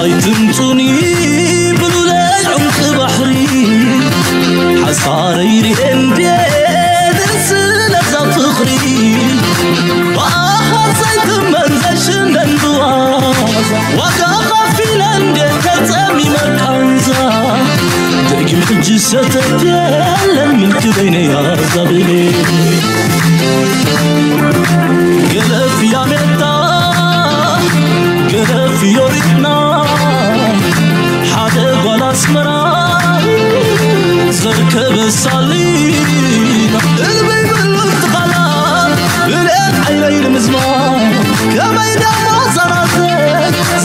ኣይትምጹኒ ብሉለይ ዑምቂ ባሕሪ ሓሳረይ ርኤ እንዴ ደስ ለዛ ፍቕሪ ብኣኻት ዘይትመን ዘይሽነን ብዋዛ ዋጋ ኸፊለ እንዴ ተጸሚመ ቃንዛ ደጊም ሕጂ ሰተት የለን ምልክተይ ነይ ኣዛብሌ ገለፍ ያሜታ ገለፍ ዮሪትና ሓደ ጓል ኣስመራ ዘርከበ ሳሊና እልበይ ብሉ ትኻላ ብልኤት ዓይነይ ንምዝማ ከመይ ደሞ ዘራተይ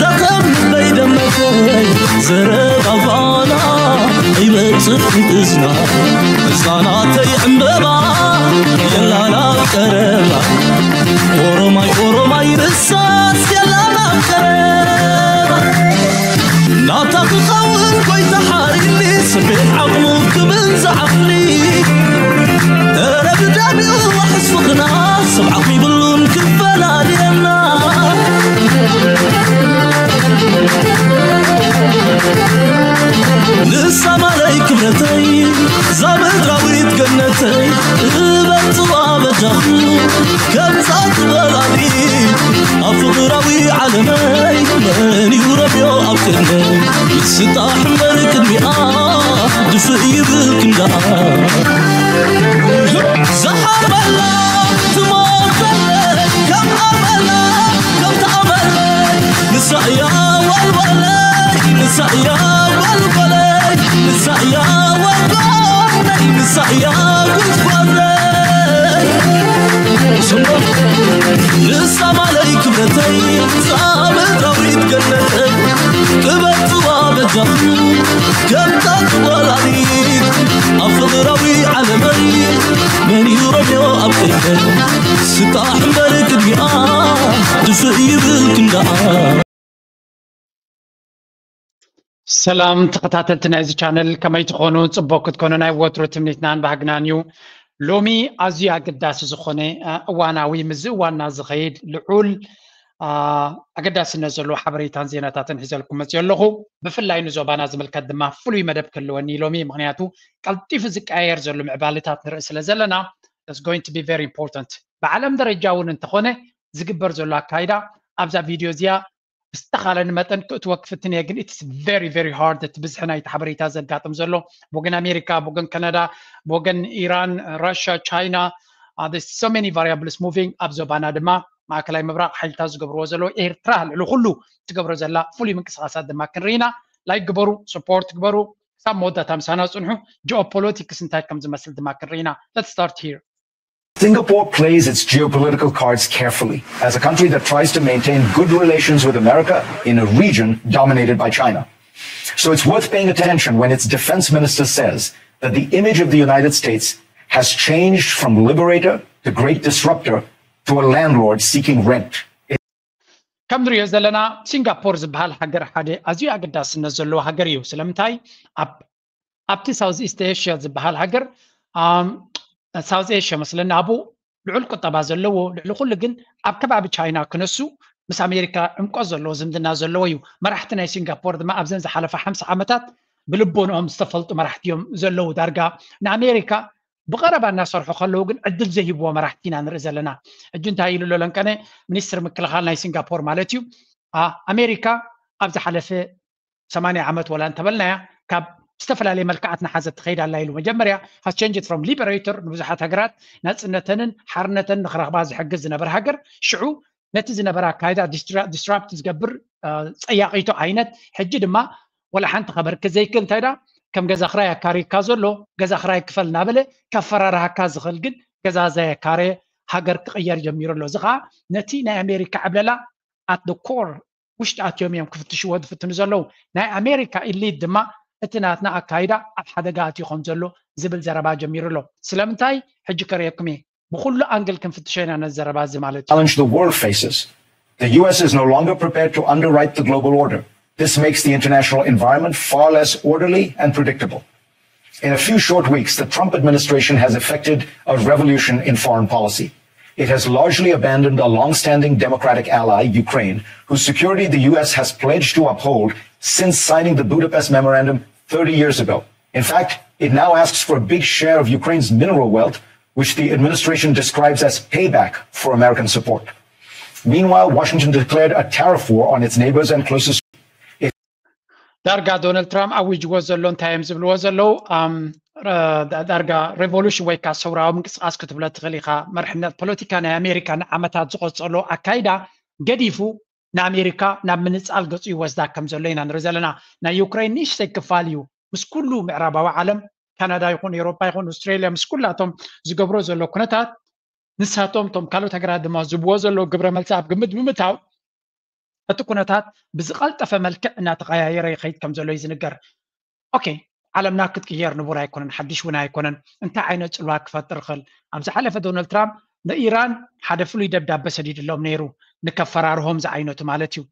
ዘኸም ልበይ ደመተይ ዘረባባና ይበጽሕ እዝና እዛናተይ ዕምበባ የላና ቀረባ ኦሮማይ ኦሮማይ ርሳስ የላና ቀረባ ናታ ክኸውን ጎይታ ሓሪኒ ስቤት ዓቕሙ ክብል ዝዓቕሊ እረ ብዳቢኡ ዋሕስ ፍቕና ሰብ ዓቕሚ ይብሉን ክፈላልየና ንሳ ማለይ ክብረተይ ዛ ምድራዊት ገነተይ እበልጽዋ በጃኹ ከምዛ ትበላሊ ኣብ ፍቕራዊ ዓለመይ መን እዩ ረብዮ ኣብ ቅድመይ ስጣሕ እምበር ቅድሚኣ ድፍእ ይብል ክንዳኣ ዝሓርበላ ትሞተለይ ከም ኣመላ ከም ተኣመለይ ንሳ እያ ዋልዋለይ ንሳ እያ ዋልዋለይ ንሳ እያ ዋልዋለይ ንሳ እያ ጉዝጓዘይ ንሳ ማለይ ክብረተይ ዛ ምድራዊት ገነተይ ክበጽዋ በጃኹ ከምታ ትወላዲት ኣብ ፍቕራዊ ዓለመይ መን እዩ ረብዮ ኣብ ቅድመይ ስጣሕ እምበር ቅድሚኣ ድፍእ ይብል ክንዳኣ ሰላም ተኸታተልቲ ናይዚ ቻነል ከመይ ትኾኑ? ፅቡቅ ክትኮኑ ናይ ወትሩ ትምኒትናን ባህግናን እዩ። ሎሚ ኣዝዩ ኣገዳሲ ዝኾነ እዋናዊ ምዚ እዋንና ዝኸይድ ልዑል ኣገዳስነት ዘለዎ ሓበሬታን ዜናታትን ሒዘልኩም መፅዮ ኣለኹ። ብፍላይ ንዞባና ዝምልከት ድማ ፍሉይ መደብ ክህልወኒ ሎሚ፣ ምክንያቱ ቀልጢፉ ዝቀያየር ዘሎ ምዕባለታት ንርኢ ስለ ዘለና it's going to be very important። ብዓለም ደረጃ እውን እንተኾነ ዝግበር ዘሎ ኣካይዳ ኣብዛ ቪድዮ እዚኣ ብዝተኻለኒ መጠን ክእትወ ክፍትን እየ፣ ግን it's very very hard። እቲ ብዝሒ ናይቲ ሓበሬታ ዘጋጥም ዘሎ ብወገን ኣሜሪካ፣ ብወገን ካናዳ፣ ብወገን ኢራን፣ ራሽያ፣ ቻይና፣ so many variables moving። ኣብ ዞባና ድማ ማእከላይ ምብራቕ ሓይልታት ዝገብርዎ ዘለዉ፣ ኤርትራ ልዕሊ ኩሉ ትገብሮ ዘላ ፍሉይ ምንቅስቓሳት ድማ ክንርኢ ኢና። ላይክ ግበሩ፣ ሰፖርት ግበሩ። ክሳብ መወዳእታ ምሳና ጽንሑ። ጂኦፖለቲክስ እንታይ ከም ዝመስል ድማ ክንርኢ ኢና። Let's start here. Singapore plays its geopolitical cards carefully as a country that tries to maintain good relations with America in a region dominated by China. So it's worth paying attention when its defense minister says that the image of the United States has changed from liberator to great disruptor to a landlord seeking rent. ከም ንሪኦ ዘለና ሲንጋፖር ዝበሃል ሃገር ሓደ ኣዝዩ ኣገዳስነት ዘለዎ ሃገር እዩ። ስለምንታይ ኣብቲ ሳውዝ ኢስት ኤሽያ ዝበሃል ሃገር ሳውዝ ኤሽያ መስለኒ ኣብኡ ልዑል ቁጠባ ዘለዎ ልዕሊ ኩሉ ግን ኣብ ከባቢ ቻይና ክነሱ ምስ ኣሜሪካ ዕምቆት ዘለዎ ዝምድና ዘለዎ እዩ። መራሕቲ ናይ ሲንጋፖር ድማ ኣብዘን ዝሓለፈ ሓምሳ ዓመታት ብልቦንኦም ዝተፈልጡ መራሕቲ እዮም ዘለዉ። ዳርጋ ንኣሜሪካ ብቐረባ እናሰርሑ ከለዉ ግን ዕድል ዘይህብዎ መራሕቲ ኢና ንርኢ ዘለና። ሕጂ እንታይ ኢሉ ኣሎ ለንቀነ ሚኒስትር ምክልኻል ናይ ሲንጋፖር ማለት እዩ። ኣሜሪካ ኣብ ዝሓለፈ ሰማንያ ዓመት ወላ እንተበልናያ ካብ ዝተፈላለየ መልክዓት ናሓዘት ትኸይድ ኣላ ኢሉ። መጀመርያ has changed from liberator ንብዙሓት ሃገራት ናፅነተንን ሓርነተን ንክረኽባ ዝሕግዝ ዝነበረ ሃገር ሽዑ ነቲ ዝነበረ ኣካይዳ disrupt ዝገብር ፀያቒቱ ዓይነት ሕጂ ድማ ወላ ሓንቲ ከበርክት ዘይክእል እንታይ ዳ ከም ገዛ ክራይ ኣካሪካ ዘሎ ገዛ ክራይ ክፈል እናበለ ከፈራርሃካ ዝኽእል ግን ገዛ ዘየካረየ ሃገር ክቕየር ጀሚሩ ኣሎ። እዚ ከዓ ነቲ ናይ ኣሜሪካ ዕብለላ at the core ውሽጢ ኣትዮም እዮም ክፍትሽዎ ዝፍትኑ ዘለዉ። ናይ ኣሜሪካ ኢሊት ድማ እቲ ናትና ኣካይዳ ኣብ ሓደጋ ኣትዩ ከም ዘሎ ዝብል ዘረባ ጀሚሩ ኣሎ። ስለምንታይ ሕጂ ከርእየኩም እየ። ብኩሉ ኣንግል ክንፍትሾ ኢና ነዚ ዘረባ እዚ ማለት እዩ። challenge the world faces. The U S is no longer prepared to underwrite the global order. This makes the international environment far less orderly and predictable. In a few short weeks, the Trump administration has effected a revolution in foreign policy. It has largely abandoned a long-standing democratic ally, Ukraine, whose security the U S has pledged to uphold since signing the Budapest Memorandum thirty years ago. In fact, it now asks for a big share of Ukraine's mineral wealth, which the administration describes as payback for American support. Meanwhile, Washington declared a tariff war on its neighbors and closest ዳርጋ ዶናልድ ትራምፕ ኣዊጅዎ ዘሎ እንታይ እዮም ዝብልዎ ዘለዉ? ዳርጋ ሬቮሉሽን ወይ ከዓ ሰውራዊ ምንቅስቃስ ክትብሎ ትኽእል ኢኻ። መርሕነት ፖለቲካ ናይ ኣሜሪካ ንዓመታት ዝቆፀሎ ኣካይዳ ገዲፉ ንኣሜሪካ ናብ ምንፃል ገፁ ይወስዳ ከም ዘሎ ኢና ንርኢ ዘለና። ናይ ዩክሬን ንእሽተይ ክፋል እዩ ምስ ኩሉ ምዕራባዊ ዓለም፣ ካናዳ ይኹን ኤውሮፓ ይኹን ኣውስትራሊያ፣ ምስ ኩላቶም ዝገብሮ ዘሎ ኩነታት፣ ንሳቶም እቶም ካልኦት ሃገራት ድማ ዝብዎ ዘሎ ግብረ መልሲ ኣብ ግምት ብምእታው እቲ ኩነታት ብዝቐልጠፈ መልክዕ እናተቐያየረ ይኸይድ ከም ዘሎ እዩ ዝንገር። ኦኬ፣ ዓለምና ክትቅየር ንቡር ኣይኮነን፣ ሓድሽ እውን ኣይኮነን። እንታይ ዓይነት ፅልዋ ክፈጥር ይኽእል? ኣብ ዝሓለፈ ዶናልድ ትራምፕ ንኢራን ሓደ ፍሉይ ደብዳበ ሰዲድሎም ነይሩ፣ ንከፈራርሆም ዝዓይነቱ ማለት እዩ።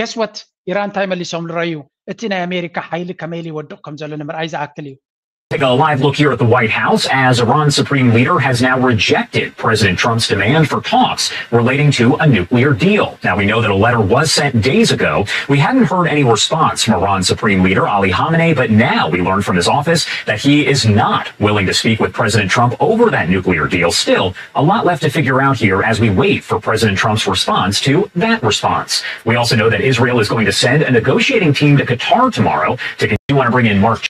ገስወት ኢራን እንታይ መሊሶም ልረዩ? እቲ ናይ ኣሜሪካ ሓይሊ ከመይ ኢሉ ይወድቕ ከም ዘሎ ንምርኣይ ዝኣክል እዩ። Take a live look here at the White House as Iran's supreme leader has now rejected President Trump's demand for talks relating to a nuclear deal. Now, we know that a letter was sent days ago. We hadn't heard any response from Iran's supreme leader Ali Khamenei, but now we learned from his office that he is not willing to speak with President Trump over that nuclear deal. Still, a lot left to figure out here as we wait for President Trump's response to that response. We also know that Israel is going to send a negotiating team to Qatar tomorrow to continue. Want to bring in Mark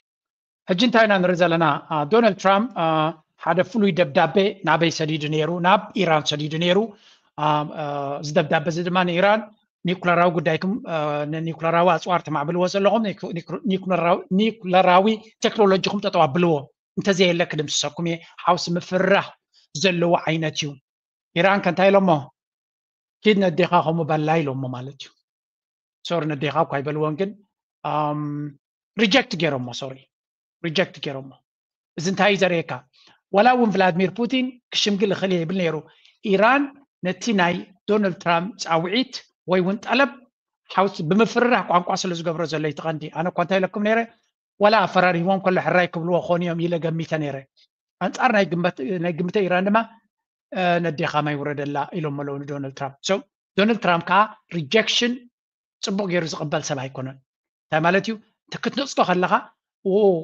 ሕጂ እንታይ ኢና ንርኢ ዘለና? ዶናልድ ትራምፕ ሓደ ፍሉይ ደብዳቤ ናበይ ሰዲዱ ነይሩ? ናብ ኢራን ሰዲዱ ነይሩ። እዚ ደብዳቤ እዚ ድማ ንኢራን ኒኩለራዊ ጉዳይኩም፣ ንኒኩለራዊ ኣፅዋር ተማዕብልዎ ዘለኹም፣ ኒኩለራዊ ቴክኖሎጂኹም ጠጠው ኣብልዎ፣ እንተዘየለ ክድምስሰኩም እየ፣ ሓውሲ ምፍርራህ ዘለዎ ዓይነት እዩ። ኢራን ከ እንታይ ኢሎሞ? ኪድ ነዴኻ ከምኡ በላ ኢሎሞ ማለት እዩ። ሶሪ፣ ነዴኻ እኳ ኣይበልዎን፣ ግን ሪጀክት ገይሮሞ፣ ሶሪ፣ ሪጀክት ገይሮሞ። እዚ እንታይ እዩ ዘርእየካ? ዋላ እውን ቭላድሚር ፑቲን ክሽምግል እኽእል እየ ይብል ነይሩ። ኢራን ነቲ ናይ ዶናልድ ትራምፕ ፃውዒት ወይ እውን ጠለብ ሓውስ ብምፍርራህ ቋንቋ ስለ ዝገብሮ ዘሎ እዩ እቲ ቀንዲ። ኣነ እኳ እንታይ ኢለኩም ነይረ? ዋላ ኣፈራሪህዎም ከሎ ሕራይ ክብልዎ ክኾኑ እዮም ኢለ ገሚተ ነይረ። ኣንፃር ናይ ግምተ ኢራን ድማ ነዴኻ ማይ ውረደላ ኢሎም ኣለዉ ንዶናልድ ትራምፕ። ሶ ዶናልድ ትራምፕ ከዓ ሪጀክሽን ፅቡቅ ገይሩ ዝቅበል ሰብ ኣይኮነን። እንታይ ማለት እዩ? ክትነፅቶ ከለካ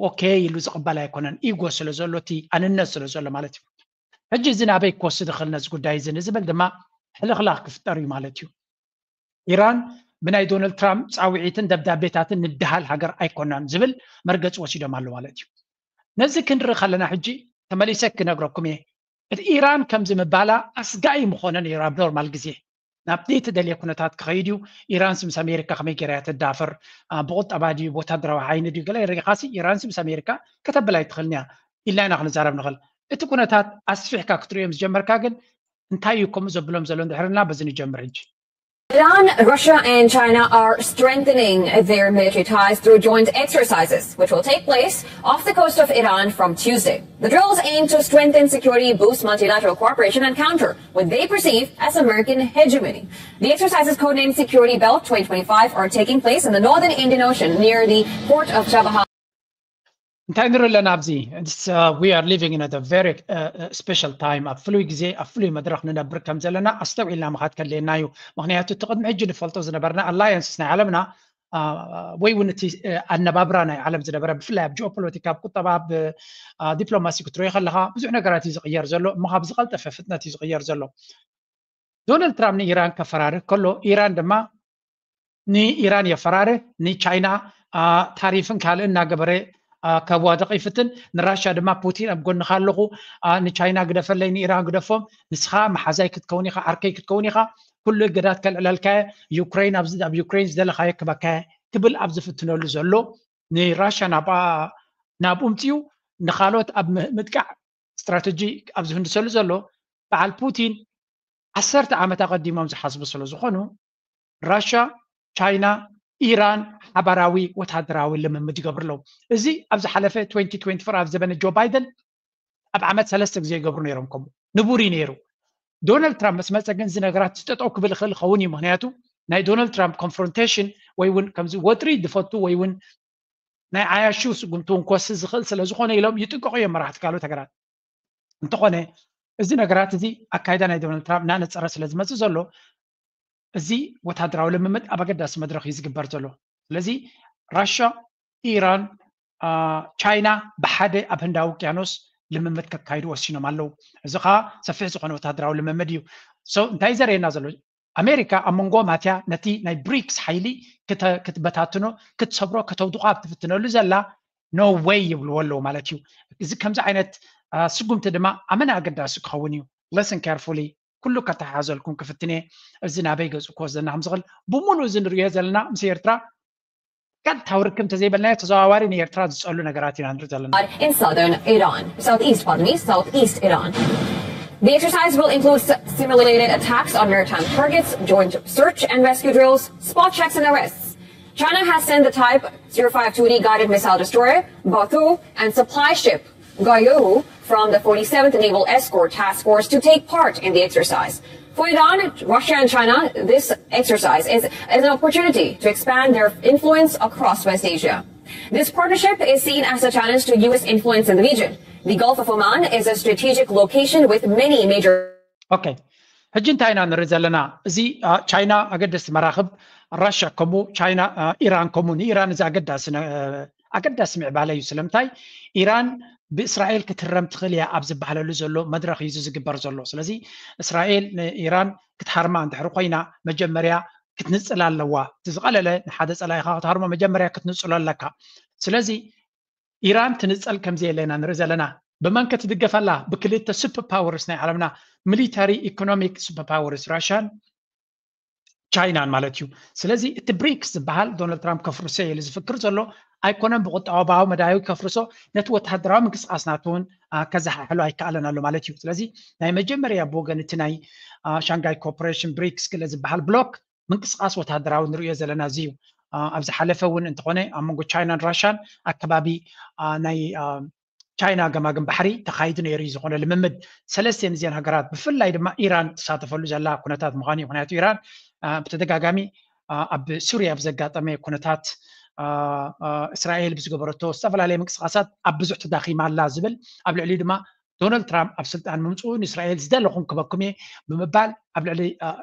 ኦኬ ኢሉ ዝቅበል ኣይኮነን። ኢጎ ስለ ዘሎ፣ እቲ ኣንነት ስለ ዘሎ ማለት እዩ። ሕጂ እዚ ናበይ ክወስድ ይኽእል ነዚ ጉዳይ እዚ ንዝብል ድማ ሕልኽላኽ ክፍጠር እዩ ማለት እዩ። ኢራን ብናይ ዶናልድ ትራምፕ ፃውዒትን ደብዳቤታትን ንድሃል ሃገር ኣይኮናን ዝብል መርገፂ ወሲዶም ኣሎ ማለት እዩ። ነዚ ክንርኢ ከለና ሕጂ ተመሊሰ ክነግረኩም እየ። እቲ ኢራን ከምዚ ምባላ ኣስጋኢ ምኾነ ነይሩ ኣብ ኖርማል ግዜ። ናብ ዘይተደልየ ኩነታት ክኸይድ እዩ። ኢራንስ ምስ ኣሜሪካ ከመይ ገይራ እያ ትዳፈር? ብቁጠባ ድዩ ብወታደራዊ ሓይሊ ድዩ? ገለ ርኢኻሲ ኢራንስ ምስ ኣሜሪካ ከተብል ኣይትኽእልን እያ ኢልና ኢና ክንዛረብ ንኽእል። እቲ ኩነታት ኣስፊሕካ ክትርእዮም ዝጀመርካ ግን እንታይ እዩ ከምኡ ዘብሎም ዘሎ እንድሕርና በዚ ንጀምር ሕጂ። Iran, Russia, and China are strengthening their military ties through joint exercises, which will take place off the coast of Iran from Tuesday. The drills aim to strengthen security, boost multilateral cooperation, and counter what they perceive as American hegemony. The exercises, codenamed Security Belt twenty twenty-five, are taking place in the northern Indian Ocean near the port of Chabahar. እንታይ ንርኢ ኣለና ኣብዚ? We are living in a very special time። ኣብ ፍሉይ ግዜ ኣብ ፍሉይ መድረክ ንነብር ከም ዘለና ኣስተውዒልና ምኻድ ከድልየና እዩ። ምክንያቱ እቲ ቅድሚ ሕጂ ንፈልጦ ዝነበርና ኣላየንስስ ናይ ዓለምና ወይ እውን እቲ ኣነባብራ ናይ ዓለም ዝነበረ ብፍላይ ኣብ ጂኦፖለቲካ ኣብ ቁጠባ ኣብ ዲፕሎማሲ ክትሪኦ ከለካ ብዙሕ ነገራት እዩ ዝቅየር ዘሎ እሞ ካብ ዝቀልጠፈ ፍጥነት እዩ ዝቅየር ዘሎ። ዶናልድ ትራምፕ ንኢራን ከፈራርህ ከሎ ኢራን ድማ ንኢራን የፈራርህ፣ ንቻይና ታሪፍን ካልእን እናገበረ ከዋድቕ ይፍትን። ንራሽያ ድማ ፑቲን ኣብ ጎንኻ ኣለኹ፣ ንቻይና ግደፈለይ፣ ንኢራን ግደፎም፣ ንስኻ መሓዛይ ክትከውን ኢኻ፣ ዓርከይ ክትከውን ኢኻ፣ ኩሉ እገዳት ከልዕለልካ እየ፣ ዩክሬን ኣብ ዩክሬን ዝደለኻዮ ክበካ እየ ክብል ኣብ ዝፍትነሉ ዘሎ ንራሽያ ናብኡ ምፅኡ ንካልኦት ኣብ ምጥቃዕ ስትራተጂ ኣብ ዝህንድሰሉ ዘሎ በዓል ፑቲን ዓሰርተ ዓመት ኣቐዲሞም ዝሓስቡ ስለ ዝኾኑ ራሽያ፣ ቻይና፣ ኢራን ሓባራዊ ወታደራዊ ልምምድ ይገብሩ ኣለዉ። እዚ ኣብ ዝሓለፈ ኣብ ዘበነ ጆ ባይደን ኣብ ዓመት ሰለስተ ግዜ ይገብሩ ነይሮም። ከምኡ ንቡር እዩ ነይሩ። ዶናልድ ትራምፕ ምስ መፀ ግን እዚ ነገራት ጠጠው ክብል ይኽእል ይኸውን እዩ። ምክንያቱ ናይ ዶናልድ ትራምፕ ኮንፍሮንቴሽን ወይ እውን ከምዚ ወጥሪ ዝፈቱ ወይ እውን ናይ ዓያሹ ስጉምቲ እውን ክወስድ ዝኽእል ስለ ዝኾነ ኢሎም ይጥንቀቑ እዮም መራሕቲ ካልኦት ሃገራት። እንተኾነ እዚ ነገራት እዚ ኣካይዳ ናይ ዶናልድ ትራምፕ እናነፀረ ስለ ዝመፅእ ዘሎ፣ እዚ ወታደራዊ ልምምድ ኣብ ኣገዳሲ መድረኽ እዩ ዝግበር ዘሎ። ስለዚ ራሻ፣ ኢራን፣ ቻይና ብሓደ ኣብ ህንዳዊ ውቅያኖስ ልምምድ ከካይዱ ወሲኖም ኣለዉ። እዚ ከዓ ሰፊሕ ዝኾነ ወታደራዊ ልምምድ እዩ። እንታይ ዘርእየና ዘሎ? ኣሜሪካ ኣብ መንጎ ማትያ ነቲ ናይ ብሪክስ ሓይሊ ክትበታትኖ፣ ክትሰብሮ፣ ከተውድቆ ኣብ ትፍትነሉ ዘላ፣ no way ይብልዎ ኣለዉ ማለት እዩ። እዚ ከምዚ ዓይነት ስጉምቲ ድማ ኣመና ኣገዳሲ ክኸውን እዩ። Listen carefully፣ ኩሉ ከተሓሓዘልኩም ክፍትን እየ። እዚ ናበይ ገፁ ክወስደና ከም ዝኽእል ብምሉእ እዚ ንሪኦ ዘለና ምስ ኤርትራ ቀጥታዊ ርክብ እንተዘይበልናዮ ተዘዋዋሪ ንኤርትራ ዝፀሉ ነገራት ኢና ንርኢ ዘለና። In southern Iran, southeast, pardon me, southeast Iran. The exercise will include simulated attacks on maritime targets, joint search and rescue drills, spot checks and arrests. China has sent the Type zero five two D guided missile destroyer, Batu, and supply ship, Gaoyu, from the forty-seventh Naval Escort Task Force to take part in the exercise. For Iran, Russia, and China, this exercise is, is an opportunity to expand their influence across West Asia. This partnership is seen as a challenge to U S influence in the region. The Gulf of Oman is a strategic location with many major ኦኬ፣ ሕጂ እንታይ ኢና ንርኢ ዘለና? እዚ ቻይና ኣገደስቲ መራኽብ፣ ራሻ ከምኡ፣ ቻይና፣ ኢራን ከምኡ። ንኢራን እዚ ኣገዳሲ ኣገዳሲ ምዕባለ እዩ። ስለምንታይ? ኢራን ብእስራኤል ክትህረም ትኽእል እያ ኣብ ዝበሃለሉ ዘሎ መድረኽ እዩ ዝግበር ዘሎ። ስለዚ እስራኤል ንኢራን ክትሃርማ እንድሕር ኮይና መጀመርያ ክትንፅል ኣለዋ። እቲ ዝቐለለ ንሓደ ፀላኢኻ ክትሃርሞ መጀመርያ ክትንፅሎ ኣለካ። ስለዚ ኢራን ትንፀል ከምዘየለ ኢና ንርኢ ዘለና። ብመን ከ ትድገፍ ኣላ? ብክልተ super powers ናይ ዓለምና፣ military economic super powers፣ ራሽያን ቻይናን ማለት እዩ። ስለዚ እቲ ብሪክስ ዝበሃል ዶናልድ ትራምፕ ከፍርሶ እየ ኢሉ ዝፍክር ዘሎ ኣይኮነን። ብቁጠባዊ መዳዩ ከፍርሶ፣ ነቲ ወተሃደራዊ ምንቅስቃስ ናቱ እውን ከዘሓሕሎ ኣይከኣለን ኣሎ ማለት እዩ። ስለዚ ናይ መጀመርያ ብወገን እቲ ናይ ሻንጋይ ኮርፖሬሽን ብሪክስ ክለ ዝበሃል ብሎክ ምንቅስቃስ ወተሃደራዊ ንሪኦ ዘለና እዚ እዩ። ኣብ ዝሓለፈ እውን እንተኾነ ኣብ መንጎ ቻይናን ራሻን ኣከባቢ ናይ ቻይና ገማግም ባሕሪ ተኻይዱ ነይሩ እዩ ዝኾነ ልምምድ። ሰለስቲአን እዚአን ሃገራት ብፍላይ ድማ ኢራን ትሳተፈሉ ዘላ ኩነታት ምዃኑ እዩ። ምክንያቱ ኢራን ብተደጋጋሚ ኣብ ሱርያ ብዘጋጠመ ኩነታት እስራኤል ብዝገበረቶ ዝተፈላለየ ምንቅስቃሳት ኣብ ብዙሕ ተዳኺማ ኣላ ዝብል ኣብ ልዕሊኡ ድማ ዶናልድ ትራምፕ ኣብ ስልጣን ምምፅኡ ንእስራኤል ዝደለኹም ክበኩም እየ ብምባል ኣብ ልዕሊ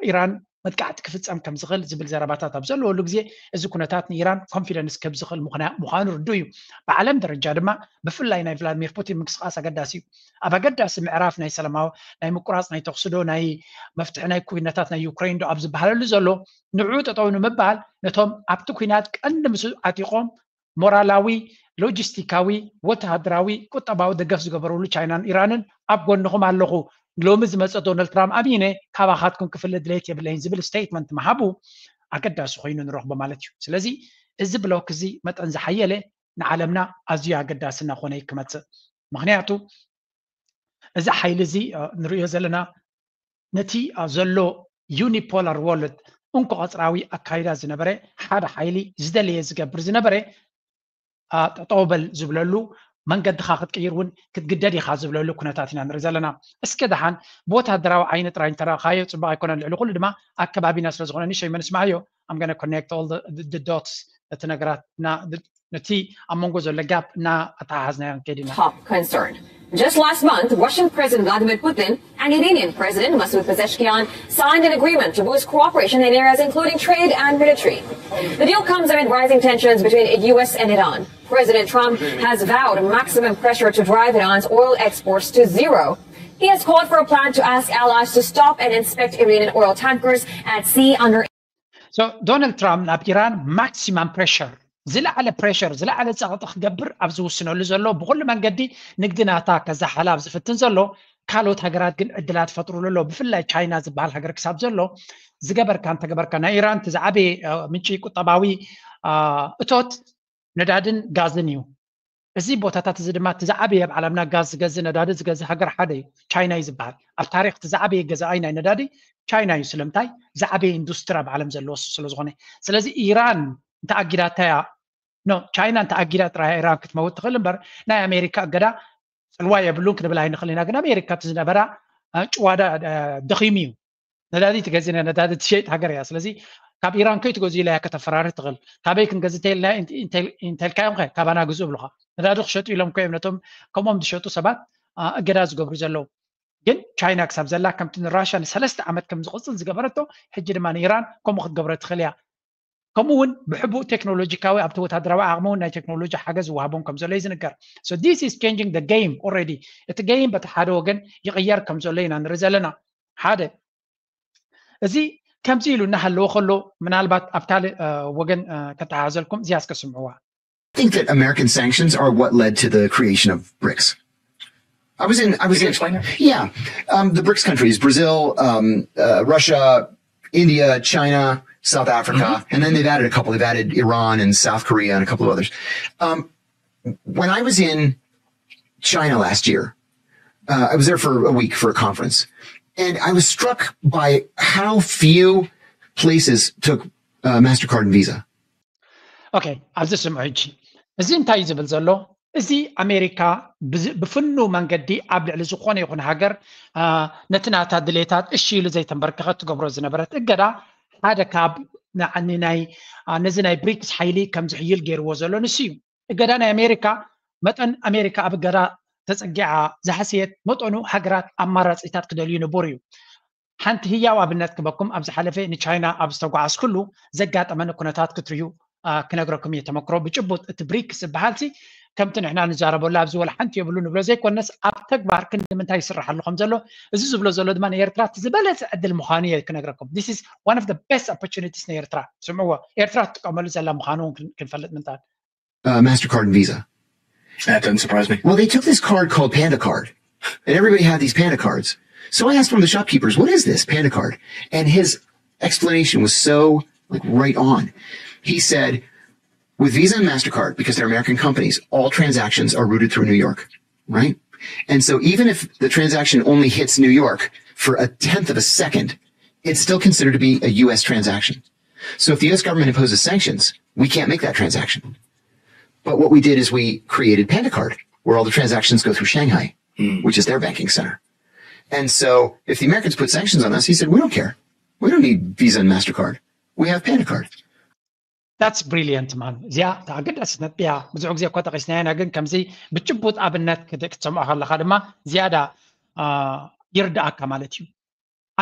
ኢራን መጥቃዕቲ ክፍፀም ከም ዝኽእል ዝብል ዘረባታት ኣብ ዘለወሉ ግዜ እዚ ኩነታት ንኢራን ኮንፊደንስ ከም ዝኽእል ምዃኑ ርዱእ እዩ። ብዓለም ደረጃ ድማ ብፍላይ ናይ ቭላድሚር ፑቲን ምንቅስቃስ ኣገዳሲ እዩ። ኣብ ኣገዳሲ ምዕራፍ ናይ ሰላማዊ ናይ ምቁራፅ ናይ ተኽሲ ዶ ናይ መፍትሒ ናይ ኩነታት ናይ ዩክሬን ዶ ኣብ ዝበሃለሉ ዘሎ ንዕኡ ጠጠው ንምባል ነቶም ኣብቲ ኩናት ቀንዲ ምስ ዓጢቖም ሞራላዊ፣ ሎጂስቲካዊ፣ ወተሃደራዊ፣ ቁጠባዊ ደገፍ ዝገበርሉ ቻይናን ኢራንን ኣብ ጎንኹም ኣለኹ፣ ሎሚ ዝመፀ ዶናልድ ትራምፕ ኣሚነ ካባኻትኩም ክፍለ ድሌት የብለይን ዝብል ስቴትመንት ምሃቡ ኣገዳሲ ኮይኑ ንረኽቦ ማለት እዩ። ስለዚ እዚ ብሎክ እዚ መጠን ዝሓየለ ንዓለምና ኣዝዩ ኣገዳሲ እናኾነ እዩ ክመፅእ። ምክንያቱ እዚ ሓይሊ እዚ ንሪኦ ዘለና ነቲ ዘሎ ዩኒፖላር ወርልድ እንኮ ቀፅራዊ ኣካይዳ ዝነበረ ሓደ ሓይሊ ዝደለየ ዝገብር ዝነበረ ጠጠው በል ዝብለሉ መንገድኻ ክትቅይር እውን ክትግደድ ኢኻ ዝብለሉ ኩነታት ኢና ንርኢ ዘለና። እስከ ደሓን ብወታደራዊ ዓይኒ ጥራይ እንተረኣኻዮ ፅቡቅ ኣይኮነን። ልዕሊ ኩሉ ድማ ኣከባቢና ስለ ዝኾነ ንሸይ መንስማዓዮ I'm gonna connect all the, the, the dots ነቲ ነገራት ነቲ ኣብ መንጎ ዘሎ ጋፕ እና ኣተሓሓዝናዮ ክንከይድ ኢና። Top concern. Just last month, Russian President Vladimir Putin and Iranian President Masoud Pezeshkian signed an agreement to boost cooperation in areas including trade and military. The deal comes amid rising tensions between the U S and Iran. President Trump has vowed maximum pressure to drive Iran's oil exports to zero. He has called for a plan to ask allies to stop and inspect Iranian oil tankers at sea under So ዶናልድ ትራምፕ ናብ ኢራን ማክሲማም ፕሬሸር፣ ዝለዓለ ፕሬሸር፣ ዝለዓለ ፀቕጢ ክገብር ኣብ ዝውስነሉ ዘሎ፣ ብኩሉ መንገዲ ንግዲ ናታ ከዛሓላ ኣብ ዝፍትን ዘሎ፣ ካልኦት ሃገራት ግን ዕድላት ፈጥሩሉ ኣሎ። ብፍላይ ቻይና ዝበሃል ሃገር ክሳብ ዘሎ ዝገበርካ እንተገበርካ፣ ናይ ኢራን እቲ ዝዓበየ ምንጪ ቁጠባዊ እቶት ነዳድን ጋዝን እዩ። እዚ ቦታታት እዚ ድማ እቲ ዝዓበየ ኣብ ዓለምና ጋዝ ዝገዝእ፣ ነዳዲ ዝገዝእ ሃገር ሓደ እዩ፣ ቻይና እዩ ዝበሃል። ኣብ ታሪክ እቲ ዝዓበየ ገዛኣይ ናይ ነዳዲ ቻይና እዩ። ስለምንታይ? ዝዓበየ ኢንዱስትሪ ኣብ ዓለም ዘለዎ እሱ ስለዝኾነ። ስለዚ ኢራን እንተኣጊዳታያ፣ ኖ፣ ቻይና እንተኣጊዳ ጥራይ ኢራን ክትመውት ትኽእል እምበር ናይ ኣሜሪካ እገዳ ፅልዋ የብሉን ክንብል ኣይንኽእል ኢና። ግን ኣሜሪካ እቲ ዝነበራ ጭዋዳ ደኺሙ እዩ። ነዳዲ ትገዝእ፣ ነዳዲ ትሸይጥ ሃገር እያ። ስለዚ ካብ ኢራን ከይትገዝኡ ኢላ እያ ከተፈራርህ ትኽእል። ካበይ ክንገዝእ እንተኢልና እንተልካዮም ከ ካባና ግዝኡ ይብሉኻ። ነዳዲ ክሸጡ ኢሎም እኮ እዮም ነቶም ከምኦም ዝሸጡ ሰባት እገዳ ዝገብሩ ዘለዉ። ግን ቻይና ክሳብ ዘላ ከምቲ ንራሻ ንሰለስተ ዓመት ከም ዝቕፅል ዝገበረቶ ሕጂ ድማ ንኢራን ከምኡ ክትገብረ ትኽእል እያ። ከምኡ እውን ብሕቡእ ቴክኖሎጂካዊ ኣብቲ ወታደራዊ ዓቕሚ እውን ናይ ቴክኖሎጂ ሓገዝ ዝወሃቦም ከም ዘሎ እዩ ዝንገር። So this is changing the game already። እቲ game በቲ ሓደ ወገን ይቕየር ከም ዘሎ ኢና ንርኢ ዘለና። ሓደ እዚ ከምዚ ኢሉ እናሃለወ ከሎ ምናልባት ኣብ ካልእ ወገን ከተሓዘልኩም እዚኣ እስከ ስምዕዋ። I think that American sanctions are what led to the creation of BRICS. I was in, I was in, yeah, um, the BRICS countries, Brazil, um, uh, Russia, India, China, South Africa, mm-hmm. And then they've added a couple. They've added Iran and South Korea and a couple of others. Um, when I was in China last year, uh, I was there for a week for a conference, and I was struck by how few places took uh, MasterCard and Visa. ኦኬ፣ ኣብዚ ስምዑ ሕጂ። እዚ እንታይ እዩ ዝብል ዘሎ? እዚ ኣሜሪካ ብፍኑ መንገዲ ኣብ ልዕሊ ዝኾነ ይኹን ሃገር ነቲ ናታ ድሌታት እሺ ኢሉ ዘይተንበርከኸት ትገብሮ ዝነበረት እገዳ ሓደ ካብ ናይ ነዚ ናይ ብሪክስ ሓይሊ ከም ዝሕይል ገይርዎ ዘሎ ንሱ እዩ። እገዳ ናይ ኣሜሪካ መጠን ኣሜሪካ ኣብ እገዳ ተፀጊዓ ዝሃሰየት መጠኑ ሃገራት ኣማራፂታት ክደልዩ ይንበሩ እዩ። ሓንቲ ህያው ኣብነት ክበኩም ኣብ ዝሓለፈ ንቻይና ኣብ ዝተጓዓዝኩሉ ዘጋጠመኒ ኩነታት ክትርዩ ክነግረኩም እየ። ተመክሮ ብጭቡጥ እቲ ብሪክስ ዝበሃል ሲ ከምቲ ንሕና ንዛረበሉ ኣብዚ ወላ ሓንቲ የብሉ ንብሎ ዘይኮነስ ኣብ ተግባር ክንዲ ምንታይ ይስራሕ ኣሎ ከም ዘሎ እዚ ዝብሎ ዘሎ ድማ ንኤርትራ እቲ ዝበለፀ ዕድል ምዃኑ እየ ክነግረኩም። This is one of the best opportunities ንኤርትራ። ስምዕዎ፣ ኤርትራ ትጥቀመሉ ዘላ ምዃኑ እውን ክንፈልጥ ምንታን uh, MasterCard and Visa. That doesn't surprise me. Well, they took this card called Panda Card, and everybody had these Panda cards. So I asked one of the shopkeepers, "What is this Panda Card?" And his explanation was so like right on. He said, "With Visa and MasterCard, because they're American companies, all transactions are routed through New York, right? And so even if the transaction only hits New York for a tenth of a second, it's still considered to be a U S transaction. So if the U S government imposes sanctions, we can't make that transaction." But what we did is we created Panda Card, where all the transactions go through Shanghai, mm. which is their banking center. And so if the Americans put sanctions on us, he said, "We don't care. We don't need Visa and MasterCard. We have Panda Card." That's brilliant, man. እዚኣ ኣገዳሲት ነጥቢ እያ። ብዙሕ ግዜ እኳ ጠቂስናያ ኢና፣ ግን ከምዚ ብጭቡጥ ኣብነት ክትሰምዖ ከለካ ድማ ዝያዳ ይርዳኣካ ማለት እዩ።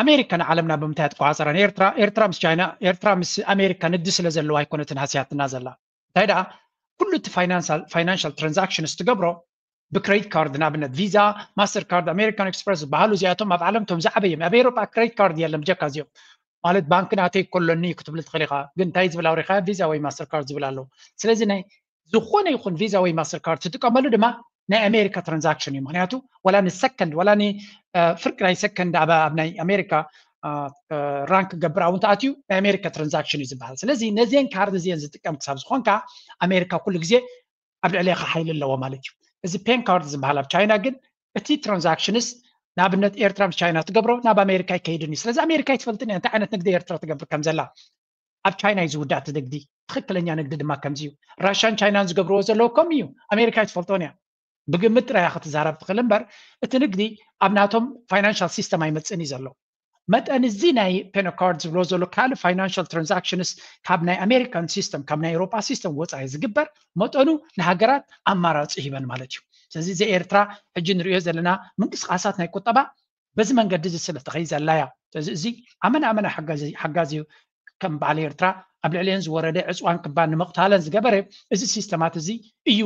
ኣሜሪካ ንዓለምና ብምንታይ ትቆፃፀራ? ኤርትራ ኤርትራ ምስ ቻይና ኤርትራ ምስ ኣሜሪካ ንግዲ ስለ ዘለዋ ኣይኮነትን ሃስያትና ዘላ። እንታይ ደኣ ኩሉ እቲ ፋይናንሻል ትራንዛክሽንስ ትገብሮ ብክሬዲት ካርድ፣ ንኣብነት ቪዛ፣ ማስተር ካርድ፣ ኣሜሪካን ኤክስፕረስ ዝበሃሉ እዚኣቶም ኣብ ዓለም ቶም ዝዓበየ እዮም። ኣብ ኤሮጳ ክሬዲት ካርድ የለን ብጀካ እዚኦም። ማለት ባንክ ናተይ ኮሎኒ ክትብል ትኽእል ኢኻ፣ ግን እንታይ ዝብል ኣውሪኻ ቪዛ ወይ ማስተር ካርድ ዝብል ኣለዉ። ስለዚ ናይ ዝኾነ ይኹን ቪዛ ወይ ማስተር ካርድ ትጥቀመሉ ድማ ናይ ኣሜሪካ ትራንዛክሽን እዩ። ምክንያቱ ዋላ ንሰከንድ ዋላ ንፍርቂ ናይ ሰከንድ ኣብ ናይ ኣሜሪካ ራንክ ክገብር እውን ተኣትዩ ናይ ኣሜሪካ ትራንዛክሽን እዩ ዝበሃል። ስለዚ ነዚአን ካርድ እዚአን ዝጥቀም ክሳብ ዝኾንካ ኣሜሪካ ኩሉ ግዜ ኣብ ልዕሌኻ ሓይሊ ኣለዎ ማለት እዩ። እዚ ፔን ካርድ ዝበሃል ኣብ ቻይና ግን እቲ ትራንዛክሽንስ ንኣብነት ኤርትራ ምስ ቻይና ትገብሮ ናብ ኣሜሪካ ኣይከይድን እዩ። ስለዚ ኣሜሪካ ኣይትፈልጥን እያ እንታይ ዓይነት ንግዲ ኤርትራ ትገብር ከም ዘላ። ኣብ ቻይና እዩ ዝውዳእ እቲ ንግዲ። ትኽክለኛ ንግዲ ድማ ከምዚ እዩ። ራሻን ቻይናን ዝገብርዎ ዘለዉ ከም እዩ። ኣሜሪካ ኣይትፈልጦን እያ። ብግምት ጥራይ ክትዛረብ ትኽእል እምበር እቲ ንግዲ ኣብ ናቶም ፋይናንሻል ሲስተም ኣይመፅእን እዩ ዘሎ። መጠን እዚ ናይ ፔኖካርድ ዝብሎ ዘሎ ካልእ ፋይናንሻል ትራንዛክሽንስ ካብ ናይ ኣሜሪካን ሲስተም ካብ ናይ ኤሮጳ ሲስተም ወፃኢ ዝግበር መጠኑ ንሃገራት ኣማራፂ ሂበን ማለት እዩ። ስለዚ እዚ ኤርትራ ሕጂ ንሪኦ ዘለና ምንቅስቃሳት ናይ ቁጠባ በዚ መንገዲ እዚ ስለ ትኸይ ዘላ እያ። ስለዚ እዚ ኣመና ኣመና ሓጋዚ እዩ። ከም በዓል ኤርትራ ኣብ ልዕሊአን ዝወረደ ዕፅዋን ክባን ንምቕታለን ዝገበረ እዚ ሲስተማት እዚ እዩ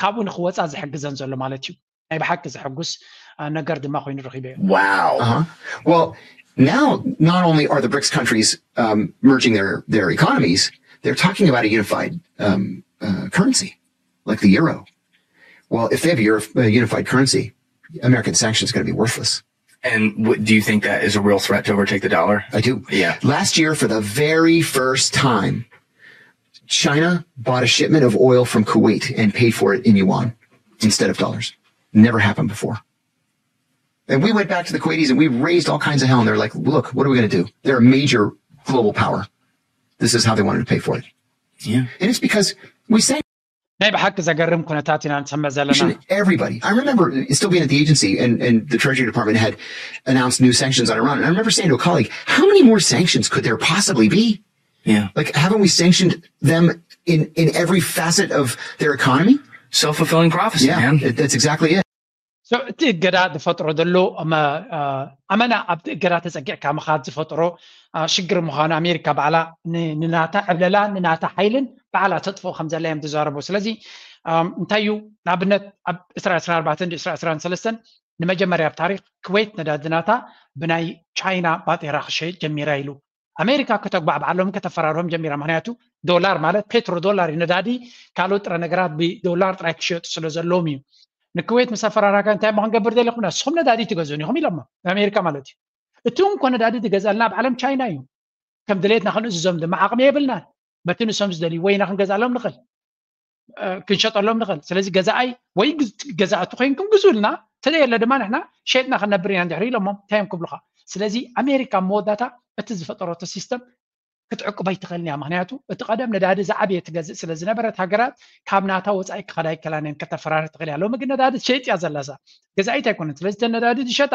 ካብኡ ንክወፃ ዝሕግዘን ዘሎ ማለት እዩ። ናይ ብሓቂ ዘሐጉስ ነገር ድማ ኮይኑ ረኺበዮ። Wow. Uh-huh. Well, now not only are the BRICS countries um, merging their, their economies, they're talking about a unified um, uh, currency, like the euro. Well, if they have a, Euro, a unified currency, American sanctions are going to be worthless. And what, do you think that is a real threat to overtake the dollar? I do. Yeah. Last year, for the very first time, China bought a shipment of oil from Kuwait and paid for it in yuan instead of dollars. Never happened before. And we went back to the Kuwaitis and we raised all kinds of hell. And they're like, "Look, what are we going to do? They're a major global power. This is how they wanted to pay for it." Yeah. And it's because we say ናይ ብሓቂ ዘገርም ኩነታት ኢና ንሰምዕ ዘለና። Everybody. I remember still being at the agency and, and the Treasury Department had announced new sanctions on Iran. And I remember saying to a colleague, "How many more sanctions could there possibly be?" Yeah. Like, haven't we sanctioned them in, in every facet of their economy? Self-fulfilling prophecy, Yeah, man. it- that's exactly it. እቲ እገዳ ዝፈጥሮ ዘሎ ኣመና ኣብቲ እገዳ ተፀጊዕካ ምኻድ ዝፈጥሮ ሽግር ምዃኑ ኣሜሪካ ባዕላ ንናታ ዕብለላ ንናታ ሓይልን ባዕላ ተጥፍኦ ከም ዘላ እዮም ዝዛረቡ። ስለዚ እንታይ እዩ ንኣብነት ኣብ ዕስራ ዕስራን ኣርባዕተን ዕስራ ዕስራን ሰለስተን ንመጀመርያ ኣብ ታሪክ ክወይት ነዳዲ ናታ ብናይ ቻይና ባጤራ ክሸይጥ ጀሚራ ኢሉ። ኣሜሪካ ከተጉባዕብዓሎም ከተፈራርሆም ጀሚራ። ምክንያቱ ዶላር ማለት ፔትሮ ዶላር እዩ። ነዳዲ ካልኦት ጥረ ነገራት ብዶላር ጥራይ ክሸጡ ስለ ዘለዎም እዩ። ንክወይት ምስ ኣፈራራካ እንታይ እሞ ክንገብር ደሊኹም ንስኹም ነዳዲ ትገዝኡን ኢኹም ኢሎሞ ኣሜሪካ ማለት እዩ። እቲ እንኮ ነዳዲ ዝገዝኣልና ኣብ ዓለም ቻይና እዩ። ከም ድሌትና ክንእዝዞም ድማ ዓቕሚ የብልናን። በቲ ንሶም ዝደልይዎ ኢና ክንገዝኣሎም ንኽእል ክንሸጠሎም ንኽእል። ስለዚ ገዛኣይ ወይ ገዛእቲ ኮይንኩም ግዙልና፣ ተዘየለ ድማ ንሕና ሸጥና ክንነብር ኢና እንድሕር ኢሎሞም እንታይ እዮም ክብሉኻ? ስለዚ ኣሜሪካ መወዳእታ እቲ ዝፈጠረቶ ሲስተም ክትዕቅቦ ኣይትኽእልን እያ። ምክንያቱ እቲ ቀደም ነዳዲ ዝዓበየ ትገዝእ ስለ ዝነበረት ሃገራት ካብ ናታ ወፃኢ ክኸዳ ኣይከላን እየን ከተፈራርህ ትኽእል እያ። ሎሚ ግን ነዳዲ ትሸይጥ እያ ዘላሳ ገዛኢት ኣይኮነን። ስለዚ እተን ነዳዲ ዝሸጣ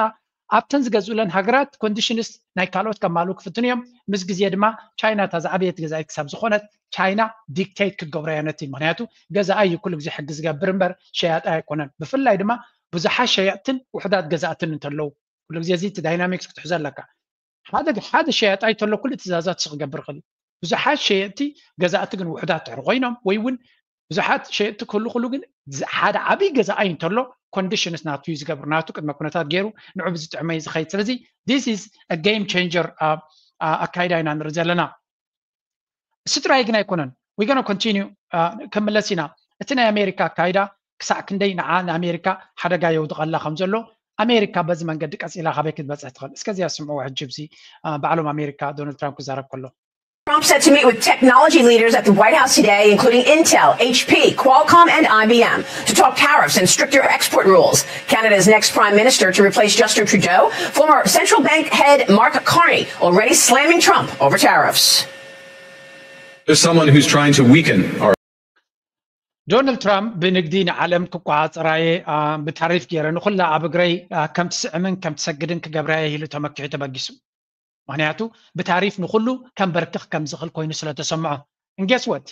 ኣብተን ዝገዝኡለን ሃገራት ኮንዲሽንስ ናይ ካልኦት ከማልኡ ክፍትኑ እዮም። ምስ ግዜ ድማ ቻይና እታ ዝዓበየት ገዛኢት ክሳብ ዝኾነት ቻይና ዲክቴት ክገብሮ እያ ነቲ። ምክንያቱ ገዛኣይ እዩ ኩሉ ግዜ ሕጊ ዝገብር እምበር ሸያጣይ ኣይኮነን። ብፍላይ ድማ ብዙሓት ሸየጥትን ውሑዳት ገዛእትን እንተለዉ ኩሉ ግዜ እዚ እቲ ዳይናሚክስ ክትሕዞ ኣለካ። ሓደ ሓደ ሸያጣይ እንተሎ ኩሉ ትእዛዛት ንሱ ክገብር ይኽእል እዩ። ብዙሓት ሸየጥቲ ገዛእቲ ግን ውሑዳት ድሕሪ ኮይኖም ወይ እውን ብዙሓት ሸየጥቲ ክህሉ ክሉ ግን ሓደ ዓብዪ ገዛኣይ እንተሎ ኮንዲሽንስ ናቱ እዩ ዝገብር። ናቱ ቅድመ ኩነታት ገይሩ ንዑ ብዝጥዕመ እዩ ዝኸይድ። ስለዚ this is a game changer ኣካይዳ ኢና ንርኢ ዘለና። እሱ ጥራይ ግን ኣይኮነን። We gonna continue ክምለስ ኢና። እቲ ናይ ኣሜሪካ ኣካይዳ ክሳዕ ክንደይ ንዓ ንኣሜሪካ ሓደጋ የውድቐላ ከም ዘሎ ኣሜሪካ በዚ መንገዲ ቀፂላ ካበይ ክትበፅሕ ትኽእል? እስከዚኣ ስምዕዎ ሕጂ ብዚ ባዕሎም ኣሜሪካ ዶናልድ ትራምፕ ክዛረብ ከሎ Trump set to meet with technology leaders at the White House today, including Intel, H P, Qualcomm, and I B M, to talk tariffs and stricter export rules. Canada's next prime minister to replace Justin Trudeau, former central bank head Mark Carney, already slamming Trump over tariffs. There's someone who's trying to weaken our ዶናልድ ትራምፕ ብንግዲ ንዓለም ክቆፃፀራ እየ፣ ብታሪፍ ገይረ ንኩላ ኣብ እግረይ ከም ትስዕምን ከም ትሰግድን ክገብራ እየ ኢሉ ተመኪሑ ተበጊሱ። ምክንያቱ ብታሪፍ ንኩሉ ከንበርክኽ ከም ዝኽእል ኮይኑ ስለ ተሰምዖ። And guess what?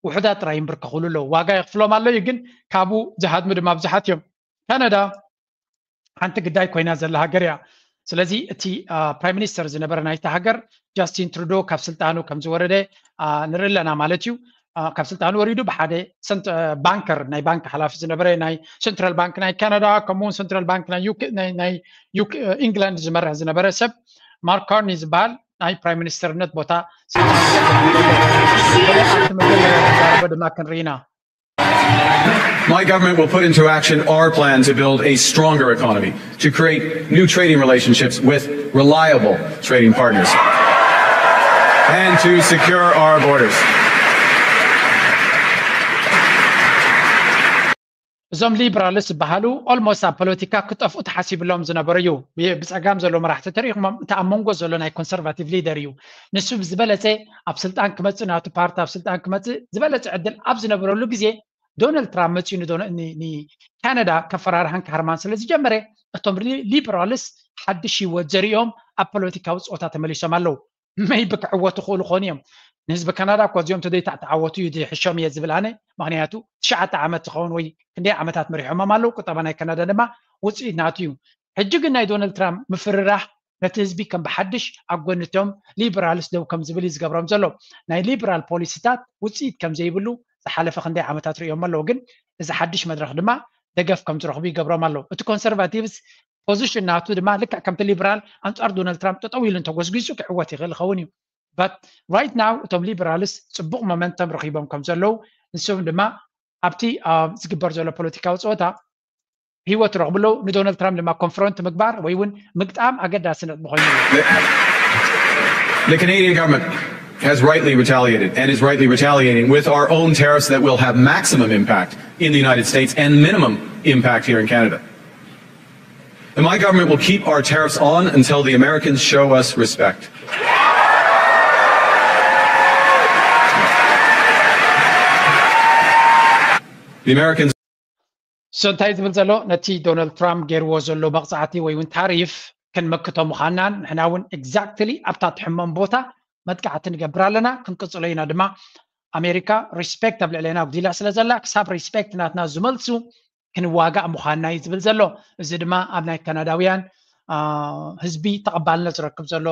ውሑዳት ጥራይ ይንብርከኽሉ ኣለዉ። ዋጋ የኽፍሎም ኣሎ እዩ፣ ግን ካብኡ ዝሃድሙ ድማ ብዙሓት እዮም። ካናዳ ሓንቲ ግዳይ ኮይና ዘላ ሃገር እያ። ስለዚ እቲ ፕራይም ሚኒስተር ዝነበረ ናይታ ሃገር ጃስቲን ትሩዶ ካብ ስልጣኑ ከም ዝወረደ ንርኢ ኣለና ማለት እዩ። ካብ ስልጣኑ ወሪዱ ብሓደ ባንከር ናይ ባንክ ሓላፊ ዝነበረ ናይ ሰንትራል ባንክ ናይ ካናዳ ከምኡውን ሰንትራል ባንክ ናይ ኢንግላንድ ዝመርሕ ዝነበረ ሰብ ማርክ ካርኒ ዝበሃል ናይ ፕራይም ሚኒስተርነት ቦታ ስልጣኑ ገለ ኣብቲ መጀመርያ ተዛረቦ ድማ ክንርኢ ኢና። My government will put into action our plan to build a stronger economy, to create new trading relationships with reliable trading partners, and to secure our borders. እዞም ሊብራልስ ዝበሃሉ ኦልሞስት ኣብ ፖለቲካ ክጠፍኡ ተሓሲብሎም ዝነበሩ እዩ። ብፀጋም ዘሎ መራሕቲ ተሪኢኹሞም፣ እቲ ኣብ መንጎ ዘሎ ናይ ኮንሰርቫቲቭ ሊደር እዩ። ንሱ ብዝበለፀ ኣብ ስልጣን ክመፅእ፣ ናቱ ፓርቲ ኣብ ስልጣን ክመፅእ ዝበለፀ ዕድል ኣብ ዝነበረሉ ግዜ ዶናልድ ትራምፕ መፅኡ ንካናዳ ከፈራርሃን ክሃርማን ስለ ዝጀመረ እቶም ሊበራልስ ሓድሽ ህይወት ዘርእዮም ኣብ ፖለቲካዊ ፀወታ ተመሊሶም ኣለዉ። መይቢ ክዕወቱ ክእሉ ኾኑ እዮም። ንህዝቢ ካናዳ እኮ እዚኦም ተዘይተዓወቱ እዩ ዝሕሾም እየ ዝብል ኣነ። ምክንያቱ ትሽዓተ ዓመት ዝኸውን ወይ ክንደይ ዓመታት መሪሖሞም ኣለዉ። ቁጠባ ናይ ካናዳ ድማ ውፅኢት ናቱ እዩ። ሕጂ ግን ናይ ዶናልድ ትራምፕ ምፍርራህ ነቲ ህዝቢ ከም ብሓድሽ ኣብ ጎኒ እቶም ሊበራልስ ደው ከም ዝብል እዩ ዝገብሮም ዘሎ። ናይ ሊበራል ፖሊሲታት ውፅኢት ከም ዘይብሉ ዝሓለፈ ክንደይ ዓመታት ርእዮም ኣለዉ። ግን እዚ ሓድሽ መድረኽ ድማ ደገፍ ከም ዝረኽቡ ይገብሮም ኣለዉ። እቲ ኮንሰርቫቲቭስ ፖዚሽን ናቱ ድማ ልክዕ ከምቲ ሊበራል ኣንፃር ዶናልድ ትራምፕ ጠጠው ኢሉ እንተጎስጒሱ ክዕወት ይኽእል ይኸውን እዩ። But right now እቶም ሊበራልስ ፅቡቕ ሞመንተም ረኺቦም ከም ዘለዉ ንሶም ድማ ኣብቲ ዝግበር ዘሎ ፖለቲካዊ ፀወታ ህይወት ረኽቡ ኣለዉ። ንዶናልድ ትራምፕ ድማ ኮንፍሮንት ምግባር ወይ እውን ምግጣም ኣገዳሲ ነጥቢ ኮይኑ። The Canadian government has rightly retaliated and is rightly retaliating with our own tariffs that will have maximum impact in the United States and minimum impact here in Canada. And my government will keep our tariffs on until the Americans show us respect. The Americans So እንታይ ዝብል ዘሎ ነቲ ዶናልድ ትራምፕ ገይርዎ ዘሎ መቕፃዕቲ ወይ እውን ታሪፍ ክንመክቶ ምዃንናን ንሕና እውን ኤግዛክትሊ ኣብታ ትሕመም ቦታ መጥቃዕቲ ንገብር ኣለና፣ ክንቅፅሎ ኢና ድማ። ኣሜሪካ ሪስፔክት ኣብ ልዕሌና ኣጉዲላ ስለ ዘላ ክሳብ ሪስፔክት ናትና ዝመልሱ ክንዋጋእ ምዃንና እዩ ዝብል ዘሎ። እዚ ድማ ኣብ ናይ ካናዳውያን ህዝቢ ተቐባልነት ዝረክብ ዘሎ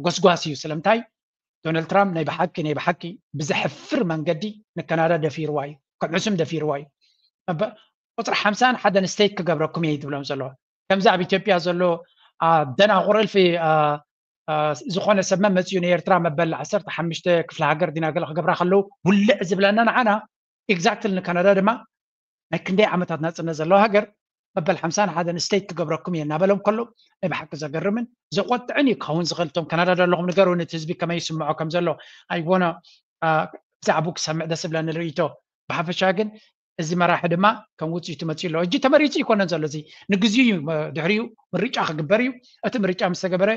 ጎስጓስ እዩ። ስለምንታይ? ዶናልድ ትራምፕ ናይ ብሓቂ ናይ ብሓቂ ብዘሕፍር መንገዲ ንካናዳ ደፊርዋ እዩ፣ ከም ሕሱም ደፊርዋ እዩ። ቁፅሪ ሓምሳን ሓደን ስቴት ክገብረኩም እየ ትብሎም ዘሎ። ከምዚ ኣብ ኢትዮጵያ ዘሎ ደናቑር እልፊ ዝኾነ ሰብ መመፅኡ ንኤርትራ መበል ዓሰርተ ሓሙሽተ ክፍለ ሃገር ዲና ገለ ክገብራ ከለዉ ውልዕ ዝብለና ንዓና፣ ኤግዛክትሊ ንካናዳ ድማ ናይ ክንደይ ዓመታት ናፅነት ዘለዋ ሃገር መበል ሓምሳን ሓደን ስቴት ክገብረኩም እየ እናበሎም ከሎ ናይ ብሓቂ ዘገርምን ዘቆጥዕን እዩ ክኸውን ዝኽእል። እቶም ካናዳ ዘለኹም ንገሩ ነቲ ህዝቢ ከመይ ይስምዖ ከም ዘሎ። ኣይወነ ብዛዕባኡ ክሰምዕ ደስ ዝብለኒ ርእይቶ። ብሓፈሻ ግን እዚ መራሒ ድማ ከም ውፅኢቱ መፅኡ ኣሎ። እጂ ተመሪፁ ይኮነን ዘሎ፣ እዚ ንግዚኡ እዩ። ድሕሪኡ ምርጫ ክግበር እዩ። እቲ ምርጫ ምስ ተገበረ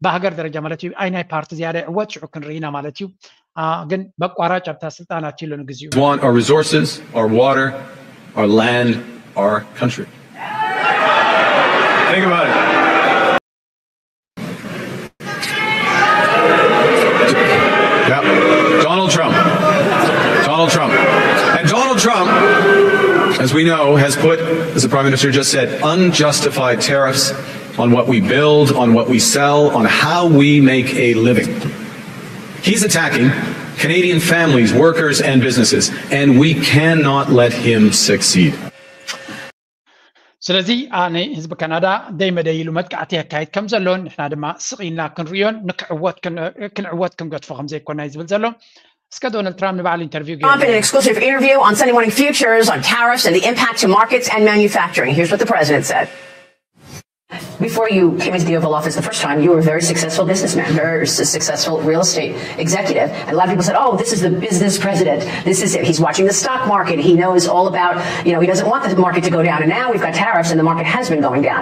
ብሃገር ደረጃ ማለት እዩ ኣይ ናይ ፓርቲ ዝያዳ ይዕወት ሽዑ ክንርኢና ማለት እዩ። ግን በቋራጭ ኣብታ ስልጣን ኣትዩ ኣሎ ንግዚኡ። Want our resources, our water, our land, our country. Think about it. Donald Trump. Donald Trump. And Donald Trump, as we know, has put, as the Prime Minister just said, unjustified tariffs on what we build, on what we sell, on how we make a living. He's attacking Canadian families, workers, and businesses, and we cannot let him succeed. ስለዚ ኣነ ህዝቢ ካናዳ ደይ መደይ ኢሉ መጥቃዕቲ የካይድ ከም ዘሎን ንሕና ድማ ስቕ ኢልና ክንርእዮን ክንዕወት ክንገድፎ ከም ዘይኮና እዩ ዝብል ዘሎ። እስከ ዶናልድ ትራምፕ ንባዕሉ ኢንተርቪው ገይሩ። Trump in an exclusive interview on Sunday Morning Futures on tariffs and the impact to markets and manufacturing. Here's what the president said. Before you came into the Oval Office the first time, you were a very successful businessman, very successful real estate executive. And a lot of people said, oh, this is the business president. This is it. He's watching the stock market. He knows all about, you know, he doesn't want the market to go down. And now we've got tariffs and the market has been going down.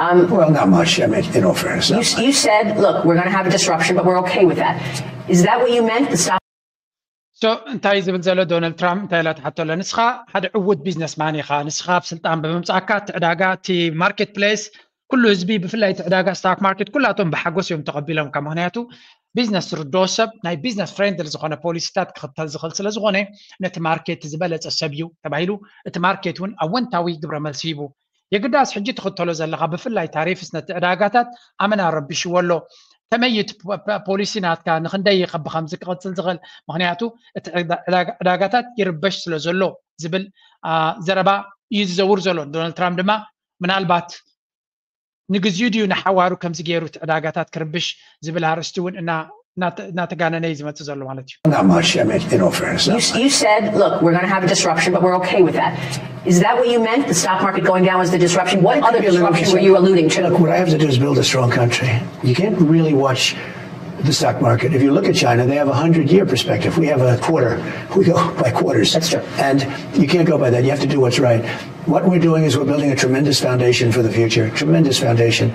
Um, well, not much. I mean, in all fairness. You, you said, look, we're going to have a disruption, but we're okay with that. Is that what you meant? The stock so እንታይ ዝብል ዘሎ ዶናልድ ትራምፕ እንታይ ኢላ ትሓቶ ኣለ? ንስኻ ሓደ ዕውት ቢዝነስማን ኢኻ። ንስኻ ኣብ ስልጣን ብምምፃእካ እቲ ዕዳጋ እቲ ማርኬት ፕሌስ ኩሉ ህዝቢ ብፍላይ እቲ ዕዳጋ ስታክ ማርኬት ኩላቶም ብሓጎስ እዮም ተቐቢሎምካ። ምክንያቱ ቢዝነስ ዝርድኦ ሰብ ናይ ቢዝነስ ፍሬንድሊ ዝኾነ ፖሊሲታት ክኽተል ዝኽእል ስለ ዝኾነ ነቲ ማርኬት ዝበለፀ ሰብ እዩ ተባሂሉ። እቲ ማርኬት እውን ኣወንታዊ ግብረ መልሲ ሂቡ። የግዳስ ሕጂ ትኽተሎ ዘለኻ ብፍላይ ታሪፍስ ነቲ ዕዳጋታት ኣመና ረቢሽዎ ኣሎ። ከመይ እዩ እቲ ፖሊሲ ናትካ ንክንደይ ከብኸምዚ ክቕፅል ዝኽእል? ምክንያቱ እቲ ዕዳጋታት ይርበሽ ስለ ዘሎ ዝብል ዘረባ እዩ ዝዘውር ዘሎ። ዶናልድ ትራምፕ ድማ ምናልባት ንግዚኡ ድዩ ንሓዋሩ ከምዚ ገይሩ እቲ ዕዳጋታት ክርብሽ ዝብል ኣርእስቲ እውን እናተጋነነ እዩ ዝመፅእ ዘሎ ማለት እዩ። Not much. I mean, in all fairness. You, you said, look, we're going to have a disruption, but we're okay with that. Is that what you meant? The stock market going down was the disruption? What other disruption were you alluding to? Look, what I have to do is build a strong country. You can't really watch the stock market. If you look at China, they have a hundred year perspective. We have a quarter. We go by quarters. That's true. And you can't go by that. You have to do what's right. What we're doing is we're building a tremendous foundation for the future. Tremendous foundation.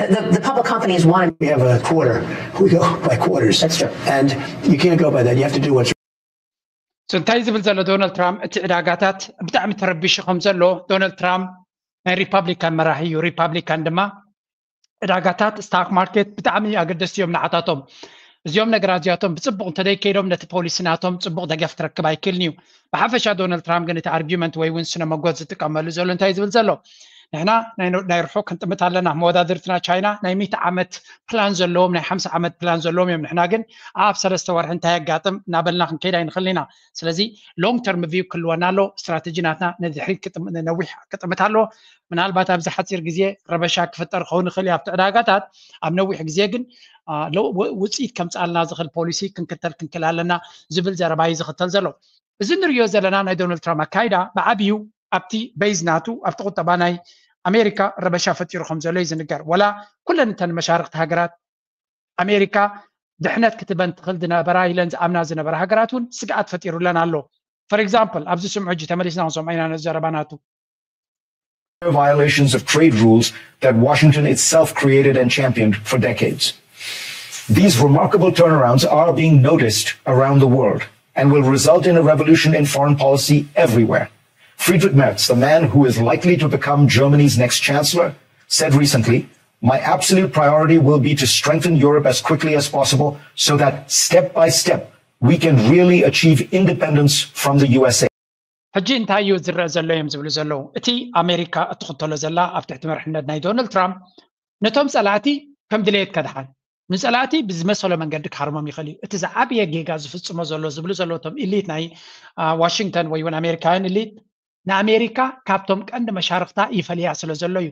The, the, the public companies want to. We have a quarter. We go by quarters. That's true. And you can't go by that. You have to do what's So እንታይ ዝብል ዘሎ ዶናልድ ትራምፕ እቲ ዕዳጋታት ብጣዕሚ ተረቢሹ ከም ዘሎ። ዶናልድ ትራምፕ ናይ ሪፓብሊካን መራሒ እዩ። ሪፓብሊካን ድማ ዕዳጋታት ስታክ ማርኬት ብጣዕሚ ኣገደስቲ እዮም ንዓታቶም። እዚኦም ነገራት እዚኣቶም ብፅቡቕ እንተደይከይዶም ነቲ ፖሊሲ ናቶም ፅቡቕ ደገፍ ክረክብ ኣይክእልን እዩ። ብሓፈሻ ዶናልድ ትራምፕ ግን እቲ ኣርጊመንት ወይ እውን ስነ መጎት ዝጥቀመሉ ዘሎ እንታይ ዝብል ዘሎ ንሕና ናይ ርሑቕ ክንጥምት ኣለና። መወዳድርትና ቻይና ናይ ሚእቲ ዓመት ፕላን ዘለዎም ናይ ሓምሳ ዓመት ፕላን ዘለዎም እዮም። ንሕና ግን ኣብ ሰለስተ ወርሒ እንታይ የጋጥም እናበልና ክንከይድ ኣይንኽእል ኢና። ስለዚ ሎንግ ተርም ቪው ክህልወና ኣሎ። ስትራተጂ ናትና ንድሕሪት ነዊሕ ክጥምት ኣለዎ። ምናልባት ኣብዚ ሓፂር ግዜ ረበሻ ክፍጠር ክኸውን ይኽእል እዩ ኣብቲ ዕዳጋታት። ኣብ ነዊሕ ግዜ ግን ውፅኢት ከምፅኣልና ዝኽእል ፖሊሲ ክንክተል ክንክእል ኣለና ዝብል ዘረባ እዩ ዝኽተል ዘሎ። እዚ ንሪኦ ዘለና ናይ ዶናልድ ትራምፕ ኣካይዳ ብዓብዩ ኣብቲ ቤዝ ናቱ ኣብቲ ቁጠባ ናይ ኣሜሪካ ረበሻ ፈጢሩ ከም ዘሎ እዩ ዝንገር። ወላ ኩለን እተን መሻርክቲ ሃገራት ኣሜሪካ ድሕነት ክትበን ትኽእል ዝነበራ ኢለን ዝኣምና ዝነበራ ሃገራት እውን ስግኣት ፈጢሩለን ኣሎ። ፈር ኤግዛምፕል ኣብዚ ስምዑ ሕጂ ተመሊስና ክንሰምዖ ኢና ነዚ ዘረባ ናቱ። Violations of trade rules that Washington itself created and championed for decades. These remarkable turnarounds are being noticed around the world and will result in a revolution in foreign policy everywhere. Friedrich Merz, the man who is likely to become Germany's next chancellor, said recently, my absolute priority will be to strengthen Europe as quickly as possible so that step by step we can really achieve independence from the U S A. ሕጂ እንታይ እዩ ዝረአ ዘሎ እዮም ዝብሉ ዘለዉ? እቲ ኣሜሪካ እትኽተሎ ዘላ ኣብ ትሕቲ መርሕነት ናይ ዶናልድ ትራምፕ ነቶም ጸላእቲ ከም ድሌት ከድሓን፣ ንጸላእቲ ብዝመሰሎ መንገዲ ክሃርሞም ይኽእል እዩ። እቲ ዝዓበየ ጌጋ ዝፍጽሞ ዘሎ ዝብሉ ዘለዉ እቶም ኢሊት ናይ ዋሽንግተን ወይ እውን ኣሜሪካውያን ኢሊት ንኣሜሪካ ካብቶም ቀንዲ መሻርክታ ይፈልያ ስለ ዘሎ እዩ።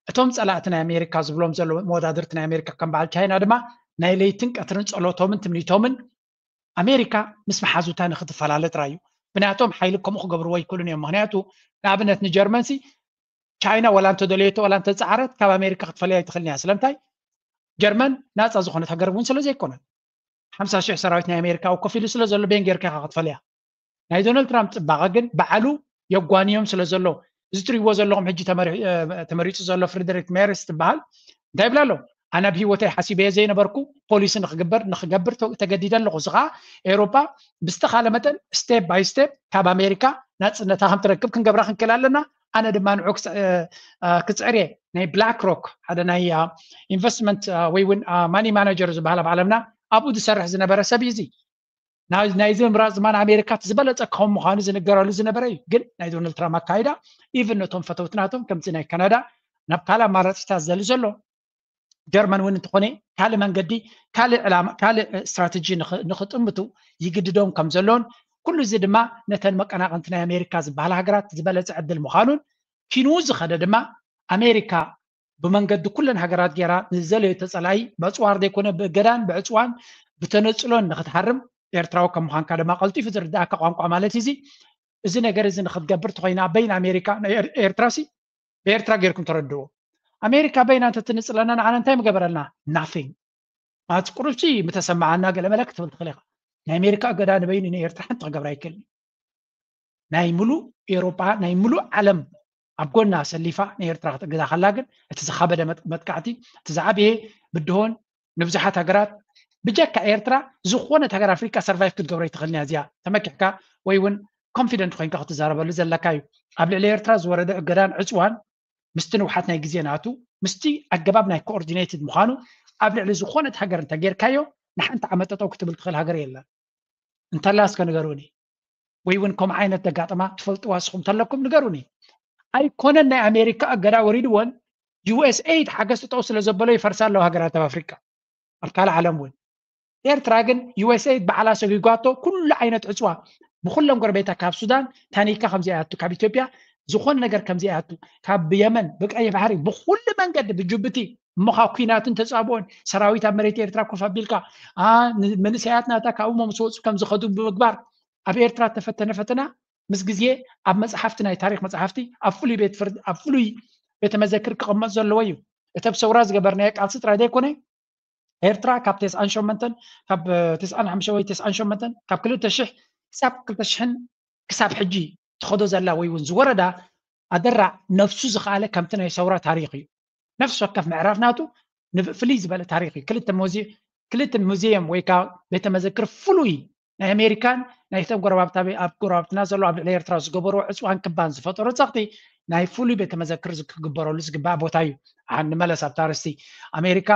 እቶም ጸላእቲ ናይ ኣሜሪካ ዝብሎም ዘለዉ መወዳድርቲ ናይ ኣሜሪካ ከም በዓል ቻይና ድማ ናይ ለይትን ቀትርን ጸሎቶምን ትምኒቶምን ኣሜሪካ ምስ መሓዙታ ንክትፈላለ ጥራይ እዩ። ምክንያቶም ሓይሊ ከምኡ ክገብርዎ ኣይክእሉን እዮም። ምክንያቱ ንኣብነት ንጀርመን ሲ ቻይና ወላ እንተደለየቶ ወላ እንተፀዓረት ካብ ኣሜሪካ ክትፈልያ ኣይትኽእልን እያ። ስለምንታይ? ጀርመን ናፃ ዝኾነት ሃገር እውን ስለ ዘይኮነት ሓምሳ ሽሕ ሰራዊት ናይ ኣሜሪካ ኣብ ኮፍ ኢሉ ስለ ዘሎ ቤን ጌርካ ኢኻ ክትፈልያ። ናይ ዶናልድ ትራምፕ ፅባቐ ግን ባዕሉ የጓንዮም ስለ ዘሎ እዚ ትሪእዎ ዘለኹም ሕጂ ተመሪሑ- እ፣ ተመሪፁ ዘሎ ፍሬደሪክ ሜርስ ትበሃል እንታይ ይብላ ኣሎ? ኣነ ኣብ ህይወተይ ሓሲበዮ ዘይነበርኩ ፖሊሲ ንክግበር ንክገብር ተ- ተገዲደ ኣለኹ። እዚ ከዓ ኤውሮጳ ብዝተኻለ መጠን ስቴፕ ባይ ስቴፕ ካብ ኣሜሪካ ናፅነታ ከም ትረክብ ክንገብራ ክንክእል ኣለና። ኣነ ድማ ንዑ ክጽ- እ፣ እ፣ ክፅዕር እየ። ናይ ብላክ ሮክ ሓደ ናይ እ፣ ኢንቨስትመንት እ፣ ወይ እውን ማኒ ማናጀር ዝበሃል ኣብ ዓለምና ኣብኡ ዝሰርሕ ዝነበረ ሰብ እዩ እዚ። ናይ- ናይዚ ምምራፅ ድማ ንኣሜሪካ እቲ ዝበለፀ ክኸውን ምዃኑ ዝንገረሉ ዝነበረ እዩ። ግን ናይ ዶናልድ ትራምፕ ኣካይዳ ኢቭን ነቶም ፈተውትናቶም ከምዚ ናይ ካናዳ ናብ ካልእ ኣማራፂታት ዘሊ ዘሎ ጀርመን እውን እንተኾነ ካልእ መንገዲ ካልእ ዕላማ ካልእ ስትራተጂ ንኽ- ንኽጥምቱ ይግድዶም ከም ዘሎን ኩሉ እዚ ድማ ነተን መቀናቐንቲ ናይ ኣሜሪካ ዝበሃላ ሃገራት ዝበለፀ ዕድል ምዃኑን ኪንኡ ዝኸደ ድማ ኣሜሪካ ብመንገዲ ኩለን ሃገራት ገይራ ንዘለዮ ተፀላኢ በፅዋር ዘይኮነ ብእገዳን ብዕፅዋን ብተነፅሎን ንክትሃርም ኤርትራዊ ከም ምዃንካ ድማ ቀልጢፉ ዝርዳእካ ቋንቋ ማለት እዚ እዚ ነገር እዚ ንክትገብር ተኮይና በይን ኣሜሪካ ናይ ኤር- ኤርትራ ሲ ብኤርትራ ገይርኩም ተረድዎ። ኣሜሪካ በይና እንተትንፅለና ንዓና እንታይ ምገበረልና? ናቲንግ። ማለት ቁሩብሲ ምተሰማዓና ገለመለ ክትብል ትኽእል ኢኻ። ናይ ኣሜሪካ እገዳ ንበይኑ ንኤርትራ ሓንቲ ክገብር ኣይክእልን። ናይ ሙሉእ ኤውሮጳ ናይ ሙሉእ ዓለም ኣብ ጎና ኣሰሊፋ ንኤርትራ ክትእግዳ ከላ ግን እቲ ዝኸበደ መጥ- መጥቃዕቲ እቲ ዝዓበየ ብድሆን ንብዙሓት ሃገራት ብጀካ ኤርትራ ዝኾነት ሃገር ኣፍሪቃ ሰርቫይቭ ክትገብሮ ኣይትኽእልን እያ። እዚኣ ተመኪሕካ ወይ እውን ኮንፊደንት ኮይንካ ክትዛረበሉ ዘለካ እዩ። ኣብ ልዕሊ ኤርትራ ዝወረደ እገዳን ዕፅዋን ምስቲ ንውሓት ናይ ግዜ ናቱ ምስቲ ኣገባብ ናይ ኮኦርዲኔትድ ምዃኑ ኣብ ልዕሊ ዝኾነት ሃገር እንተጌርካዮ ንሓንቲ ዓመት ጠጠው ክትብል ትኽእል ሃገር የለን። እንተላ እስከ ንገሩኒ ወይ እውን ከምኡ ዓይነት ደጋጥማ ትፈልጥዋ ስኹም ተለኩም ንገሩኒ። ኣይኮነን ናይ ኣሜሪካ እገዳ ወሪድወን ዩኤስኤይድ ሓገዝ ጠጠው ስለ ዘበሎ ይፈርሳ ኣለዋ ሃገራት ኣብ ኣፍሪቃ ኣብ ካልእ ዓለም እውን ኤርትራ ግን ዩኤስኤይድ ባዕላ ሰጊጓቶ ኩሉ ዓይነት ዕፅዋ ብኩሎም ጎረቤታ ካብ ሱዳን ታኒካ ከምዚ ኣያቱ ካብ ኢትዮጵያ ዝኾነ ነገር ከምዚ ኣያቱ ካብ የመን ብቀይ ባሕሪ ብኩሉ መንገዲ ብጅቡቲ እሞ ካብ ኩናትን ተፃብኦን ሰራዊት ኣብ መሬት ኤርትራ ኮፍ ኣቢልካ አ፣ ን- መንእሰያት ናታ ካብኡ ምስ ወፁ ከም ዝኸዱ ብምግባር ኣብ ኤርትራ ተፈተነ ፈተና ምስ ግዜ ኣብ መፅሓፍቲ ናይ ታሪክ መፅሓፍቲ ኣብ ፍሉይ ቤት ፍርዲ ኣብ ፍሉይ ቤተ መዘክር ክቕመጥ ዘለዎ እዩ። እቲ ኣብ ሰውራ ዝገበርናዮ ቃልሲ ጥራይ ዘይኮነ ኤርትራ ካብ ተስዓን ሸሞንተን ካብ ተስዓን ሓሙሽተ ወይ ተስዓን ሸሞንተን ካብ ክልተ ሽሕ ክሳብ ክልተ ሽሕን ክሳብ ሕጂ ትኸዶ ዘላ ወይ እውን ዝወረዳ ኣደራዕ ነፍሱ ዝኸኣለ ከምቲ ናይ ሰውራ ታሪክ እዩ። ነፍሲ ወከፍ ምዕራፍ ናቱ ንብ- ፍልይ ዝበለ ታሪክ እዩ። ክልተ ሙዚ- ክልተ ሙዚየም ወይ ከዓ ቤተ መዘክር ፍሉይ ናይ ኣሜሪካን ናይቶም ጎረባብታ ኣብ ጎረባብትና ዘሎ ኣብ ልዕሊ ኤርትራ ዝገበርዎ ዕፅዋን ክባን ዝፈጠሮ ፀቕጢ ናይ ፍሉይ ቤተ መዘክር ክግበረሉ ዝግባእ ቦታ እዩ። ኣን ንመለስ ኣብታ ርስቲ ኣሜሪካ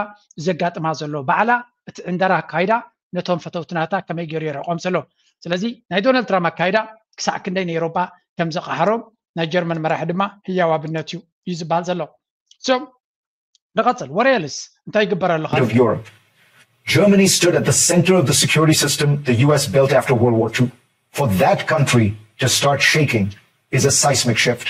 ዘጋጥማ ዘሎ ባዕላ እቲ ዕንደራ ኣካይዳ ነቶም ፈተውትናታ ከመይ ገይሩ የርሕቆም ዘሎ። ስለዚ ናይ ዶናልድ ትራምፕ ኣካይዳ ክሳዕ ክንደይ ንኤውሮጳ ከም ዘቃሃሮም ናይ ጀርመን መራሒ ድማ ህያው ኣብነት እዩ እዩ ዝበሃል ዘሎ። So ንቐጽል ወረ ኤልስ እንታይ ይግበር ኣሎ? Of Europe. Germany stood at the center of the security system the U S built after World War Two. For that country to start shaking is a seismic shift.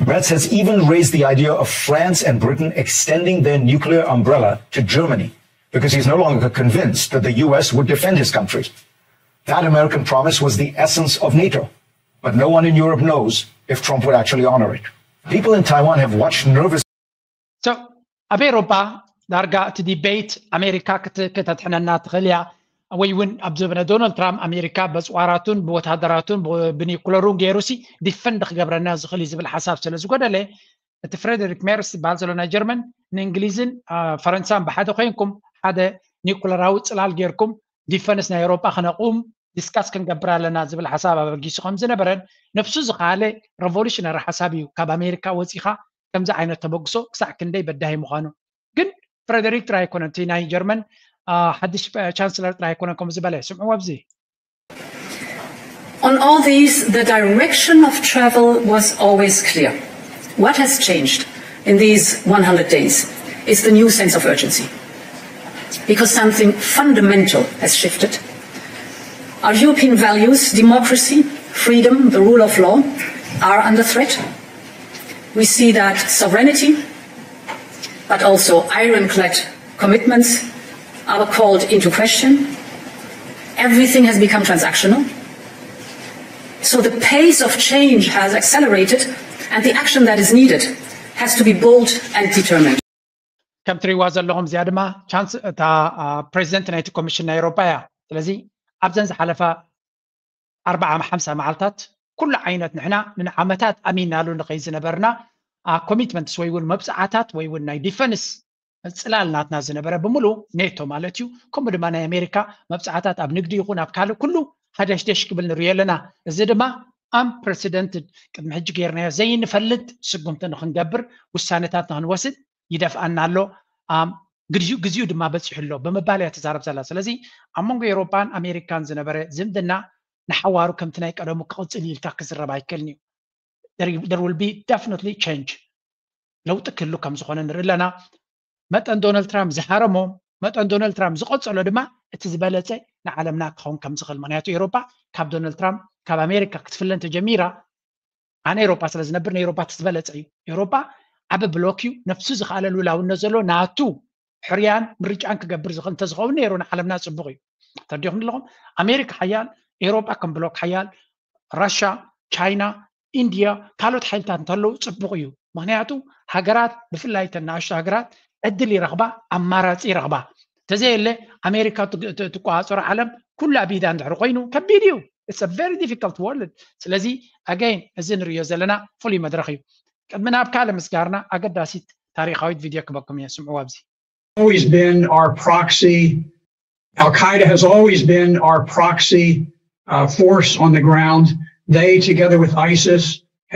Merz has even raised the idea of France and Britain extending their nuclear umbrella to Germany because he's no longer convinced that the U S would defend his country. That American promise was the essence of NATO, but no one in Europe knows if Trump would actually honor it. People in Taiwan have watched nervous So ኣብ ኤውሮጳ ዳርጋ እቲ ዲቤት ኣሜሪካ ክት- ከተድሕነና ትኽእል እያ ወይ እውን ኣብ ዘበነ ዶናልድ ትራምፕ ኣሜሪካ በፅዋራቱን ብወታደራቱን ብ- ብኒኩለሩን ገይሩ ሲ ዲፈንድ ክገብረና ዝኽእል እዩ ዝብል ሓሳብ ስለ ዝጎደለ እቲ ፍሬደሪክ ሜርስ ዝበሃል ዘሎ ናይ ጀርመን ንእንግሊዝን አ፣ ፈረንሳን ብሓደ ኮይንኩም ሓደ ኒኩለራዊ ፅላል ገይርኩም ዲፈንስ ናይ ኤውሮጳ ክነቁም ዲስካስ ክንገብር ኣለና ዝብል ሓሳብ ኣበጊሱ ከም ዝነበረን ነብሱ ዝኸኣለ ሬቮሉሽነሪ ሓሳብ እዩ ካብ ኣሜሪካ ወፂኻ ከምዚ ዓይነት ተበግሶ ክሳዕ ክንደይ በዳሂ ምዃኑ ግን ፍሬደሪክ ጥራይ ኣይኮነን እቲ ናይ ጀርመን አ፣ ሓድሽ አ፣ ቻንስለር ጥራይ ኣይኮነን ከምኡ ዝበለ ስምዕዎ ኣብዚ On all these, the direction of travel was always clear. What has changed in these one hundred days is the new sense of urgency, because something fundamental has shifted. Our European values, democracy, freedom, the rule of law, are under threat. We see that sovereignty, but also ironclad commitments are called into question. Everything has become transactional. So the pace of change has accelerated, and the action that is needed has to be bold and determined. ከም ትሪእዋ ዘለኹም እዚኣ ድማ ቻንስ እታ ፕሬዚደንት ናይቲ ኮሚሽን ናይ ኤውሮፓ እያ። ስለዚ ኣብዘን ዝሓለፋ ኣርባዓ ሓምሳ መዓልታት ኩሉ ዓይነት ንሕና ንዓመታት ኣሚናሉ ንኸይ ዝነበርና ኮሚትመንትስ ወይ እውን መብፅዓታት ወይ እውን ናይ ዲፈንስ ፅላል ናትና ዝነበረ ብምሉ ኔቶ ማለት እዩ። ከምኡ ድማ ናይ ኣሜሪካ መብፅዓታት ኣብ ንግዲ ይኹን ኣብ ካልእ ኩሉ ሃደሽደሽ ክብል ንሪኦ ኣለና። እዚ ድማ ኣምፕረሲደንትድ ቅድሚ ሕጂ ገይርናዮ ዘይንፈልጥ ስጉምቲ ንክንገብር ውሳነታት ንክንወስድ ይደፍኣና ኣሎ። ግዜኡ ድማ በፂሑ ኣሎ ብምባል እያ ትዛረብ ዘላ። ስለዚ ኣብ መንጎ ኤውሮፓን ኣሜሪካን ዝነበረ ዝምድና ንሓዋሩ ከምቲ ናይ ቀደሙ ክቕፅል ኢልካ ክዝረብ ኣይከልን እዩ። There will be definitely change። ለውጢ ክህሉ ከም ዝኾነ ንርኢ ኣለና። መጠን ዶናልድ ትራምፕ ዝሃረሞ መጠን ዶናልድ ትራምፕ ዝቐፀሎ ድማ እቲ ዝበለፀ ንዓለምና ክኸውን ከም ዝኽእል። ምክንያቱ ኤውሮፓ ካብ ዶናልድ ትራምፕ ካብ ኣሜሪካ ክትፍለን ተጀሚራ ኣነ ኤውሮፓ ስለ ዝነብር ንኤውሮፓ እቲ ዝበለፀ እዩ። ኤውሮፓ ዓቢ ብሎክ እዩ። ነፍሱ ዝኸኣለ ልኡላውነት ዘሎ ናቱ ሕርያን ምርጫን ክገብር ዝኽእል እንተዝኸውን ነይሩ ንዓለምና ፅቡቕ እዩ። ተረዲኹም ኣለኹም? ኣሜሪካ ሓያል፣ ኤውሮፓ ከም ብሎክ ሓያል፣ ራሻ፣ ቻይና፣ ኢንድያ ካልኦት ሓይልታት እንተለዉ ፅቡቕ እዩ። ምክንያቱ ሃገራት ብፍላይ እተን ንኣሽቱ ሃገራት ዕድል ይረኽባ፣ ኣማራፂ ይረኽባ። ተዘየለ ኣሜሪካ ትቆፃፀሮ ዓለም ኩላ ኣብ ኢዳ እንድሕር ኮይኑ ከቢድ እዩ። It's a very difficult world። ስለዚ ኣገይን እዚ ንሪኦ ዘለና ፍሉይ መድረኽ እዩ። ቅድሚ ናብ ካልእ ምስጋርና ኣገዳሲት ታሪኻዊት ቪድዮ ክበኩም እየ፣ ስምዕዋ ኣብዚ። Always been our proxy. Al Qaeda has always been our proxy uh, force on the ground. They, together with ISIS,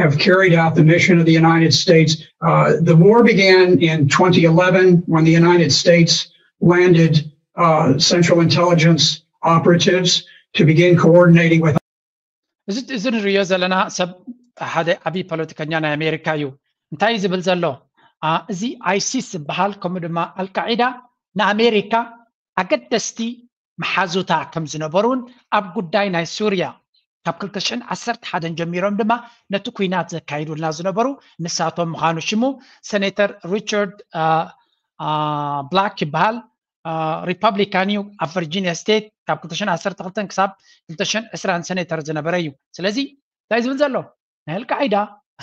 have carried out the mission of the United States. Uh, the war began in twenty eleven when the United States landed uh, Central Intelligence operatives to begin coordinating with. እዚ ንሪኦ ዘለና ሰብ ሓደ ዓብዪ ፖለቲከኛ ናይ ኣሜሪካ እዩ። እንታይ እዩ ዝብል ዘሎ? እዚ ኣይሲስ ዝበሃል ከምኡ ድማ ኣልቃዒዳ ንኣሜሪካ ኣገደስቲ መሓዙታ ከም ዝነበሩን ኣብ ጉዳይ ናይ ሱርያ ካብ ክልተ ሽሕን ዓሰርተ ሓደን ጀሚሮም ድማ ነቲ ኲናት ዘካይዱልና ዝነበሩ ንሳቶም ምዃኑ ሽሙ ሰኔተር ሪቻርድ ብላክ ይበሃል። ሪፐብሊካን እዩ። ኣብ ቨርጂኒያ ስቴት ካብ ክልተ ሽሕን ዓሰርተ ክልተን ክሳብ ክልተ ሽሕን ዕስራን ሰኔተር ዝነበረ እዩ። ስለዚ እንታይ ዝብል ዘሎ ናይ ኣልቃዒዳ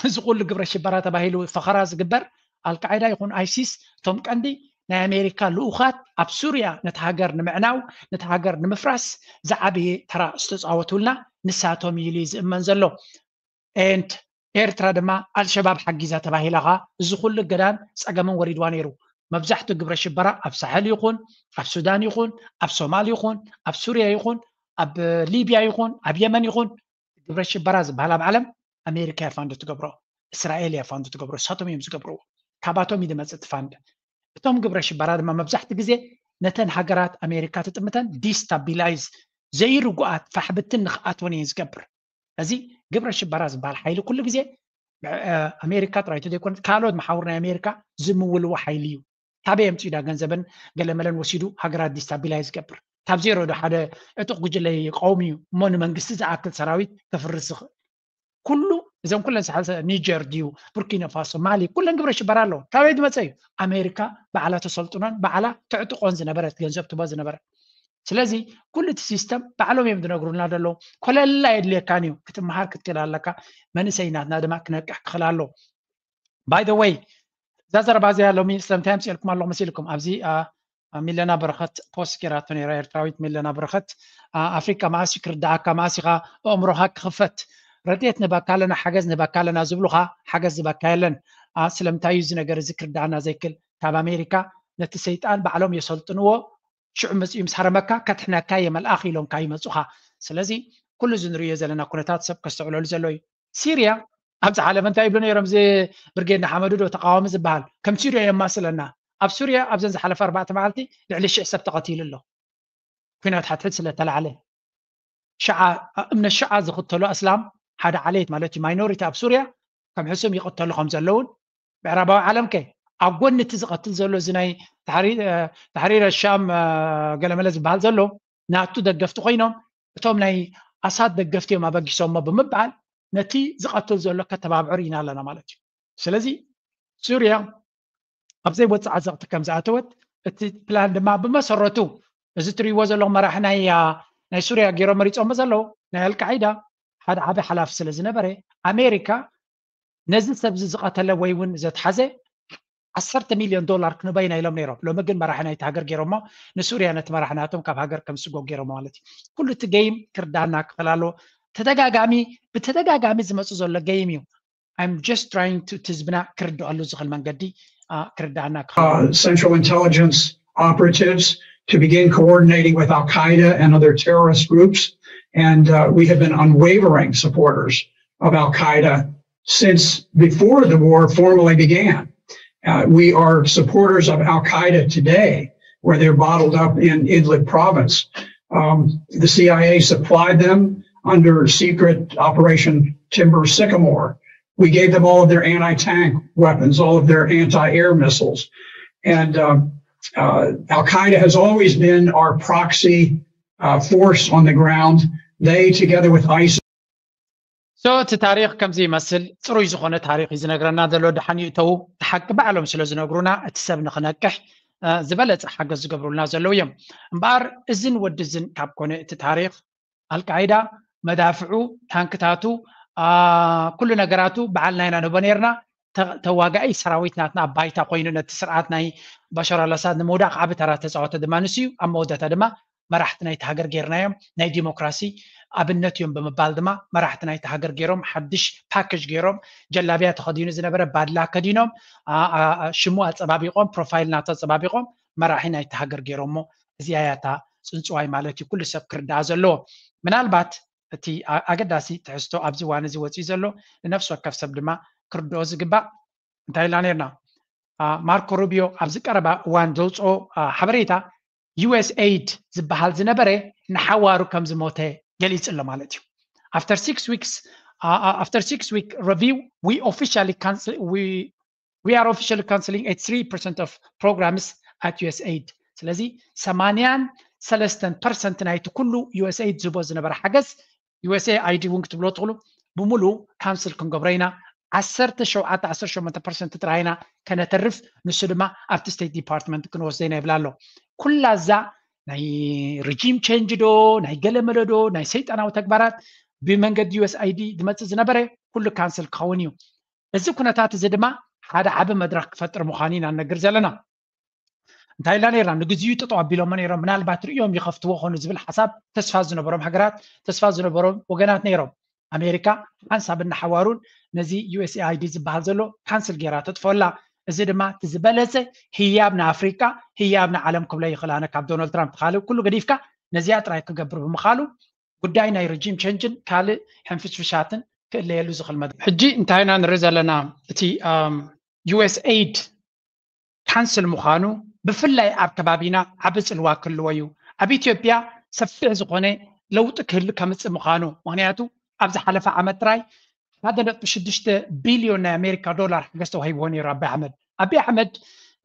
እዚ ኩሉ ግብረ ሽበራ ተባሂሉ ፈኸራ ዝግበር ኣልቃዒዳ ይኹን ኣይሲስ እቶም ቀንዲ ናይ ኣሜሪካ ልኡኻት ኣብ ሱርያ ነቲ ሃገር ንምዕናው ነቲ ሃገር ንምፍራስ ዝዓበየ ተራ ዝተፃወቱልና ንሳቶም ኢሉ እዩ ዝእመን ዘሎ። And ኤርትራ ድማ ኣልሸባብ ሓጊዛ ተባሂላ ኸዓ እዚ ኩሉ ገዳን ፀገምን ወሪድዋ ነይሩ። መብዛሕትኡ ግብረ ሽበራ ኣብ ሳሕል ይኹን ኣብ ሱዳን ይኹን ኣብ ሶማል ይኹን ኣብ ሱርያ ይኹን ኣብ ሊብያ ይኹን ኣብ የመን ይኹን ግብረ ሽበራ ዝበሃል ኣብ ዓለም ኣሜሪካ እያ ፋንድ ትገብሮ፣ እስራኤል እያ ፋንድ ትገብሮ፣ እሳቶም እዮም ዝገብርዎ። ካባቶም እዩ ዝመፅእ እቲ ፋንድ። እቶም ግብረ ሽበራ ድማ መብዛሕትኡ ግዜ ነተን ሃገራት ኣሜሪካ ትጥምተን ዲስታቢላይዝ ዘይርጉኣት ፋሕብትን ንክኣትወን እየን ዝገብር። እዚ ግብረ ሽበራ ዝበሃል ሓይሊ ኩሉ ግዜ ኣሜሪካ ጥራይ ተዘይኮነት ካልኦት መሓውር ናይ ኣሜሪካ ዝምውልዎ ሓይሊ እዩ። ካበይ ኣምፂኡ ዳ ገንዘበን ገለመለን ወሲዱ ሃገራት ዲስታቢላይዝ ዝገብር? ካብ ዜሮ ዶ ሓደ ዕጡቕ ጉጅለ ይቃወም እዩ እሞ ንመንግስቲ ዝኣክል ሰራዊት ከፍርስ ዝኽእል? ኩሉ እዘን ኩለን ሰሓ ኒጀር ድዩ ቡርኪና ፋሶ ማሊ ኩለን ግብረ ሽበራ ኣለዎ። ካበይ ዝመፀ እዩ? ኣሜሪካ ባዕላ ተሰልጥኖን ባዕላ ተዕጥቆን ዝነበረት ገንዘብ ትቦ ዝነበረ ስለዚ ኩሉ እቲ ሲስተም ባዕሎም እዮም ዝነግሩልና ዘለዉ። ኮለላ የድልየካን እዩ ክትመሃር ክትክእል ኣለካ። መንእሰይ ናትና ድማ ክነቅሕ ክኽእል ኣለዎ። By the way እዛ ዘረባ እዚኣ ሎሚ ስለምንታይ ኣምፅኤልኩም ኣለኹ መሲልኩም? ኣብዚ ሚለና በረኸት ፖስት ገይራቶ ነይራ፣ ኤርትራዊት ሚለና በረኸት። ኣፍሪቃ መኣስ እዩ ክርድኣካ፣ መኣስ ኢኻ ኣእምሮኻ ክኽፈት? ረድኤት ንህበካ ኣለና፣ ሓገዝ ንህበካ ኣለና ዝብሉኻ ሓገዝ ዝህበካ የለን። ስለምንታይ እዩ እዚ ነገር እዚ ክርድኣና ዘይክል? ካብ ኣሜሪካ ነቲ ሰይጣን ባዕሎም የሰልጥንዎ፣ ሽዑ መፂኡ ምስ ሃረመካ ከድሕነካ እየ መልኣኽ ኢሎምካ ይመፁኻ። ስለዚ ኩሉ እዚ ንሪኦ ዘለና ኩነታት ሰብ ከስተውዕለሉ ዘሎ እዩ። ሲርያ ኣብ ዝሓለፈ እንታይ ይብሉ ነይሮም? እዚ ብርጌድ ንሓመዱ ዶ ተቃዋሚ ዝበሃል ከም ሲርያ የማስለና። ኣብ ሱርያ ኣብዘን ዝሓለፈ ኣርባዕተ መዓልቲ ልዕሊ ሽሕ ሰብ ተቐቲሉ ኣሎ። ኩናት ሓድሕድ ስለተላዕለ ሽዓ እምነት ሽዓ ዝኽተሉ ኣስላም ሓደ ዓሌት ማለት እዩ ማይኖሪቲ ኣብ ሱርያ ከም ሕሱም ይቕተሉ ከም ዘለውን ምዕራባዊ ዓለም ከ ኣብ ጎኒ እቲ ዝቐትል ዘሎ እዚ ናይ ታሕሪር ሻም ገለመለ ዝበሃል ዘሎ ናቱ ደገፍቲ ኮይኖም እቶም ናይ ኣሳድ ደገፍቲ እዮም ኣበጊሶሞ ብምባል ነቲ ዝቐትል ዘሎ ከተባብዑ ርኢና ኣለና ማለት እዩ። ስለዚ ሱርያ ኣብ ዘይወፅእ ዓዘቕቲ ከም ዝኣተወት እቲ ፕላን ድማ ብመሰረቱ እዚ ትሪእዎ ዘለኹም መራሒ ናይ ናይ ሱርያ ገይሮም መሪፆሞ ዘለዉ ናይ ኣልቃዒዳ ሓደ ዓቢ ሓላፊ ስለ ዝነበረ ኣሜሪካ ነዚ ሰብዚ ዝቐተለ ወይ እውን ዘትሓዘ ዓሰርተ ሚልዮን ዶላር ክንበይና ኢሎም ነይሮም። ሎሚ ግን መራሒ ናይቲ ሃገር ገይሮሞ ንሱርያ ነቲ መራሒ ናቶም ካብ ሃገር ከም ዝስጎ ገይሮሞ ማለት እዩ። ኩሉ እቲ ገይም ክርዳና ክኽእል ኣለዎ። ተደጋጋሚ ብተደጋጋሚ ዝመፁ ዘሎ ገይም እዩ። I'm just trying to ህዝብና ክርድኣሉ ዝኽእል መንገዲ ክርዳና ክኽእል Central Intelligence operatives to begin coordinating with Al Qaeda and other terrorist groups. And uh, we have been unwavering supporters of Al Qaeda since before the war formally began. Uh, we are supporters of Al Qaeda today, where they're bottled up in Idlib province. Um, the C I A supplied them under secret Operation Timber Sycamore. We gave them all of their anti tank weapons, all of their anti air missiles. And um, uh, Al Qaeda has always been our proxy uh, force on the ground. They, together with ISIS, so እቲ ታሪክ ከምዚ ይመስል ፅሩይ ዝኾነ ታሪክ እዩ ዝነግረና ዘሎ። ደሓን ይእተዉ ሓቂ ባዕሎም ስለ ዝነግሩና እቲ ሰብ ንክነቅሕ ዝበለፀ ሓገዝ ዝገብሩልና ዘለዉ እዮም። እምበኣር እዝን ወዲ እዝን ካብ ኮነ እቲ ታሪክ ኣልቃይዳ መዳፍዑ ታንክታቱ ኩሉ ነገራቱ በዓል ናይና ንቦ ነርና። ተዋጋኢ ሰራዊት ናትና ኣብ ባይታ ኮይኑ ነቲ ስርዓት ናይ ባሻር ኣልኣሳድ ንምውዳቕ ዓቢ ተራ ተፃወተ ድማ ንሱ እዩ። ኣብ መወዳእታ ድማ መራሕቲ ናይቲ ሃገር ጌርናዮም። ናይ ዲሞክራሲ ኣብነት እዮም ብምባል ድማ መራሕቲ ናይቲ ሃገር ገይሮም ሓድሽ ፓኬጅ ገይሮም ጀላብያ ተኸዲኑ ዝነበረ ባድላ ከዲኖም ሽሙ ኣፀባቢቖም ፕሮፋይል ናቱ ኣፀባቢቖም መራሒ ናይቲ ሃገር ገይሮሞ። እዚኣ እያ እታ ፅንፅዋይ ማለት እዩ ኩሉ ሰብ ክርዳኣ ዘለዎ። ምናልባት እቲ ኣገዳሲ ትሕዝቶ ኣብዚ እዋን እዚ ወፂኡ ዘሎ ንነፍሲ ወከፍ ሰብ ድማ ክርድኦ ዝግባእ እንታይ ኢልና ነርና? ማርኮ ሩቢዮ ኣብዚ ቀረባ እዋን ዘውፅኦ ሓበሬታ ዩኤስኤይድ ዝበሃል ዝነበረ ንሓዋሩ ከም ዝሞተ ገሊፁ ኣሎ ማለት እዩ። After six weeks, uh, after six week review, we officially cancel, we, we are officially canceling eighty-three percent of programs at USAID. ስለዚ ሰማንያን ሰለስተን ፐርሰንት ናይቲ ኩሉ ዩኤስኤይድ ዝቦ ዝነበረ ሓገዝ ዩኤስኤኣይዲ እውን ክትብሎ ትኽእሉ ብምሉ ካንስል ክንገብሮ ኢና። ዓሰርተ ሸውዓተ ዓሰርተ ሸሞንተ ፐርሰንት ጥራይና ከነተርፍ ንሱ ድማ ኣብቲ ስቴት ዲፓርትመንት ክንወስዶ ኢና ይብላ ኣሎ። ኩላ እዛ ናይ ሪጂም ቸንጅ ዶ ናይ ገለመለ ዶ ናይ ሰይጣናዊ ተግባራት ብመንገዲ ዩኤስኣይዲ ዝመፅእ ዝነበረ ኩሉ ካንስል ክኸውን እዩ። እዚ ኩነታት እዚ ድማ ሓደ ዓቢ መድረክ ክፈጥር ምዃኑ ኢና ንነግር ዘለና። እንታይ ኢልና ነርና ንግዚኡ ጠጠው ኣቢሎሞ ነይሮም ምናልባት ርእዮም ይኸፍትዎ ኾኑ ዝብል ሓሳብ ተስፋ ዝነበሮም ሃገራት ተስፋ ዝነበሮም ወገናት ነይሮም። ኣሜሪካ ሓንሳብ እናሓዋሩን ነዚ ዩኤስኤኣይዲ ዝበሃል ዘሎ ካንስል ገይራ ተጥፈላ። እዚ ድማ እቲ ዝበለፀ ህያብ ንኣፍሪቃ ህያብ ንዓለም ክብሎ ይኽእል ኣነ ካብ ዶናልድ ትራምፕ ካልእ ኩሉ ገዲፍካ ነዚኣ ጥራይ ክገብር ብምኻሉ ጉዳይ ናይ ሪጂም ቸንጅን ካልእ ሕንፍሽፍሻትን ክእለየሉ ዝኽእል መድረክ ሕጂ እንታይ ኢና ንርኢ ዘለና? እቲ ዩኤስኤይድ ካንስል ምዃኑ ብፍላይ ኣብ ከባቢና ዓቢ ፅልዋ ክህልዎ እዩ። ኣብ ኢትዮጵያ ሰፊሕ ዝኾነ ለውጢ ክህሉ ከምፅእ ምዃኑ ምክንያቱ ኣብ ዝሓለፈ ዓመት ጥራይ ሓደ ነጥቢ ሽዱሽተ ቢልዮን ናይ ኣሜሪካ ዶላር ሓገዝ ተዋሂብዎ ነይሩ ኣቢ ኣሕመድ። ኣቢ ኣሕመድ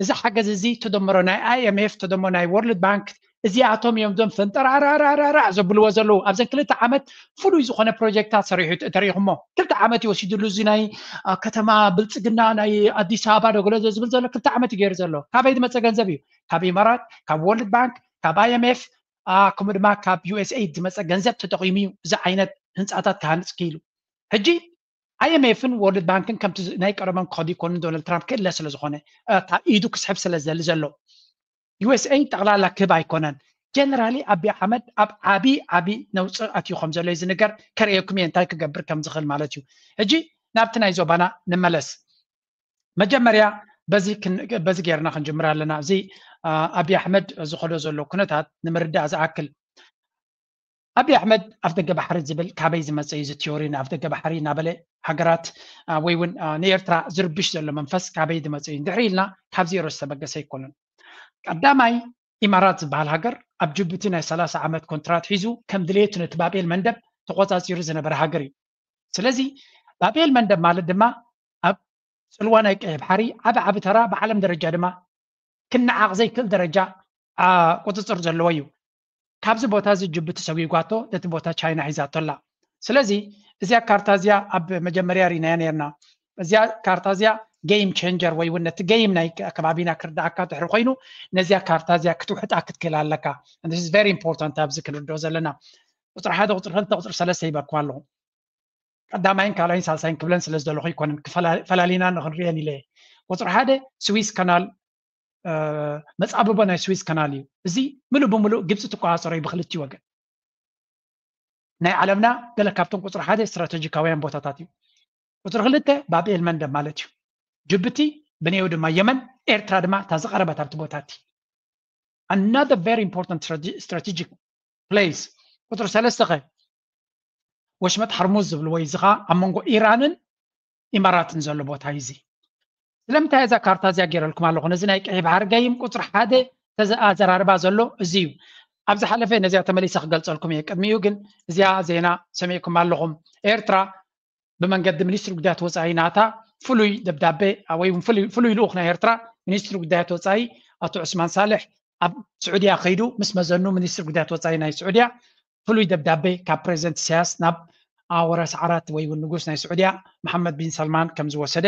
እዚ ሓገዝ እዚ ተደምሮ ናይ ኣይኤምኤፍ ተደምሮ ናይ ወርልድ ባንክ እዚኣቶም እዮም ዞም ፈንጠራራራራራ ዘብልዎ ዘለዉ። ኣብዘን ክልተ ዓመት ፍሉይ ዝኾነ ፕሮጀክታት ሰሪሑ ተሪኹሞ። ክልተ ዓመት እዩ ወሲድሉ እዚ ናይ ከተማ ብልፅግና ናይ ኣዲስ ኣበባ ዶ ገለ ዝብል ዘሎ ክልተ ዓመት እዩ ገይሩ ዘሎ። ካበይ ዝመፀ ገንዘብ እዩ? ካብ ኢማራት፣ ካብ ወርልድ ባንክ፣ ካብ ኣይኤምኤፍ ከምኡ ድማ ካብ ዩኤስኤይድ ዝመፀ ገንዘብ ተጠቒሙ እዩ እዚ ዓይነት ህንፃታት ክሃንፅ ክኢሉ። ሕጂ ኣይኤምኤፍን ወርልድ ባንክን ከምቲ ናይ ቀደሞም ክኸዱ ይኮኑን ዶናልድ ትራምፕ ክእለ ስለ ዝኾነ ኢዱ ክስሕብ ስለ ዝደሊ ዘሎ ዩኤስኤይድ ጠቕላላ ክህብ ኣይኮነን። ጀነራሊ ኣቢ ኣሕመድ ኣብ ዓቢ ዓቢ ነውፂ ኣትዩ ከም ዘሎ እዩ ዝንገር። ከርእየኩም እየ እንታይ ክገብር ከም ዝኽእል ማለት እዩ። ሕጂ ናብቲ ናይ ዞባና ንመለስ። መጀመርያ በዚ ጌርና ክንጅምር ኣለና። እዚ ኣቢ ኣሕመድ ዝኸዶ ዘሎ ኩነታት ንምርዳእ ዝኣክል ኣቢ ኣሕመድ ኣፍ ደገ ባሕሪ ዝብል ካበይ ዝመፀ እዩ እዚ ቲዮሪ ንኣፍ ደገ ባሕሪ እናበለ ሃገራት ወይ እውን ንኤርትራ ዝርብሽ ዘሎ መንፈስ ካበይ ዝመፀ እዩ እንድሕሪ ኢልና ካብዚ ርስ ተበገሰ ኣይኮነን። ቀዳማይ ኢማራት ዝበሃል ሃገር ኣብ ጅቡቲ ናይ ሰላሳ ዓመት ኮንትራት ሒዙ ከም ድሌቱ ነቲ ባብኤል መንደብ ተቆጻጺሩ ዝነበረ ሃገር እዩ። ስለዚ ባብኤል መንደብ ማለት ድማ ኣብ ጽልዋ ናይ ቀይሕ ባሕሪ ዓቢ ዓቢ ተራ ብዓለም ደረጃ ድማ ክነዓቕ ዘይክእል ደረጃ ቁጽጽር ዘለዎ እዩ። ካብዚ ቦታ እዚ ጅቡቲ ሰጒጓቶ ነቲ ቦታ ቻይና ሒዛቶ ኣላ። ስለዚ እዚኣ ካርታ እዚኣ ኣብ መጀመርያ ርኢናያ ነርና። እዚኣ ካርታ እዚኣ game changer ወይ እውን ነቲ game ናይ ከባቢና ክርዳኣካ ድሕሪ ኮይኑ ነዚኣ ካርታ እዚኣ ክትውሕጣ ክትክእል ኣለካ። This is very important ኣብዚ ክንርድኦ ዘለና። ቁፅሪ ሓደ፣ ቁፅሪ ክልተ፣ ቁፅሪ ሰለስተ ይበልኩም ኣለኹ። ቀዳማይን ካልኣይን ሳልሳይን ክብለን ስለ ዝደለኹ ኣይኮነን፣ ፈላሊና ንክንሪአን ኢለ። ቁፅሪ ሓደ ስዊስ ካናል፣ መፃብቦ ናይ ስዊስ ካናል እዩ። እዚ ምሉእ ብምሉእ ግብፂ ትቆፃፀሮ እዩ ብክልቲኡ ወገን። ናይ ዓለምና ገለ ካብቶም ቁፅሪ ሓደ ስትራቴጂካውያን ቦታታት እዩ። ቁፅሪ ክልተ ባብኤል መንደብ ማለት እዩ። ጅቡቲ ብኔው ድማ የመን፣ ኤርትራ ድማ እታ ዝቐረበት ኣብቲ ቦታ እቲ። Another very important strategic place። ቁፅሪ ሰለስተ ኸ ወሽመጥ ሓርሙዝ ዝብልዎ እዩ። እዚ ኸዓ ኣብ መንጎ ኢራንን ኢማራትን ዘሎ ቦታ እዩ። እዚ ስለምንታይ እዛ ካርታ እዚኣ ገይረልኩም ኣለኹ? ነዚ ናይ ቀይሕ ባሕሪ ገይም ቁፅሪ ሓደ ተዘ-፣ ኣዘራርባ ዘሎ እዚ እዩ። ኣብ ዝሓለፈ ነዚኣ ተመሊሰ ክገልፀልኩም እየ። ቅድሚኡ ግን እዚኣ ዜና ሰሚዕኩም ኣለኹም። ኤርትራ ብመንገዲ ሚኒስትሪ ጉዳያት ወፃኢ ናታ ፍሉይ ደብዳቤ ወይ እውን ፍሉይ፣ ፍሉይ ልኡኽ ናይ ኤርትራ ሚኒስትሪ ጉዳያት ወፃኢ ኣቶ ዑስማን ሳልሕ ኣብ ስዑድያ ከይዱ ምስ መዘኑ ሚኒስትሪ ጉዳያት ወፃኢ ናይ ስዑድያ ፍሉይ ደብዳቤ ካብ ፕሬዚደንት ኢሳያስ ናብ ኣወራስ ዓራት ወይ እውን ንጉስ ናይ ስዑድያ መሓመድ ቢን ሰልማን ከም ዝወሰደ፣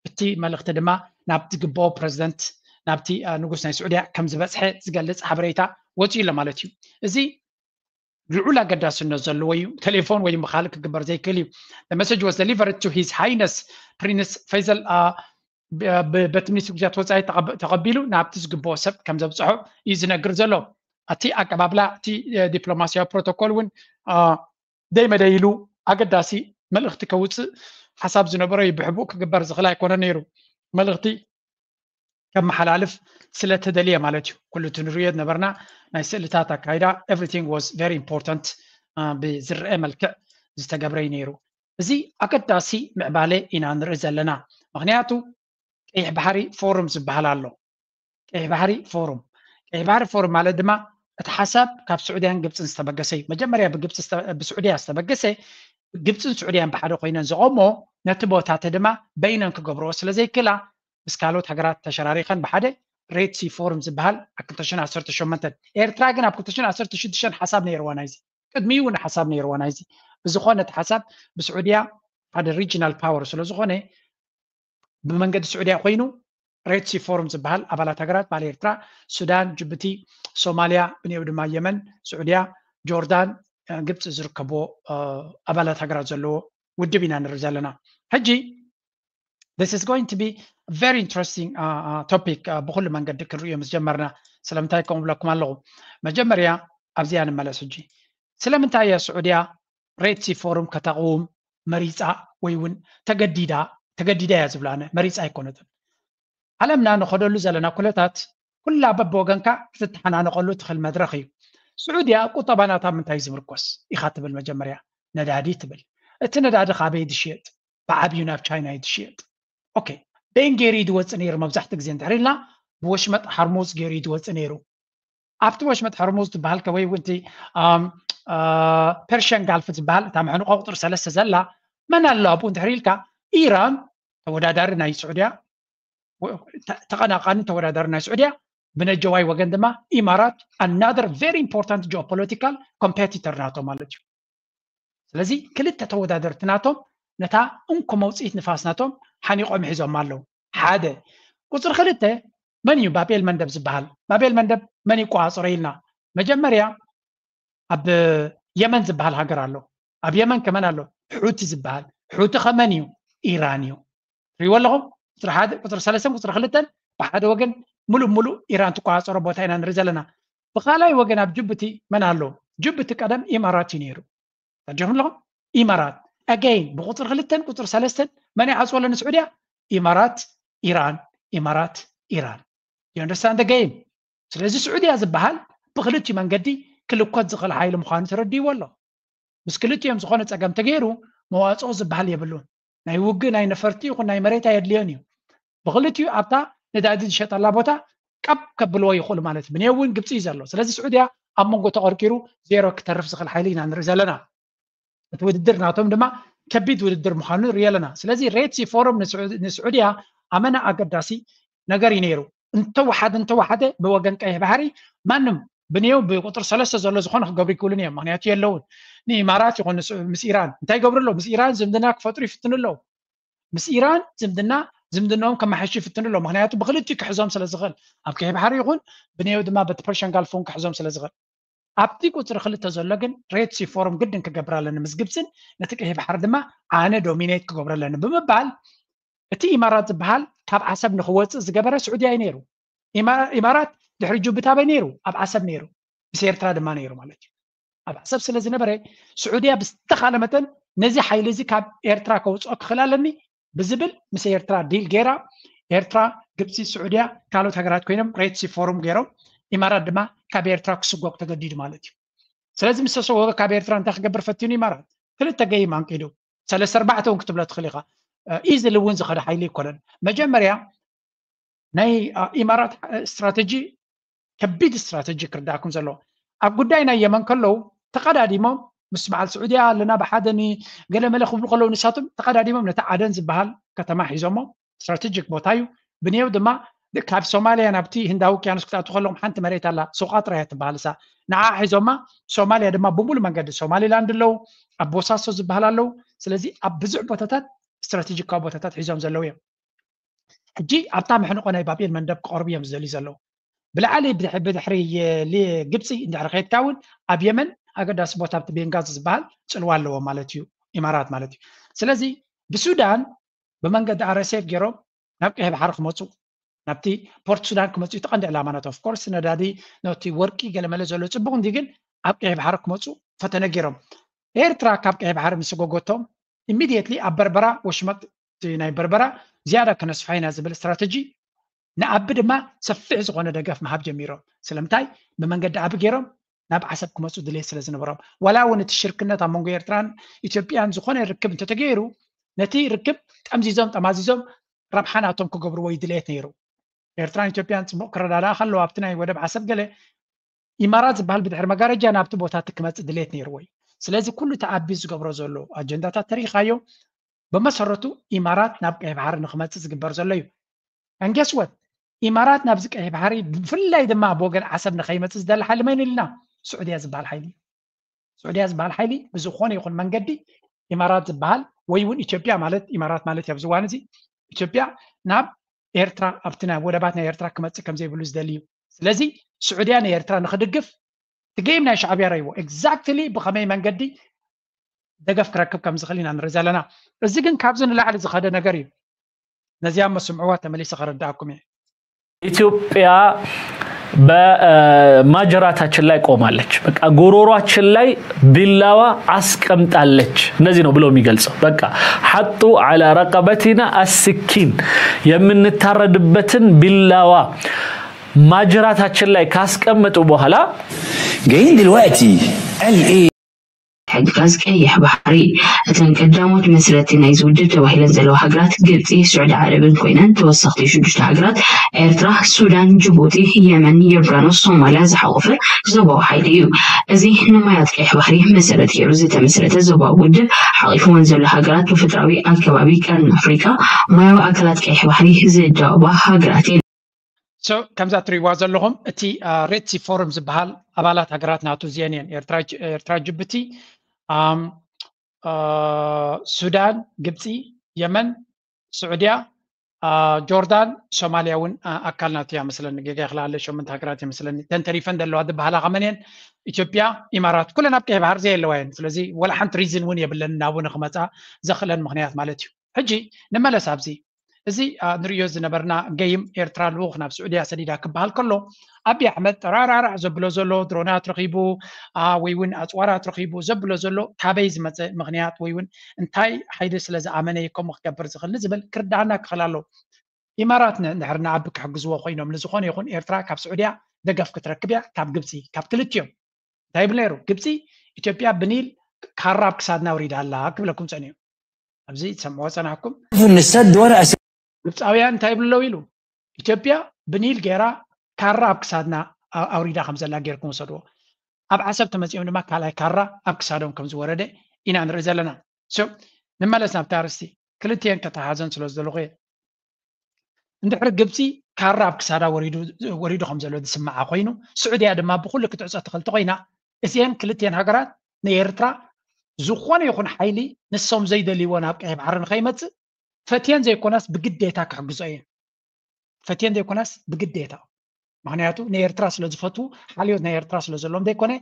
እቲ መልእኽቲ ድማ ናብቲ ግብኦ ፕሬዚደንት፣ ናብቲ፣ አ፣ ንጉስ ናይ ስዑድያ ከም ዝበፅሐ ዝገልፅ ሓበሬታ ወፂኡ ኣሎ ማለት እዩ። እዚ ልዑል ኣገዳስነት ዘለዎ እዩ። ቴሌፎን ወይ ብኻልእ ክግበር ዘይክእል እዩ። The message was delivered to His Highness Prince Faisal, አ፣ ብ-፣ ብ-፣ በቲ ሚኒስትሪ ጉዳያት ወፃኢ ተቐብ-፣ ተቐቢሉ ናብቲ ዝግብኦ ሰብ ከም ዘብፅሖ እዩ ዝነግር ዘሎ። እቲ ኣቀባብላ፣ እቲ፣ እ፣ ዲፕሎማስያዊ ፕሮቶኮል እውን፣ እ፣ ደይ መደይ ኢሉ ኣገዳሲ መልእኽቲ ከውፅእ ሓሳብ ዝነበሮ እዩ። ብሕቡእ ክግበር ዝኽእል ኣይኮነን ነይሩ። መልእኽቲ ከመሓላልፍ ስለ ተደልየ ማለት እዩ። ኩሉ እቲ ንርእዮ ዝነበርና ናይ ስእልታት ኣካይዳ፣ everything was very important፣ እ፣ ብዝረአ መልክዕ ዝተገብረ እዩ ነይሩ። እዚ ኣገዳሲ ምዕባለ ኢና ንርኢ ዘለና። ምኽንያቱ ቀይሕ ባሕሪ ፎሩም ዝበሃል ኣሎ። ቀይሕ ባሕሪ ፎሩም፣ ቀይሕ ባሕሪ ፎሩም ማለት ድማ እቲ ሓሳብ ካብ ስዑድያን ግብፅን ዝተበገሰ እዩ። መጀመርያ ብግብፂ ዝተ-፣ ብስዑድያ ዝተበገሰ፣ ግብፅን ስዑድያን ብሓደ ኮይነን ዘቐሞ፣ ነቲ ቦታተ ድማ በይነን ክገብርኦ ስለ ዘይክእላ፣ ምስ ካልኦት ሃገራት ተሸራሪኸን ብሓደ ሬድ ሲ ፎሩም ዝበሃል ኣብ ክልተ ሽሕን ዓሰርተ ሸሞንተን። ኤርትራ ግን ኣብ ክልተ ሽሕን ዓሰርተ ሽዱሽተን ሓሳብ ነይርዋ ናይዚ። ቅድሚኡ እውን ሓሳብ ነይርዋ ናይዚ። ብዝኾነ እቲ ሓሳብ ብስዑድያ ሓደ ሪጂናል ፓወር ስለ ዝኾነ፣ ብመንገዲ ስዑድያ ኮይኑ ሬድ ሲ ፎሩም ዝበሃል ኣባላት ሃገራት ማለት ኤርትራ፣ ሱዳን፣ ጅቡቲ፣ ሶማልያ፣ ብንየው ድማ የመን፣ ስዑድያ፣ ጆርዳን፣ እ፣ ግብፂ ዝርከብዎ፣ እ፣ ኣባላት ሃገራት ዘለዎ ውድብ ኢና ንርኢ ዘለና። ሕጂ this is going to be very interesting፣ እ፣ እ፣ topic፣ እ፣ ብኩሉ መንገዲ ክንርእዮ ምስ ጀመርና። ስለምንታይ ከምኡ ብለኩም ኣለኹ? መጀመርያ ኣብዚኣ ንመለስ። ሕጂ ስለምንታይ እያ ስዑድያ ሬድ ሲ ፎሩም ከተቕውም መሪፃ ወይ እውን ተገዲዳ፣ ተገዲዳ እያ ዝብላ፣ ኣነ መሪፃ ኣይኮነትን። ዓለምና ንኸደሉ ዘለና ኩነታት ኩላ በብወገንካ ክትተሓናነቐሉ ትኽእል መድረኽ እዩ። ስዑድያ ቁጠባ ናታ ምንታይ ዝምርኮስ ኢኻ ትብል? መጀመርያ ነዳዲ ትብል። እቲ ነዳዲ ካበይ ዝሽየጥ? ብዓብዩ ናብ ቻይና እዩ ዝሽየጥ። ኦኬ፣ በይን ገይሩ እዩ ዝወፅእ ነይሩ? መብዛሕትኡ ግዜ እንድሕር ኢልና ብወሽመጥ ሓርሙዝ ገይሩ እዩ ዝወፅእ ነይሩ። ኣብቲ ወሽመጥ ሕርሙዝ ዝበሃል ከ ወይ እውን እቲ፣ ኣም፣ አ፣ ፐርሽያን ጋልፍ ዝበሃል እታ መሕንቆ ቁፅሪ ሰለስተ ዘላ መን ኣሎ ኣብኡ እንድሕር ኢልካ፣ ኢራን ተወዳዳሪ ናይ ስዑድያ፣ ወ-፣ ተ-፣ ተቐናቓኒ ተወዳዳሪ ናይ ስዑድያ፣ ብነጀዋይ ወገን ድማ ኢማራት፣ another very important geopolitical competitor ናቶም ማለት እዩ። ስለዚ ክልተ ተወዳደርቲ ናቶም ነታ እንኮ መውፅኢት ንፋስ ናቶም ሓኒቆም ሒዞም ኣለዉ። ሓደ። ቁፅሪ ክልተ መን እዩ ባቤል መንደብ ዝበሃል? ባቤል መንደብ መን ይቆፃፀሮ ኢልና፣ መጀመርያ ኣብ የመን ዝበሃል ሃገር ኣሎ። ኣብ የመን ከመን ኣሎ? ሑቲ ዝበሃል። ሑቲ ከመን እዩ? ኢራን እዩ። ትሪእዎ ኣለኹም? ቁፅሪ ሓደ፣ ቁፅሪ ሰለስተን ቁፅሪ ክልተን ብሓደ ወገን ሙሉእ ሙሉእ ኢራን ትቆፃፀሮ ቦታ ኢና ንርኢ ዘለና። ብኻልኣይ ወገን ኣብ ጅቡቲ መን ኣሎ? ጅቡቲ ቀደም ኢማራት እዩ ነይሩ። ተጀኹም ኣለኹም? ኢማራት። ኣገይን ብቁፅሪ ክልተን ቁፅሪ ሰለስተን መን ይዓፅወለን ንስዑድያ? ኢማራት፣ ኢራን፣ ኢማራት፣ ኢራን። You understand the game? ስለዚ ስዑድያ ዝበሃል ብክልቲኡ መንገዲ ክልኮት ዝኽእል ሓይሊ ምዃኑ ተረዲእዎ ኣሎ። ምስ ክልቲኦም ዝኾነ ፀገም ተገይሩ መዋፅኦ ዝበሃል የብሉን። ናይ ውግእ ናይ ነፈርቲ ይኹን ናይ መሬት ኣየድልዮን እዩ። ብክልቲኡ ኣብታ ነዳዲ ዝሸጠላ ቦታ ቀብ ከብልዎ ይኽእሉ ማለት እዩ። ብኔው እውን ግብፂ እዩ ዘሎ። ስለዚ ስዑድያ ኣብ መንጎ ተቐርቂሩ ዜሮ ክተርፍ ዝኽእል ሓይሊ ኢና ንርኢ ዘለና። እቲ ውድድር ናቶም ድማ ከቢድ ውድድር ምዃኑ ንርኢ ኣለና። ስለዚ ሬድ ሲ ፎረም ንስዑድያ ኣመና ኣገዳሲ ነገር እዩ ነይሩ። እንተወሓደ እንተወሓደ ብወገን ቀይሕ ባሕሪ ማንም ብንየው ብቁፅሪ ሰለስተ ዘሎ ዝኾነ ክገብሩ ይክእሉን እዮም። ምክንያቱ የለውን። ንኢማራት ይኹን ምስ ኢራን እንታይ ይገብሩ ኣለዉ? ምስ ኢራን ዝምድና ክፈጥሩ ይፍትኑ ኣለዉ። ምስ ኢራን ዝምድና ዝምድናኦም ከመሓይሹ ይፍትኑ ኣለዉ። ምክንያቱ ብክልቲኡ ክሕዞም ስለ ዝኽእል፣ ኣብ ቀይሕ ባሕሪ ይኹን ብንየው ድማ በቲ ፐርሽን ጋልፍ እውን ክሕዞም ስለ ዝኽእል። ኣብቲ ቁፅሪ ክልተ ዘሎ ግን ሬድ ሲ ፎረም ግድን ክገብር ኣለኒ ምስ ግብፅን ነቲ ቀይሕ ባሕሪ ድማ ኣነ ዶሚኔት ክገብሮ ኣለኒ ብምባል እቲ ኢማራት ዝበሃል ካብ ዓሰብ ንክወፅእ ዝገበረ ስዑድያ እዩ ነይሩ። ኢማራት ድሕሪ ጅቡቲ ኣበይ ነይሩ? ኣብ ዓሰብ ነይሩ። ምስ ኤርትራ ድማ ነይሩ ማለት እዩ። ኣብ ዓሰብ ስለ ዝነበረ ስዑድያ ብዝተኻለ መጠን ነዚ ሓይሊ እዚ ካብ ኤርትራ ከውፅኦ ክኽእል ኣለኒ ብዝብል ምስ ኤርትራ ዲል ገይራ ኤርትራ፣ ግብፂ፣ ስዑድያ ካልኦት ሃገራት ኮይኖም ሬድ ሲ ፎረም ገይሮም ኢማራት ድማ ካብ ኤርትራ ክስጎግ ተገዲዱ ማለት እዩ። ስለዚ ምስ ተሰጎገ ካብ ኤርትራ እንታይ ክገብር ፈቲኑ ኢማራት? ክልተ ገይም ኣንቂዱ ሰለስተ ኣርባዕተ እውን ክትብሎ ትኽእል ኢኻ። ኢዝሊ እውን ዝኸደ ሓይሊ ይኮነን። መጀመርያ ናይ ኢማራት ስትራተጂ ከቢድ ስትራተጂ ክርዳእኩም ዘለዎ ኣብ ጉዳይ ናይ የመን ከለዉ ተቐዳዲሞም ምስ በዓል ስዑድያ ኣለና ብሓደ ገለመለ ክብሉ ከለዉ ንሳቶም ተቐዳዲሞም ነቲ ዓደን ዝበሃል ከተማ ሒዞሞ ስትራቴጂክ ቦታ እዩ። ብንየው ድማ ካብ ሶማልያ ናብቲ ህንዳዊ ውቅያኖስ ክትኣቱ ከለኹም ሓንቲ መሬት ኣላ ሶቃጥራ እያ ትበሃል እሳ ንዓ ሒዞማ። ሶማልያ ድማ ብምሉእ መንገዲ ሶማሊላንድ ኣለዉ ኣብ ቦሳሶ ዝበሃል ኣለዉ። ስለዚ ኣብ ብዙሕ ቦታታት ስትራቴጂካዊ ቦታታት ሒዞም ዘለዉ እዮም። ሕጂ ኣብታ መሕንቆ ናይ ባብኤል መንደብ ክቐርቡ እዮም ዝደልዩ ዘለዉ። ብላዕሊ ብድሕሪ ግብፂ እንድሕሪ ከድካ እውን ኣብ የመን ኣገዳሲ ቦታ ኣብቲ ቤንጋዚ ዝበሃል ፅልዋ ኣለዎ ማለት እዩ። ኢማራት ማለት እዩ። ስለዚ ብሱዳን ብመንገዲ ኣረሴፍ ገይሮም ናብ ቀይሕ ባሕሪ ክመፁ ናብቲ ፖርት ሱዳን ክመፁ እቲ ቀንዲ ዕላማ ናት ኦፍኮርስ ነዳዲ ነቲ ወርቂ ገለመለ ዘሎ ፅቡቅ እንዲ ግን ኣብ ቀይሕ ባሕሪ ክመፁ ፈተነ ገይሮም። ኤርትራ ካብ ቀይሕ ባሕሪ ምስ ጎጎቶም ኢሚድየትሊ ኣብ በርበራ ወሽመጥ ናይ በርበራ ዝያዳ ከነስፋ ኢና ዝብል ስትራተጂ ንኣቢ ድማ ሰፊሕ ዝኾነ ደገፍ ምሃብ ጀሚሮም። ስለምንታይ ብመንገዲ ኣቢ ገይሮም ናብ ዓሰብ ክመፁ ድሌት ስለ ዝነበሮም ዋላ እውን እቲ ሽርክነት ኣብ መንጎ ኤርትራን ኢትዮጵያን ዝኾነ ርክብ እንተተገይሩ ነቲ ርክብ ጠምዚዞም ጠማዚዞም ረብሓ ናቶም ክገብርዎ እዩ ድሌት ነይሩ። ኤርትራን ኢትዮጵያን ፅቡቅ ክረዳዳኣ ከለዎ ኣብቲ ናይ ወደብ ዓሰብ ገለ ኢማራት ዝበሃል ብድሕሪ መጋረጃ ናብቲ ቦታ እቲ ክመፅእ ድሌት ነይርዎ እዩ። ስለዚ ኩሉ እቲ ኣቢ ዝገብሮ ዘሎ ኣጀንዳታት ተሪኢኻዮ ብመሰረቱ ኢማራት ናብ ቀይ ባሕሪ ንክመፅእ ዝግበር ዘሎ እዩ። And guess what? ኢማራት ናብዚ ቀይ ባሕሪ ብፍላይ ድማ ብወገን ዓሰብ ንከይመፅእ ዝደሊ ሓይሊ መን ኢልና? ስዑድያ ዝበሃል ሓይሊ እዩ። ስዑድያ ዝበሃል ሓይሊ ብዝኾነ ይኹን መንገዲ ኢማራት ዝበሃል ወይ እውን ኢትዮጵያ ማለት ኢማራት ማለት እዩ ኣብዚ እዋን እዚ ኢትዮጵያ ናብ ኤርትራ ኣብቲ ናይ ወደባት ናይ ኤርትራ ክመፅእ ከም ዘይብሉ ዝደሊ እዩ። ስለዚ ስዑድያ ንኤርትራ ንክድግፍ እቲ ጌም ናይ ሻዕብያ ረይዎ ኤግዛክትሊ ብኸመይ መንገዲ ደገፍ ክረክብ ከም ዝኽእል ኢና ንርኢ ዘለና። እዚ ግን ካብዚ ንላዕሊ ዝኸደ ነገር እዩ። ነዚኣ መስምዕዋ ተመሊሰ ከረዳእኩም እየ። ኢትዮጵያ በማጀራታችን ላይ ቆማለች። በቃ ጎሮሯችን ላይ ቢላዋ አስቀምጣለች። እንደዚህ ነው ብሎ የሚገልጸው። በቃ ሐጡ አላ ረቀበቲና አስኪን የምንታረድበትን ቢላዋ ማጀራታችን ላይ ካስቀመጡ በኋላ جايين دلوقتي قال ايه؟ ሕግጋዝ ቀይሕ ባሕሪ። እተን ቀዳሞት መስረቲ ናይዚ ውድብ ተባሂለን ዘለዋ ሃገራት ግብፂ፣ ስዑዲ ዓረብን ኮይነን ተወሰኽቲ ሽዱሽተ ሃገራት ኤርትራ፣ ሱዳን፣ ጅቡቲ፣ የመን፣ ዮርዳኖስ፣ ሶማልያ ዝሓቆፈ ዞባዊ ሓይሊ እዩ። እዚ ንማያት ቀይሕ ባሕሪ መሰረት ገይሩ ዝተመስረተ ዞባዊ ውድብ ሓቒፍወን ዘሎ ሃገራት ብፍጥራዊ ኣከባቢ ቀርኒ ኣፍሪቃ ማያዊ ኣካላት ቀይሕ ባሕሪ ዝዳወባ ሃገራት እየን። So ከምዛ ትሪእዋ ዘለኹም እቲ ሬድ ሲ ፎረም ዝበሃል ኣባላት ሃገራት ናቱ እዚአን እየን። ኤርትራ፣ ጅቡቲ፣ ሱዳን፣ ግብፂ፣ የመን፣ ስዑድያ፣ ጆርዳን፣ ሶማልያ እውን ኣካል ናቱ እያ መስለኒ። ጌጋ ይኽልኣለ ሸምንተ ሃገራት እየ መስለኒ። ተን ተሪፈን ዘለዋ ዝበሃላ ከመን እየን? ኢትዮጵያ፣ ኢማራት፣ ኩለን ኣብ ቀይሕ ባሕር ዘየለዋ እየን። ስለዚ ወላ ሓንቲ ሪዝን እውን የብለን ናቡ ንክመፃ ዘኽእለን ምኽንያት ማለት እዩ። ሕጂ ንመለስ ኣብዚ እዚ ንርእዮ ዝነበርና ገይም ኤርትራ ልኡኽ ናብ ስዑድያ ሰዲዳ ክበሃል ከሎ ኣብይ ኣሕመድ ጠራራራዕ ዘብሎ ዘሎ ድሮናት ረኺቡ ወይ እውን ኣፅዋራት ረኺቡ ዘብሎ ዘሎ ካበይ ዝመፀ ምኽንያት ወይ እውን እንታይ ሓይሊ ስለ ዝኣመነ እዩ ከምኡ ክገብር ዝኽእል ንዝብል ክርዳኣና ክኽእል ኣለዎ። ኢማራት እንድሕር ንኣቢ ክሕግዝዎ ኮይኖም ንዝኾነ ይኹን ኤርትራ ካብ ስዑድያ ደገፍ ክትረክብ እያ ካብ ግብፂ ካብ ክልቲኦም እንታይ ይብል ነይሩ ግብፂ ኢትዮጵያ ብኒል ካራ ኣብ ክሳድና ኣውሪዳ ኣላ ክብለኩም ፀኒሑ ኣብዚ ትሰምዕዎ ፀናሕኩም نسد ورقه ግብፃውያን እንታይ ይብሉ ኣለዉ ኢሉ ኢትዮጵያ ብኒል ገይራ ካራ ኣብ ክሳድና ኣውሪዳ ከም ዘላ ገይርኩም ውሰድዎ ኣብ ዓሰብ ተመፂኦም ድማ ካልኣይ ካራ ኣብ ክሳዶም ከም ዝወረደ ኢና ንርኢ ዘለና። ንመለስ ናብቲ ኣርስቲ። ክልቲኤን ከተሓዘን ስለ ዝደለኹ እየ። እንድሕሪ ግብፂ ካራ ኣብ ክሳዳ ወሪዱ ከም ዘሎ ዝስምዓ ኮይኑ፣ ስዑድያ ድማ ብኩሉ ክትዕፀ ትኽእል ተኮይና፣ እዚኤን ክልቲኤን ሃገራት ንኤርትራ ዝኾነ ይኹን ሓይሊ ንሶም ዘይደልይዎ ናብ ቀይ ባሕሪ ንኸይመፅእ ፈትየን ዘይኮናስ ብግዴታ ክሕግዞ እየን። ፈትየን ዘይኮናስ ብግዴታ። ምክንያቱ ንኤርትራ ስለ ዝፈትዉ፣ ሓልዮት ናይ ኤርትራ ስለ ዘለዎም ዘይኮነ፣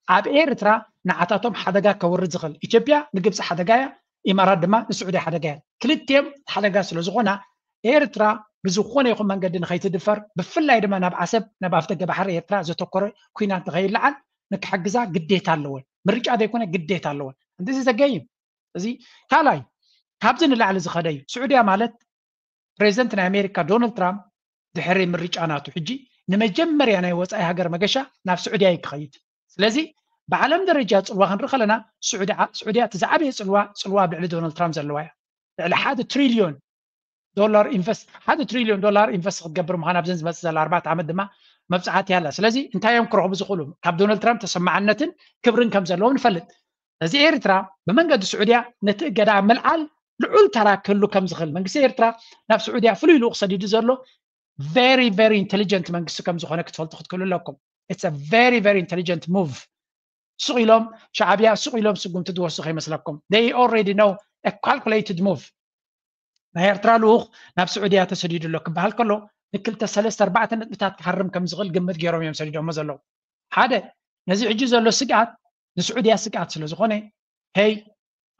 ኣብ ኤርትራ ንዓታቶም ሓደጋ ከውርድ ዝኽእል፣ ኢትዮጵያ ንግብፂ ሓደጋ እያ፣ ኢማራት ድማ ንስዑድያ ሓደጋ እያ። ክልቲኦም ሓደጋ ስለ ዝኾና፣ ኤርትራ ብዝኾነ ይኹን መንገዲ ንኸይትድፈር፣ ብፍላይ ድማ ናብ ዓሰብ፣ ናብ ኣፍደገ ባሕሪ ኤርትራ ዘተኮረ ኲናት ንኸይለዓል ንክሕግዛ ግዴታ ኣለወን። ምርጫ ዘይኮነ ግዴታ ኣለወን። እዚ ዘገይም እዚ ካልኣይ ካብዚ ንላዕሊ ዝኸደ እዩ። ስዑድያ ማለት ፕሬዚደንት ናይ ኣሜሪካ ዶናልድ ትራምፕ ድሕሪ ምርጫ ናቱ ሕጂ ንመጀመርያ ናይ ወፃኢ ሃገር መገሻ ናብ ስዑድያ እዩ ክኸይድ። ስለዚ ብዓለም ደረጃ ፅልዋ ክንርኢ ከለና ስዑድያ እቲ ዝዓበየ ፅልዋ ፅልዋ ኣብ ልዕሊ ዶናልድ ትራምፕ ዘለዋ እያ። ልዕሊ ሓደ ትሪልዮን ዶላር ኢንቨስት ሓደ ትሪልዮን ዶላር ኢንቨስት ክትገብር ምዃን ኣብዘን ዝመፅእ ዘላ ኣርባዕተ ዓመት ድማ መብፃዕቲ ኣላ። ስለዚ እንታይ እዮም ክረኽቡ ዝኽእሉ? ካብ ዶናልድ ትራምፕ ተሰማዕነትን ክብርን ከም ዘለዎም ንፈልጥ። እዚ ኤርትራ ብመንገዲ ስዑድያ ነቲ እገዳ ኣብ ምልዓል ልዑል ተራ ክህሉ ከም ዝኽእል መንግስቲ ኤርትራ ናብ ስዑድያ ፍሉይ ልኡኽ ሰዲዱ ዘሎ very very intelligent መንግስቲ ከም ዝኾነ ክትፈልጡ ክትክእሉ ኣለኩም። It's a very very intelligent move። ሱቕ ኢሎም ሻዕብያ ሱቕ ኢሎም ስጉምቲ ዝወስዱ ከይመስለኩም። They already know a calculated move። ናይ ኤርትራ ልኡኽ ናብ ስዑድያ ተሰዲዱ ኣሎ ክበሃል ከሎ ንክልተ ሰለስተ ኣርባዕተ ነጥብታት ክሃርም ከም ዝኽእል ግምት ገይሮም እዮም ሰዲዶሞ ዘለዉ። ሓደ ነዚ ሕጂ ዘሎ ስግኣት ንስዑድያ ስግኣት ስለ ዝኾነ ሄይ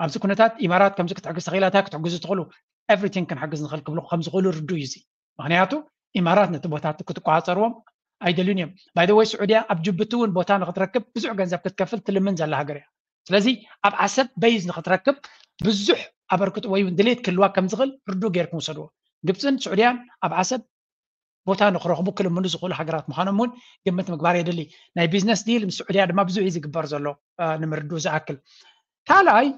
ኣብዚ ኩነታት ኢማራት ከምዚ ክትሕግዝ ተኽኢላ እንታይ ክትሕግዙ ትኽእሉ everything ክንሕግዝ ንኽእል ክብሉ ከም ዝኽእሉ ርዱእ እዩ እዚ። ምክንያቱ ኢማራት ነቲ ቦታ ክትቆፃፀርዎም ኣይደልዩን እዮም። By the way ስዑድያ ኣብ ጅቡቲ እውን ቦታ ንክትረክብ ብዙሕ ገንዘብ ክትከፍል ትልምን ዘላ ሃገር እያ። ስለዚ ኣብ ዓሰብ በይዝ ንክትረክብ ብዙሕ ኣበርክቶ ወይ እውን ድሌት ክህልዋ ከም ዝኽእል ርዱእ ጌርኩም ውሰድዎ። ግብፅን ስዑድያን ኣብ ዓሰብ ቦታ ንክረኽቡ ክልምኑ ዝኽእሉ ሃገራት ምዃኖም እውን ግምት ምግባር የድሊ። ናይ ቢዝነስ ዲል ምስ ስዑድያ ድማ ብዙሕ እዩ ዝግበር ዘሎ ንምርድኡ ዝኣክል። ካልኣይ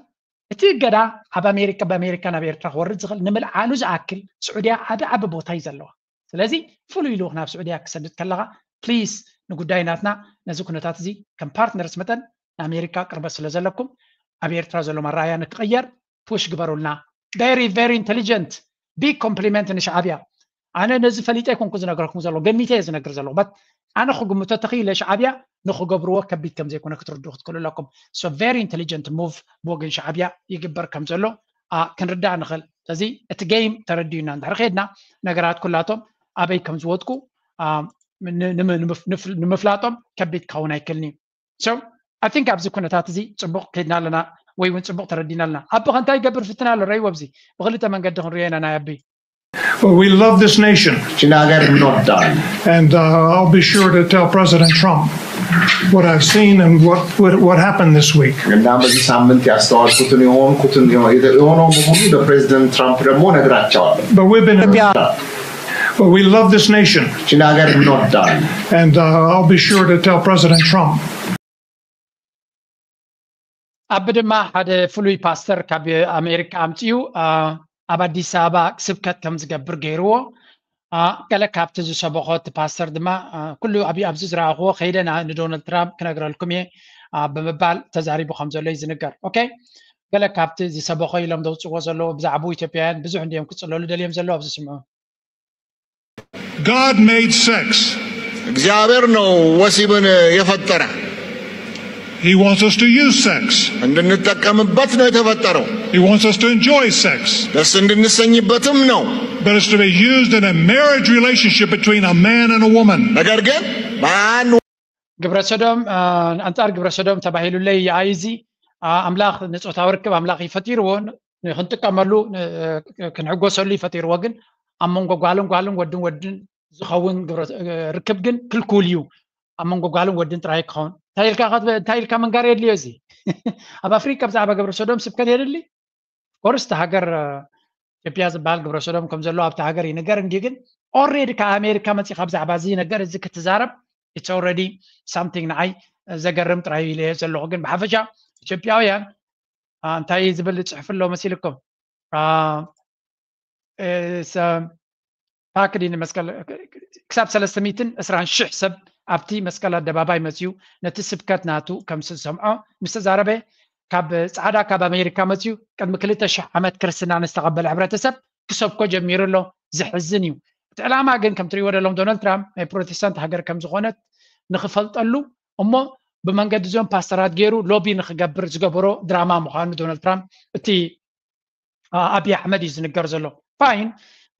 እቲ እገዳ ኣብ ኣሜሪካ ብኣሜሪካ ናብ ኤርትራ ክወርድ ዝኽእል ንምልዓሉ ዝኣክል ስዑድያ ዓቢ ዓቢ ቦታ እዩ ዘለዋ። ስለዚ ፍሉይ ልኡኽ ናብ ስዑድያ ክሰድድ ከለኻ ፕሊስ ንጉዳይ ናትና ነዚ ኩነታት እዚ ከም ፓርትነርስ መጠን ንኣሜሪካ ቅርበት ስለ ዘለኩም ኣብ ኤርትራ ዘሎ መረኣያ ንክቕየር ፑሽ ግበሩልና። Very very intelligent። Big compliment ንሻዕብያ። ኣነ ነዚ ፈሊጠ ኣይኮንኩ ዝነግረኩም ዘሎ ገሚተ እየ ዝነግር ዘለኹ but ኣነ ክግምቶ ተኽኢለ ሻዕብያ ንክገብርዎ ከቢድ ከም ዘይኮነ ክትርድኡ ክትክእሉ ኣለኩም። So very intelligent move ብወገን ሻዕብያ ይግበር ከም ዘሎ ክንርዳእ ንኽእል። ስለዚ እቲ ጌም ተረዲኡና እንድሕር ከድና ነገራት ኩላቶም ኣበይ ከም ዝወድቁ ንምፍላጦም ከቢድ ክኸውን ኣይክእልን እዩ። So I think ኣብዚ ኩነታት እዚ ፅቡቕ ከድና ኣለና ወይ እውን ፅቡቕ ተረዲና ኣለና። ኣቦ ከ እንታይ ይገብር ፍትን ኣሎ ረይዎ ኣብዚ ብክልተ መንገዲ ክንሪኦ ኢና ናይ ኣቢ But we love this nation. እችን ሀገር እንወዳለን። And uh, I'll be sure to tell President Trump what I've seen and what, what, what happened this week. እና በዚህ ሳምንት ያስተዋልኩትን የሆንኩትን የሆነው በሙሉ ለፕሬዚደንት ትራምፕ ደግሞ ነግራቸዋለሁ። But we've been But we love this nation. እችን ሀገር እንወዳለን። And uh, I'll be sure to tell President Trump. ኣቢ ድማ ሓደ ፍሉይ ፓስተር ካብ ኣሜሪካ ኣምፅኡ ኣብ ኣዲስ ኣበባ ስብከት ከም ዝገብር ገይርዎ። ገለ ካብቲ ዝሰበኾ እቲ ፓስተር ድማ ኩሉ ኣብ ኣብዚ ዝረኣኽዎ ከይደ ንዶናልድ ትራምፕ ክነግረልኩም እየ ብምባል ተዛሪቡ ከም ዘሎ እዩ ዝንገር። ኦኬ፣ ገለ ካብቲ ዝሰበኾ ኢሎም ዘውፅዎ ዘለዉ ብዛዕባኡ ኢትዮጵያውያን ብዙሕ እንዲዮም ክፅለሉ ደልዮም ዘለዉ ኣብዚ ስምዑ። God made sex. እግዚአብሔር ነው ወሲብን የፈጠረ። He wants us to use sex. እንድንጠቀምበት ነው የተፈጠረው። He wants us to enjoy sex. ደስ እንድንሰኝበትም ነው። But it's to be used in a marriage relationship between a man and a woman. ነገር ግን በአንድ ግብረ ሰዶም ኣንጻር ግብረ ሰዶም ተባሂሉለይ ይኣይ እዚ ኣምላኽ ንጾታዊ ርክብ ኣምላኽ ይፈጢርዎ ክንጥቀመሉ ክንሕጎሰሉ ይፈጢርዎ ግን ኣብ መንጎ ጓልን ጓልን ወድን ወድን ዝኸውን ርክብ ግን ክልኩል እዩ። ኣብ መንጎ ጓልን ወድን ጥራይ ክኸውን እንታይ ኢልካ እንታይ ኢልካ መንጋር የድልዮ እዚ ኣብ ኣፍሪካ ብዛዕባ ግብረ ሰዶም ስብከት የድሊ ኮርስ እቲ ሃገር ኢትዮጵያ ዝበሃል ግብረ ሰዶም ከም ዘሎ ኣብቲ ሃገር ይንገር እንዲ ግን ኦሬዲ ካብ ኣሜሪካ መፂኻ ብዛዕባ እዚ ነገር እዚ ክትዛረብ it's already something ንዓይ ዘገርም ጥራይ ኢለ ዘለኹ ግን ብሓፈሻ ኢትዮጵያውያን እንታይ ዝብል ፅሑፍ ኣሎ መሲልኩም ፓክድ ንመስቀል ክሳብ ሰለስተ ሚእትን ዕስራን ሽሕ ሰብ ኣብቲ መስቀል ኣደባባይ መፅዩ ነቲ ስብከት ናቱ ከም ዝሰምዖ ምስ ተዛረበ፣ ካብ ፃዕዳ ካብ ኣሜሪካ መፅዩ ቅድሚ ክልተ ሽሕ ዓመት ክርስትና ንዝተቐበለ ሕብረተሰብ ክሰብኮ ጀሚሩ ኣሎ። ዘሕዝን እዩ። እቲ ዕላማ ግን ከም ትሪእዎ ዘለኹም ዶናልድ ትራምፕ ናይ ፕሮቴስታንት ሃገር ከም ዝኾነት ንኽፈልጠሉ እሞ ብመንገዲ እዞም ፓስተራት ገይሩ ሎቢ ንኽገብር ዝገበሮ ድራማ ምዃኑ ዶናልድ ትራምፕ እቲ ኣብይ ኣሕመድ እዩ ዝንገር ዘሎ። ፋይን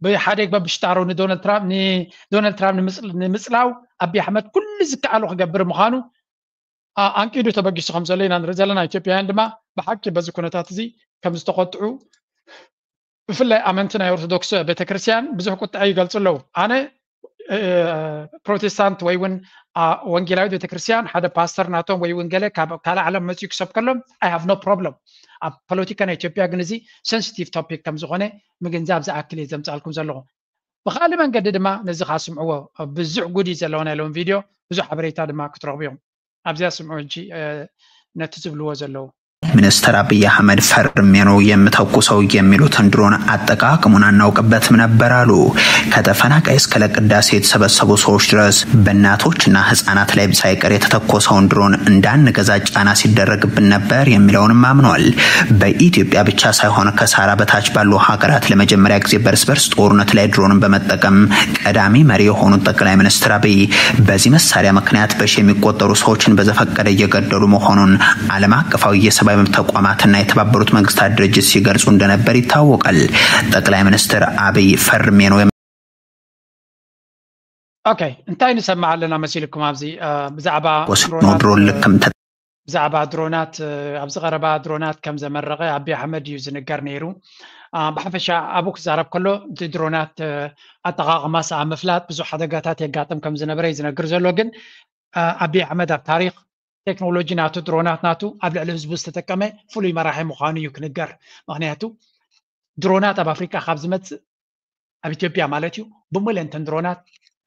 ብሓደ በብሽጣሩ ንዶናልድ ትራምፕ ንዶናልድ ትራምፕ ንምፅላው ኣብይ ኣሕመድ ኩሉ ዝከኣሎ ክገብር ምዃኑ ኣንቂዱ ተበጊሱ ከም ዘሎ ኢና ንርኢ ዘለና። ኢትዮጵያውያን ድማ ብሓቂ በዚ ኩነታት እዚ ከም ዝተቆጥዑ ብፍላይ ኣመንቲ ናይ ኦርቶዶክስ ቤተክርስትያን ብዙሕ ቁጥዐ ይገልፁ ኣለዉ። ኣነ ፕሮቴስታንት ወይ እውን ወንጌላዊት ቤተክርስትያን ሓደ ፓስተር ናቶም ወይ እውን ገለ ካብ ካልእ ዓለም መፅኡ ክሰብ ከሎም I have no problem። ኣብ ፖለቲካ ናይ ኢትዮጵያ ግን እዚ ሴንሲቲቭ ቶፒክ ከም ዝኾነ ምግንዛብ ዝኣክል እየ ዘምፃልኩም ዘለኹ። ብካልእ መንገዲ ድማ ነዚ ካስምዕዎ ብዙሕ ጉድ እዩ ዘለዎ ናይ ሎም ቪድዮ ብዙሕ ሓበሬታ ድማ ክትረኽቡ እዮም። ኣብዚኣ ስምዑ ሕጂ ነቲ ዝብልዎ ዘለዉ። ሚኒስትር አብይ አህመድ ፈርሜ ነው የምተኩሰው የሚሉትን ድሮን አጠቃቀሙን አናውቅበትም ነበር አሉ። ከተፈናቃይ እስከ ለቅዳሴ የተሰበሰቡ ሰዎች ድረስ በእናቶችና ህጻናት ላይ ሳይቀር የተተኮሰውን ድሮን እንዳንገዛ ጫና ሲደረግብን ነበር የሚለውንም አምኗል። በኢትዮጵያ ብቻ ሳይሆን ከሳራ በታች ባሉ ሀገራት ለመጀመሪያ ጊዜ በርስ በርስ ጦርነት ላይ ድሮንን በመጠቀም ቀዳሚ መሪ የሆኑት ጠቅላይ ሚኒስትር አብይ በዚህ መሳሪያ ምክንያት በሺ የሚቆጠሩ ሰዎችን በዘፈቀደ እየገደሉ መሆኑን ዓለም አቀፋዊ የሰብአዊ መብት ተቋማትና የተባበሩት መንግስታት ድርጅት ሲገልጹ እንደነበር ይታወቃል። ጠቅላይ ሚኒስትር አብይ ፈርሜ ነው ኦኬ እንታይ ንሰምዕ ኣለና መሲልኩም ኣብዚ ብዛዕባ ወስኖ ድሮን ልክም ብዛዕባ ድሮናት ኣብዚ ቀረባ ድሮናት ከም ዘመረቐ ኣቢ ኣሕመድ እዩ ዝንገር ነይሩ። ብሓፈሻ ኣብኡ ክዛረብ ከሎ እቲ ድሮናት ኣጠቓቕማ ሰኣ ምፍላጥ ብዙሕ ሓደጋታት የጋጥም ከም ዝነበረ እዩ ዝነግር ዘሎ። ግን ኣቢ ኣሕመድ ኣብ ታሪክ ቴክኖሎጂ ናቱ ድሮናት ናቱ ኣብ ልዕሊ ህዝቡ ዝተጠቀመ ፍሉይ መራሒ ምዃኑ እዩ ክንገር። ምክንያቱ ድሮናት ኣብ ኣፍሪካ ካብ ዝመፅእ ኣብ ኢትዮጵያ ማለት እዩ ብሙልየንተን ድሮናት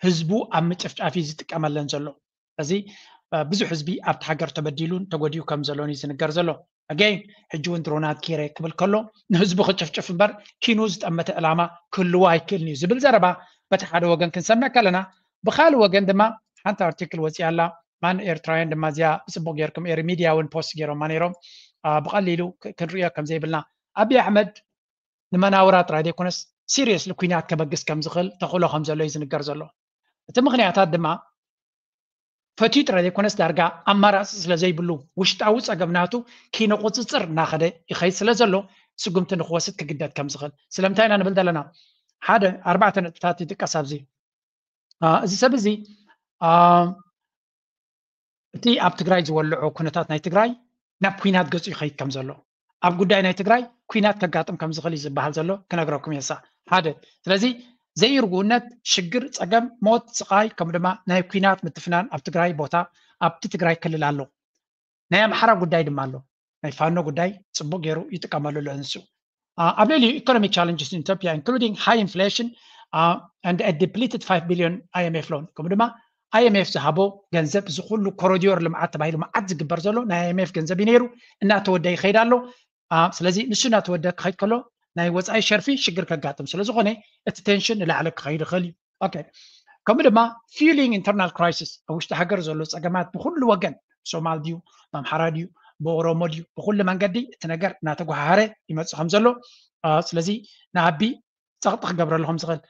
ህዝቡ ኣብ ምጭፍጫፍ እዩ ዝጥቀመለን ዘሎ። እዚ ብዙሕ ህዝቢ ኣብቲ ሃገር ተበዲሉን ተጎዲኡ ከም ዘሎን እዩ ዝንገር ዘሎ። ኣገይን ሕጂ እውን ድሮናት ኬረ ክብል ከሎ ንህዝቡ ክጭፍጭፍ እምበር ኪኑ ዝጠመተ ዕላማ ክህልዎ ኣይክእልን እዩ ዝብል ዘረባ በቲ ሓደ ወገን ክንሰምዕ ከለና፣ ብካልእ ወገን ድማ ሓንቲ ኣርቲክል ወፂኣ ኣላ። ማን ኤርትራውያን ድማ እዚኣ ብፅቡቅ ገይርኩም ኤሪ ሚድያ እውን ፖስት ገይሮማ ነይሮም። ብቀሊሉ ክንሪኦ ከም ዘይብልና ኣብይ ኣሕመድ ንመናውራ ጥራይ ዘይኮነስ ሲሪየስሊ ኩናት ከበግስ ከም ዝኽእል ተኽእሎ ከም ዘሎ እዩ ዝንገር ዘሎ። እቲ ምክንያታት ድማ ፈትዩ ጥራይ ዘይኮነስ ዳርጋ ኣማራፂ ስለ ዘይብሉ ውሽጣዊ ፀገም ናቱ ኪነ ቁፅፅር እናኸደ ይኸይድ ስለ ዘሎ ስጉምቲ ንክወስድ ክግደድ ከም ዝኽእል ስለምንታይ ኢና ንብል ዘለና? ሓደ ኣርባዕተ ነጥብታት ይጥቀስ ኣብዚ። እዚ ሰብ እዚ እቲ ኣብ ትግራይ ዝወልዖ ኩነታት ናይ ትግራይ ናብ ኩናት ገፁ ይኸይድ ከም ዘሎ፣ ኣብ ጉዳይ ናይ ትግራይ ኩናት ከጋጥም ከም ዝኽእል እዩ ዝበሃል ዘሎ ክነግረኩም እየ። ሓደ ስለዚ ዘይርጉእነት፣ ሽግር፣ ፀገም፣ ሞት፣ ስቓይ ከምኡ ድማ ናይ ኩናት ምትፍናን ኣብ ትግራይ ቦታ ኣብቲ ትግራይ ክልል ኣሎ። ናይ ኣምሓራ ጉዳይ ድማ ኣሎ። ናይ ፋኖ ጉዳይ ፅቡቅ ገይሩ ይጥቀመሉ ኣሎ ንሱ። ኣብ ልዕሊኡ economic challenges in Ethiopia including high inflation and a depleted five billion I M F loan ከምኡ ድማ I M F ዝሃቦ ገንዘብ እዚ ኩሉ ኮሪዶር ልምዓት ተባሂሉ መዓት ዝግበር ዘሎ ናይ I M F ገንዘብ እዩ ነይሩ እናተወደ ይኸይድ ኣሎ። ስለዚ ንሱ እናተወደ ክኸይድ ከሎ ናይ ወፃኢ ሸርፊ ሽግር ከጋጥም ስለዝኾነ እቲ ቴንሽን ንላዕሊ ክኸይድ ይኽእል እዩ። ከምኡ ድማ fueling internal crisis ኣብ ውሽጢ ሃገር ዘሎ ፀገማት ብኩሉ ወገን ሶማል ድዩ ብኣምሓራ ድዩ ብኦሮሞ ድዩ ብኩሉ መንገዲ እቲ ነገር እናተጓሃረ ይመፅእ ከም ዘሎ ስለዚ ንኣቢ ፀቕጢ ክገብረሉ ከም ዝኽእል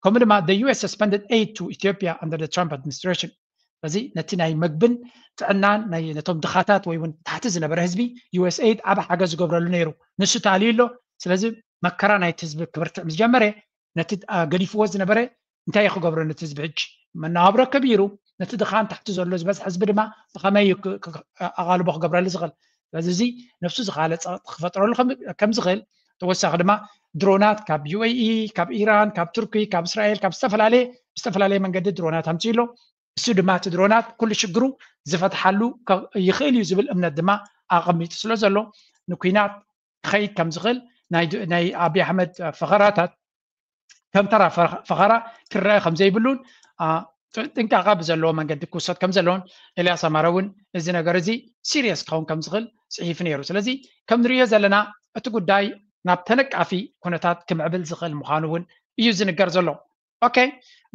ከምኡ ድማ the U S suspended aid to Ethiopia under the Trump administration። ስለዚ ነቲ ናይ መግብን ጥዕናን ነቶም ድኻታት ወይ እውን ታሕቲ ዝነበረ ህዝቢ U S aid ዓብ ሓገዝ ዝገብረሉ ነይሩ። ንሱ ተኣልዩ ኣሎ። ስለዚ መከራ ናይቲ ህዝቢ ክብርትዕ ምስ ጀመረ ነቲ ገዲፍዎ ዝነበረ እንታይ ክገብሮ ነቲ ህዝቢ ሕጂ መነባብሮ ከቢሩ ነቲ ድኻን ታሕቲ ዘሎ ዝበዝሐ ህዝቢ ድማ ብኸመይ ኣቓልቦ ክገብረሉ ዝኽእል? ስለዚ እዚ ነብሱ ዝኻለ ፀቕጢ ክፈጥረሉ ከም ዝኽእል ተወሳኺ ድማ ድሮናት ካብ U A E ካብ ኢራን ካብ ቱርኪ ካብ እስራኤል ካብ ዝተፈላለየ ብዝተፈላለየ መንገዲ ድሮናት ኣምፅኡ ኣሎ። እሱ ድማ እቲ ድሮናት ኩሉ ሽግሩ ዝፈትሓሉ ይኽእል እዩ ዝብል እምነት ድማ ኣቐሚጡ ስለ ዘሎ ንኩናት ክኸይድ ከም ዝኽእል ናይ ኣቢ ኣሕመድ ፈኸራታት ከም ተራ ፈኸራ ክረአ ከም ዘይብሉን ጥንቃቐ ብዘለዎ መንገዲ ክውሰድ ከም ዘለዎን ኤልያስ ኣማረ እውን እዚ ነገር እዚ ሲሪየስ ክኸውን ከም ዝኽእል ፅሒፉ ነይሩ። ስለዚ ከም ንሪኦ ዘለና እቲ ጉዳይ ናብ ተነቃፊ ኩነታት ክምዕብል ዝኽእል ምዃኑ እውን እዩ ዝንገር ዘሎ። ኦኬ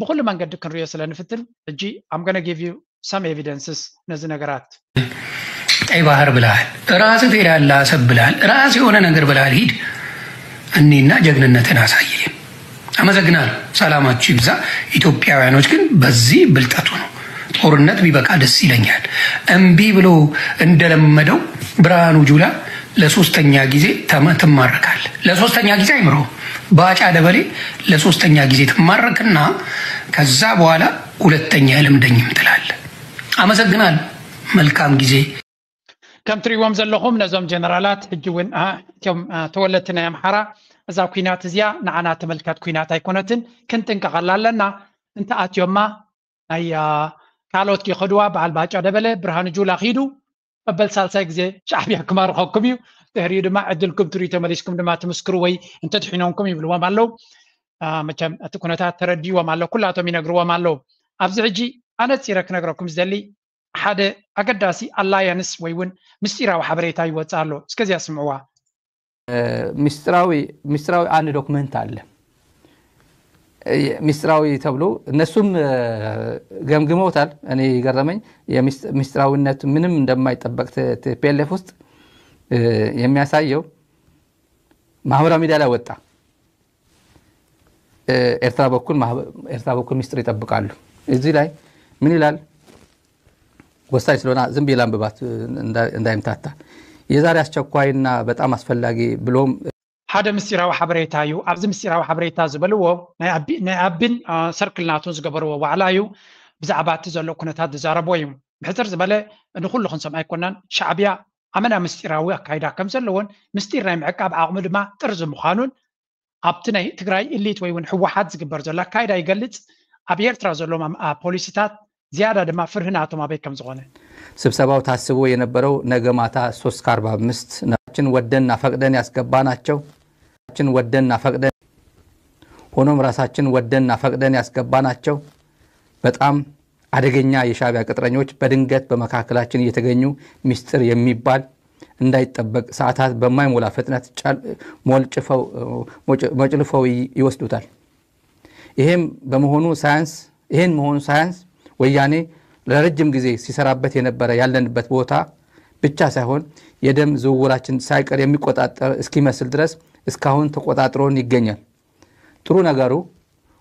ብኩሉ መንገዲ ክንሪኦ ስለ ንፍትን ሕጂ I'm gonna give you some evidences ነዚ ነገራት። ቀይ ባህር ብለሃል፣ ራስ ትሄዳለህ አሰብ ብለሃል፣ ራስ የሆነ ነገር ብለሃል። ሂድ እኔና ጀግንነትን አሳየን። አመሰግናለሁ። ሰላማችሁ ይብዛ። ኢትዮጵያውያኖች ግን በዚህ ብልጠቱ ነው። ጦርነት ቢበቃ ደስ ይለኛል። እምቢ ብሎ እንደለመደው ብርሃኑ ጁላ ለሶስተኛ ጊዜ ትማረካል። ለሶስተኛ ጊዜ አይምሮ ባጫ ደበሌ ለሶስተኛ ጊዜ ትማረክና ከዛ በኋላ ሁለተኛ አይለምደኝም ትላል። አመሰግናል። መልካም ጊዜ። ከም ትሪእዎም ዘለኹም ነዞም ጀነራላት ሕጂ እውን እቶም ተወለድቲ ናይ ኣምሓራ እዛ ኩናት እዚኣ ንዓና ትምልከት ኩናት ኣይኮነትን፣ ክንጥንቀቐላ ኣለና። እንተኣትዮማ ናይ ካልኦት ኪኸድዋ በዓል ባጫ ደበለ ብርሃኑ ጁላ ኪዱ መበል ሳልሳይ ግዜ ሻዕብያ ክማርኸኩም እዩ። ድሕሪኡ ድማ ዕድልኩም ትሪኡ ተመሊስኩም ድማ ትምስክሩ ወይ እንተድሒኖምኩም ይብልዎም ኣለዉ። መቸም እቲ ኩነታት ተረዲዎም ኣሎ፣ ኩላቶም ይነግርዎም ኣለዉ። ኣብዚ ሕጂ ኣነፂረ ክነግረኩም ዝደሊ ሓደ ኣገዳሲ ኣላያንስ ወይ እውን ምስጢራዊ ሓበሬታ ይወፅእ ኣሎ። እስከዚኣ ስምዕዋ። ምስጢራዊ ምስጢራዊ አንድ ዶክመንት አለ። ምስጢራዊ ተብሎ እነሱም ገምግመውታል። እኔ የገረመኝ ምስጢራዊነቱ ምንም እንደማይጠበቅ ቲፒኤልኤፍ ውስጥ የሚያሳየው ማህበራዊ ሚዲያ ላይ ወጣ። ኤርትራ በኩል ኤርትራ በኩል ምስጢር ይጠብቃሉ። እዚህ ላይ ምን ይላል? ወሳኝ ስለሆነ ዝም ብዬ ላንብባት እንዳይምታታ። የዛሬ አስቸኳይና በጣም አስፈላጊ ብሎም ሓደ ምስጢራዊ ሓበሬታ እዩ። ኣብዚ ምስጢራዊ ሓበሬታ ዝበልዎ ናይ ኣቢን ሰርክል ናቱን ዝገበርዎ ዋዕላ እዩ። ብዛዕባ እቲ ዘሎ ኩነታት ዝዛረቦ እዩ። ብሕፅር ዝበለ ንኩሉ ክንሰምዓ ኣይኮናን። ሻዕብያ ኣመና ምስጢራዊ ኣካይዳ ከም ዘለዎን ምስጢር ናይ ምዕቃብ ዓቕሙ ድማ ጥርዚ ምዃኑን ኣብቲ ናይ ትግራይ ኢሊት ወይ እውን ህወሓት ዝግበር ዘሎ ኣካይዳ ይገልፅ። ኣብ ኤርትራ ዘሎ ፖሊሲታት ዝያዳ ድማ ፍርሂ ናቶም ኣበይ ከም ዝኾነ። ስብሰባው ታስቦ የነበረው ነገ ማታ ሶስት ከአርባ አምስት ችን ወደንና ፈቅደን ያስገባናቸው ችን ወደንና ፈቅደን ሆኖም ራሳችን ወደንና ፈቅደን ያስገባናቸው በጣም አደገኛ የሻዕቢያ ቅጥረኞች በድንገት በመካከላችን እየተገኙ ሚስጥር የሚባል እንዳይጠበቅ ሰዓታት በማይሞላ ፍጥነት ሞጭልፈው ይወስዱታል። ይሄም በመሆኑ ሳያንስ ይሄን መሆኑ ሳያንስ ወያኔ ለረጅም ጊዜ ሲሰራበት የነበረ ያለንበት ቦታ ብቻ ሳይሆን የደም ዝውውራችን ሳይቀር የሚቆጣጠር እስኪመስል ድረስ እስካሁን ተቆጣጥሮን ይገኛል። ጥሩ ነገሩ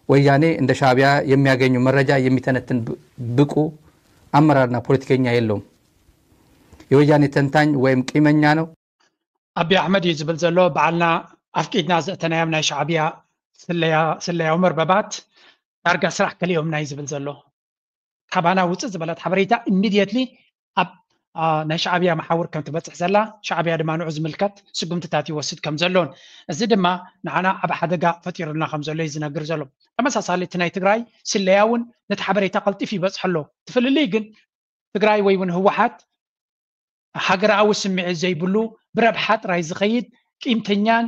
ወያኔ እንደ ሻዕቢያ የሚያገኘው መረጃ የሚተነትን ብቁ አመራርና ፖለቲከኛ የለውም። የወያኔ ተንታኝ ወይም ቂመኛ ነው። ኣቢ ኣሕመድ እዩ ዝብል ዘሎ በዓልና ኣፍቂድና ዘእተናዮም ናይ ሻዕብያ ስለያዊ መርበባት ዳርጋ ስራሕ ከሊኦምና እዩ ዝብል ዘሎ። ካባና ውፅእ ዝበለት ሓበሬታ ኢሚድየትሊ ኣብ ናይ ሻዕብያ መሓውር ከም ትበፅሕ ዘላ ሻዕብያ ድማ ንዑ ዝምልከት ስጉምትታት ይወስድ ከም ዘሎን እዚ ድማ ንዓና ኣብ ሓደጋ ፈጢሩልና ከም ዘሎ እዩ ዝነግር ዘሎ። ተመሳሳሊ እቲ ናይ ትግራይ ስለያ እውን ነቲ ሓበሬታ ቀልጢፍ ይበፅሕ ኣሎ። እቲ ፍልልይ ግን ትግራይ ወይ እውን ህወሓት ሃገራዊ ስምዒት ዘይብሉ ብረብሓ ጥራይ ዝኸይድ ቂምተኛን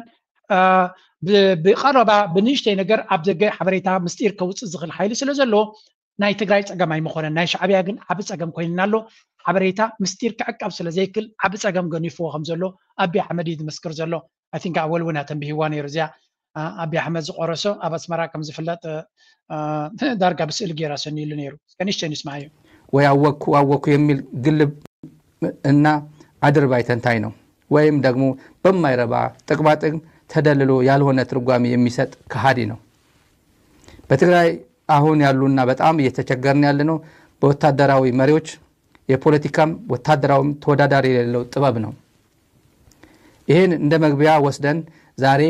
ብቀረባ ብንእሽተይ ነገር ኣብ ዘገ ሓበሬታ ምስጢር ከውፅእ ዝኽእል ሓይሊ ስለ ዘሎ ናይ ትግራይ ፀገም ኣይምኾነን። ናይ ሻዕብያ ግን ዓቢ ፀገም ኮይንና ኣሎ። ሓበሬታ ምስጢር ክዕቀብ ስለ ዘይክል ዓቢ ፀገም ገኒፍዎ ከም ዘሎ ኣቢ ኣሕመድ እዩ ዝምስክር ዘሎ። ኣይ ቲንክ ኣወል እውን ኣተንቢህዋ ነይሩ እዚኣ ኣቢ ኣሕመድ ዝቆረሶ ኣብ ኣስመራ ከም ዝፍለጥ ዳርጋ ብስእሊ ገይራ ሰኒሉ ነይሩ። ከንሽተይ ንስማዓዮ። ወይ አወቅኩ አወቅኩ የሚል ግልብ እና አድርባይ ተንታኝ ነው። ወይም ደግሞ በማይረባ ጥቅማጥቅም ተደልሎ ያልሆነ ትርጓሜ የሚሰጥ ከሃዲ ነው። በትግራይ አሁን ያሉና በጣም እየተቸገርን ያለነው በወታደራዊ መሪዎች የፖለቲካም ወታደራዊም ተወዳዳሪ የሌለው ጥበብ ነው። ይህን እንደ መግቢያ ወስደን ዛሬ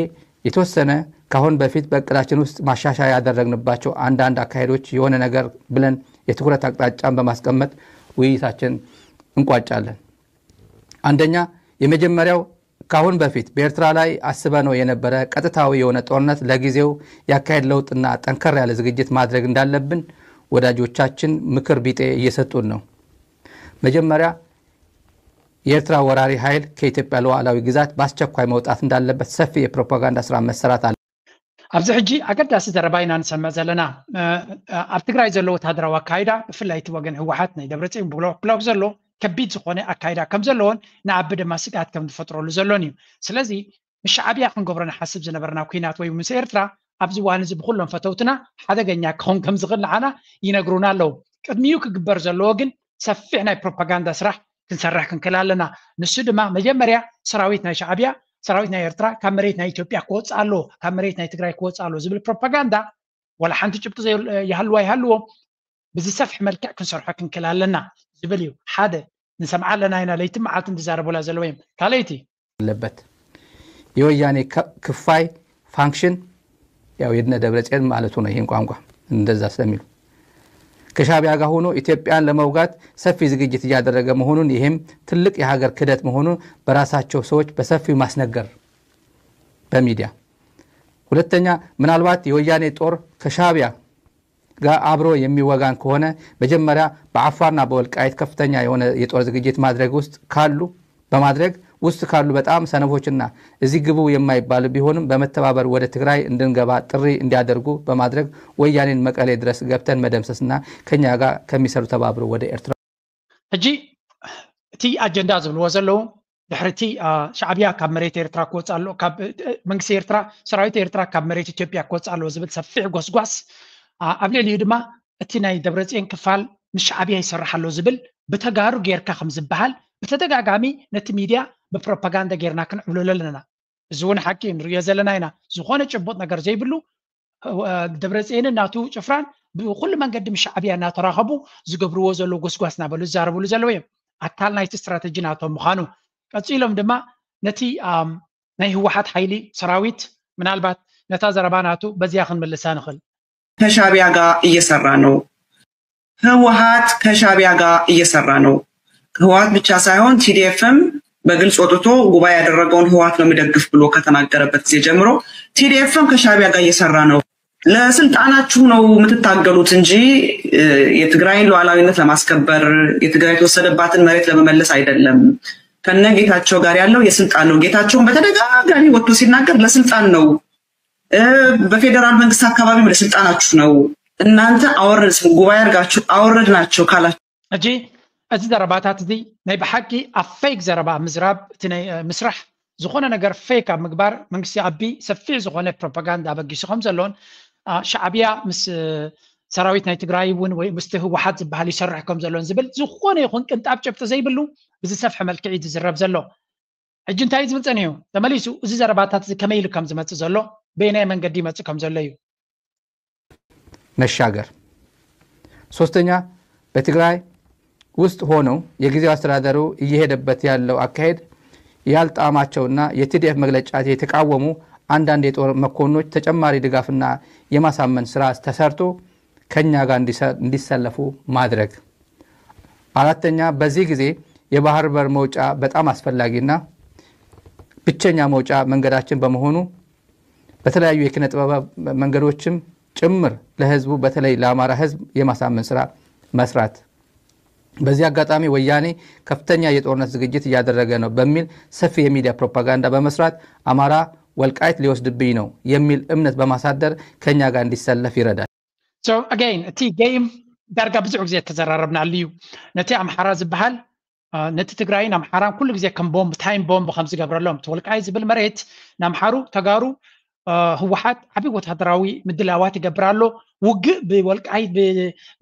የተወሰነ ካሁን በፊት በእቅዳችን ውስጥ ማሻሻያ ያደረግንባቸው አንዳንድ አካሄዶች የሆነ ነገር ብለን የትኩረት አቅጣጫን በማስቀመጥ ውይይታችን እንቋጫለን። አንደኛ የመጀመሪያው ካሁን በፊት በኤርትራ ላይ አስበነው የነበረ ቀጥታዊ የሆነ ጦርነት ለጊዜው ያካሄድ ለውጥና ጠንከር ያለ ዝግጅት ማድረግ እንዳለብን ወዳጆቻችን ምክር ቢጤ እየሰጡን ነው። መጀመሪያ የኤርትራ ወራሪ ኃይል ከኢትዮጵያ ሉዓላዊ ግዛት በአስቸኳይ መውጣት እንዳለበት ሰፊ የፕሮፓጋንዳ ስራ መሰራት አለ። ኣብዚ ሕጂ ኣገዳሲ ዘረባ ኢና ንሰምዕ ዘለና። ኣብ ትግራይ ዘሎ ወታደራዊ ኣካይዳ ብፍላይ እቲ ወገን ህወሓት ናይ ደብረፅዮን ብሎክ ዘሎ ከቢድ ዝኾነ ኣካይዳ ከም ዘለዎን ንኣቢ ድማ ስግኣት ከም ዝፈጥረሉ ዘሎን እዩ። ስለዚ ምስ ሻዕብያ ክንገብሮ ንሓስብ ዝነበርና ኩናት ወይ ምስ ኤርትራ ኣብዚ እዋን እዚ ብኩሎም ፈተውትና ሓደገኛ ክኸውን ከም ዝኽእል ንዓና ይነግሩና ኣለዉ። ቅድሚኡ ክግበር ዘለዎ ግን ሰፊሕ ናይ ፕሮፓጋንዳ ስራሕ ክንሰርሕ ክንክእል ኣለና። ንሱ ድማ መጀመርያ ሰራዊት ናይ ሻዕብያ፣ ሰራዊት ናይ ኤርትራ ካብ መሬት ናይ ኢትዮጵያ ክወፅእ ኣለዎ፣ ካብ መሬት ናይ ትግራይ ክወፅእ ኣለዎ ዝብል ፕሮፓጋንዳ ዋላ ሓንቲ ጭብጢ ይሃልዋ ይሃልዎ ብዝሰፍሕ መልክዕ ክንሰርሖ ክንክእል ኣለና ዝብል እዩ። ሓደ ንሰምዓ ኣለና ኢና፣ ለይትን መዓልትን ዝዛረቡላ ዘለዉ እዮም። ካልኣይቲ ኣለበት። የወያኔ ክፋይ ፋንክሽን ያው የድነ ደብረጽዮን ማለቱ ነው። ይህን ቋንቋ እንደዛ ስለሚሉ ከሻቢያ ጋር ሆኖ ኢትዮጵያን ለመውጋት ሰፊ ዝግጅት እያደረገ መሆኑን ይህም ትልቅ የሀገር ክደት መሆኑን በራሳቸው ሰዎች በሰፊው ማስነገር በሚዲያ። ሁለተኛ ምናልባት የወያኔ ጦር ከሻቢያ ጋር አብሮ የሚወጋን ከሆነ መጀመሪያ በአፋርና በወልቃይት ከፍተኛ የሆነ የጦር ዝግጅት ማድረግ ውስጥ ካሉ በማድረግ ውስጥ ካሉ በጣም ሰነፎችና እዚህ ግቡ የማይባሉ ቢሆንም በመተባበር ወደ ትግራይ እንድንገባ ጥሪ እንዲያደርጉ በማድረግ ወያኔን መቀሌ ድረስ ገብተን መደምሰስና ከኛ ጋር ከሚሰሩ ተባብሮ ወደ ኤርትራ ሕጂ እቲ ኣጀንዳ ዝብልዎ ዘለዉ ድሕሪ እቲ ሻዕብያ ካብ መሬት ኤርትራ ክወፅእ ኣሎ፣ ካብ መንግስቲ ኤርትራ ሰራዊት ኤርትራ ካብ መሬት ኢትዮጵያ ክወፅእ ኣለዎ ዝብል ሰፊሕ ጎስጓስ ኣብ ልዕሊኡ ድማ እቲ ናይ ደብረፅዮን ክፋል ምስ ሻዕብያ ይሰርሕ ኣሎ ዝብል ብተጋሩ ጌርካ ከም ዝበሃል ብተደጋጋሚ ነቲ ሚድያ ብፕሮፓጋንዳ ጌርና ክንዕብልሎ ኣለና። እዚ እውን ሓቂ ንሪኦ ዘለና ኢና። ዝኾነ ጭቡጥ ነገር ዘይብሉ ደብረፅዮንን ናቱ ጭፍራን ብኩሉ መንገዲ ምስ ሻዕብያ እናተራኸቡ ዝገብርዎ ዘለዉ ጎስጓስ እናበሉ ዝዛረብሉ ዘለዉ እዮም። ኣካል ናይቲ ስትራተጂ ናቶም ምዃኑ ቀፂሎም ድማ ነቲ ናይ ህወሓት ሓይሊ ሰራዊት ምናልባት ነታ ዘረባ ናቱ በዚያ ክንምልሳ ንኽእል። ከሻቢያ ጋር እየሰራ ነው። ህወሓት ከሻቢያ ጋር እየሰራ ነው። ህወሓት ብቻ ሳይሆን ቲዲኤፍም በግልጽ ወጥቶ ጉባኤ ያደረገውን ህወሓት ነው የሚደግፍ ብሎ ከተናገረበት ጊዜ ጀምሮ ቲዲኤፍም ከሻቢያ ጋር እየሰራ ነው። ለስልጣናችሁ ነው የምትታገሉት እንጂ የትግራይን ሉዓላዊነት ለማስከበር የትግራይ የተወሰደባትን መሬት ለመመለስ አይደለም። ከነ ጌታቸው ጋር ያለው የስልጣን ነው። ጌታቸውን በተደጋጋሚ ወጥቶ ሲናገር ለስልጣን ነው። በፌዴራል መንግስት አካባቢ ወደ ስልጣናችሁ ነው እናንተ አወረድ ጉባኤ አድርጋችሁ አወረድናቸው ካላችሁ ሕጂ እዚ ዘረባታት እዚ ናይ ብሓቂ ኣብ ፌክ ዘረባ ምዝራብ እቲ ናይ ምስራሕ ዝኾነ ነገር ፌክ ኣብ ምግባር መንግስቲ ኣቢ ሰፊሕ ዝኾነ ፕሮፓጋንዳ ኣበጊሱ ከም ዘሎን ሻዕብያ ምስ ሰራዊት ናይ ትግራይ እውን ወይ ምስቲ ህወሓት ዝበሃል ይሰርሕ ከም ዘሎን ዝብል ዝኾነ ይኹን ቅንጣብ ጭብጢ ዘይብሉ ብዝሰፍሐ መልክዕ እዩ ዝዝረብ ዘሎ። ሕጂ እንታይ እዩ ዝብል ፀኒሑ ተመሊሱ እዚ ዘረባታት እዚ ከመይ ኢሉ ከም ዝመፅእ ዘሎ በየናይ መንገዲ ይመፅእ ከም ዘሎ እዩ። መሻገር። ሶስተኛ በትግራይ ውስጥ ሆነው የጊዜው አስተዳደሩ እየሄደበት ያለው አካሄድ ያልጣማቸውና የቲዲኤፍ መግለጫ የተቃወሙ አንዳንድ የጦር መኮንኖች ተጨማሪ ድጋፍና የማሳመን ስራ ተሰርቶ ከኛ ጋር እንዲሰለፉ ማድረግ። አራተኛ በዚህ ጊዜ የባህር በር መውጫ በጣም አስፈላጊና ብቸኛ መውጫ መንገዳችን በመሆኑ በተለያዩ የኪነ ጥበብ መንገዶችም ጭምር ለህዝቡ በተለይ ለአማራ ህዝብ የማሳመን ስራ መስራት። በዚህ አጋጣሚ ወያኔ ከፍተኛ የጦርነት ዝግጅት እያደረገ ነው በሚል ሰፊ የሚዲያ ፕሮፓጋንዳ በመስራት አማራ ወልቃይት ሊወስድብኝ ነው የሚል እምነት በማሳደር ከኛ ጋር እንዲሰለፍ ይረዳል። So again እቲ game ዳርጋ ብዙሕ ግዜ ተዘራረብናሉ እዩ። ነቲ ኣምሓራ ዝበሃል ነቲ ትግራይን ኣምሓራን ኩሉ ግዜ ከም ቦምብ ታይም ቦምብ ከም ዝገብረሎም እቲ ወልቃይት ዝብል መሬት ንኣምሓሩ ተጋሩ ህወሓት ዓብዪ ወታደራዊ ምድላዋት ይገብር ኣሎ። ውግእ ብወልቃይት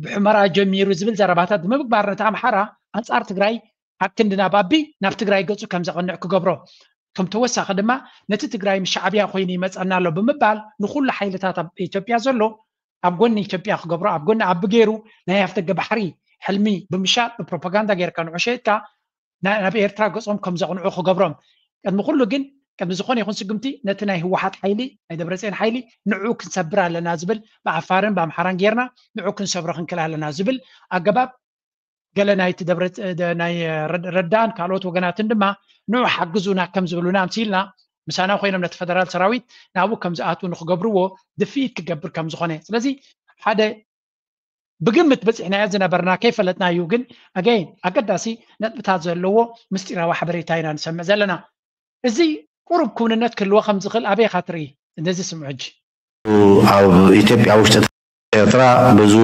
ብሑመራ ጀሚሩ ዝብል ዘረባታት ብምግባር ነቲ ኣምሓራ ኣንፃር ትግራይ ኣብ ክንዲ ናብ ኣቢ ናብ ትግራይ ገፁ ከም ዘቐንዕ ክገብሮ ከም ተወሳኺ ድማ ነቲ ትግራይ ምስ ሻዕብያ ኮይኑ ይመፀና ኣሎ ብምባል ንኩሉ ሓይልታት ኣብ ኢትዮጵያ ዘሎ ኣብ ጎኒ ኢትዮጵያ ክገብሮ ኣብ ጎኒ ኣቢ ገይሩ ናይ ኣፍደገ ባሕሪ ሕልሚ ብምሻጥ ብፕሮፓጋንዳ ጌርካ ንዑ ሸይጥካ ናብ ኤርትራ ገፆም ከም ዘቕንዑ ክገብሮም ቅድሚ ኩሉ ግን ቅድሚ ዝኾነ ይኹን ስጉምቲ ነቲ ናይ ህወሓት ሓይሊ ናይ ደብረፅዮን ሓይሊ ንዑ ክንሰብር ኣለና ዝብል ብዓፋርን ብኣምሓራን ጌርና ንዑ ክንሰብሮ ክንክእል ኣለና ዝብል ኣገባብ ገለ ናይቲ ደብረ ናይ ረዳን ካልኦት ወገናትን ድማ ንዑ ሓግዙና ከም ዝብሉና ኣምሲልና ምሳና ኮይኖም ነቲ ፈደራል ሰራዊት ናብኡ ከም ዝኣትዉ ንክገብርዎ ድፍኢት ክገብር ከም ዝኾነ ስለዚ ሓደ ብግምት በፂሕናዮ ዝነበርና ከይፈለጥናዩ ግን ኣገይን ኣገዳሲ ነጥብታት ዘለዎ ምስጢራዊ ሓበሬታ ኢና ንሰምዕ ዘለና። እዚ ቁሩብ ክውንነት ክህልዎ ከም ዝኽእል ኣበይ ኢኻ ትርኢ? ነዚ ስምዑ ሕጂ። ኣብ ኢትዮጵያ ውሽጢ ኤርትራ ብዙ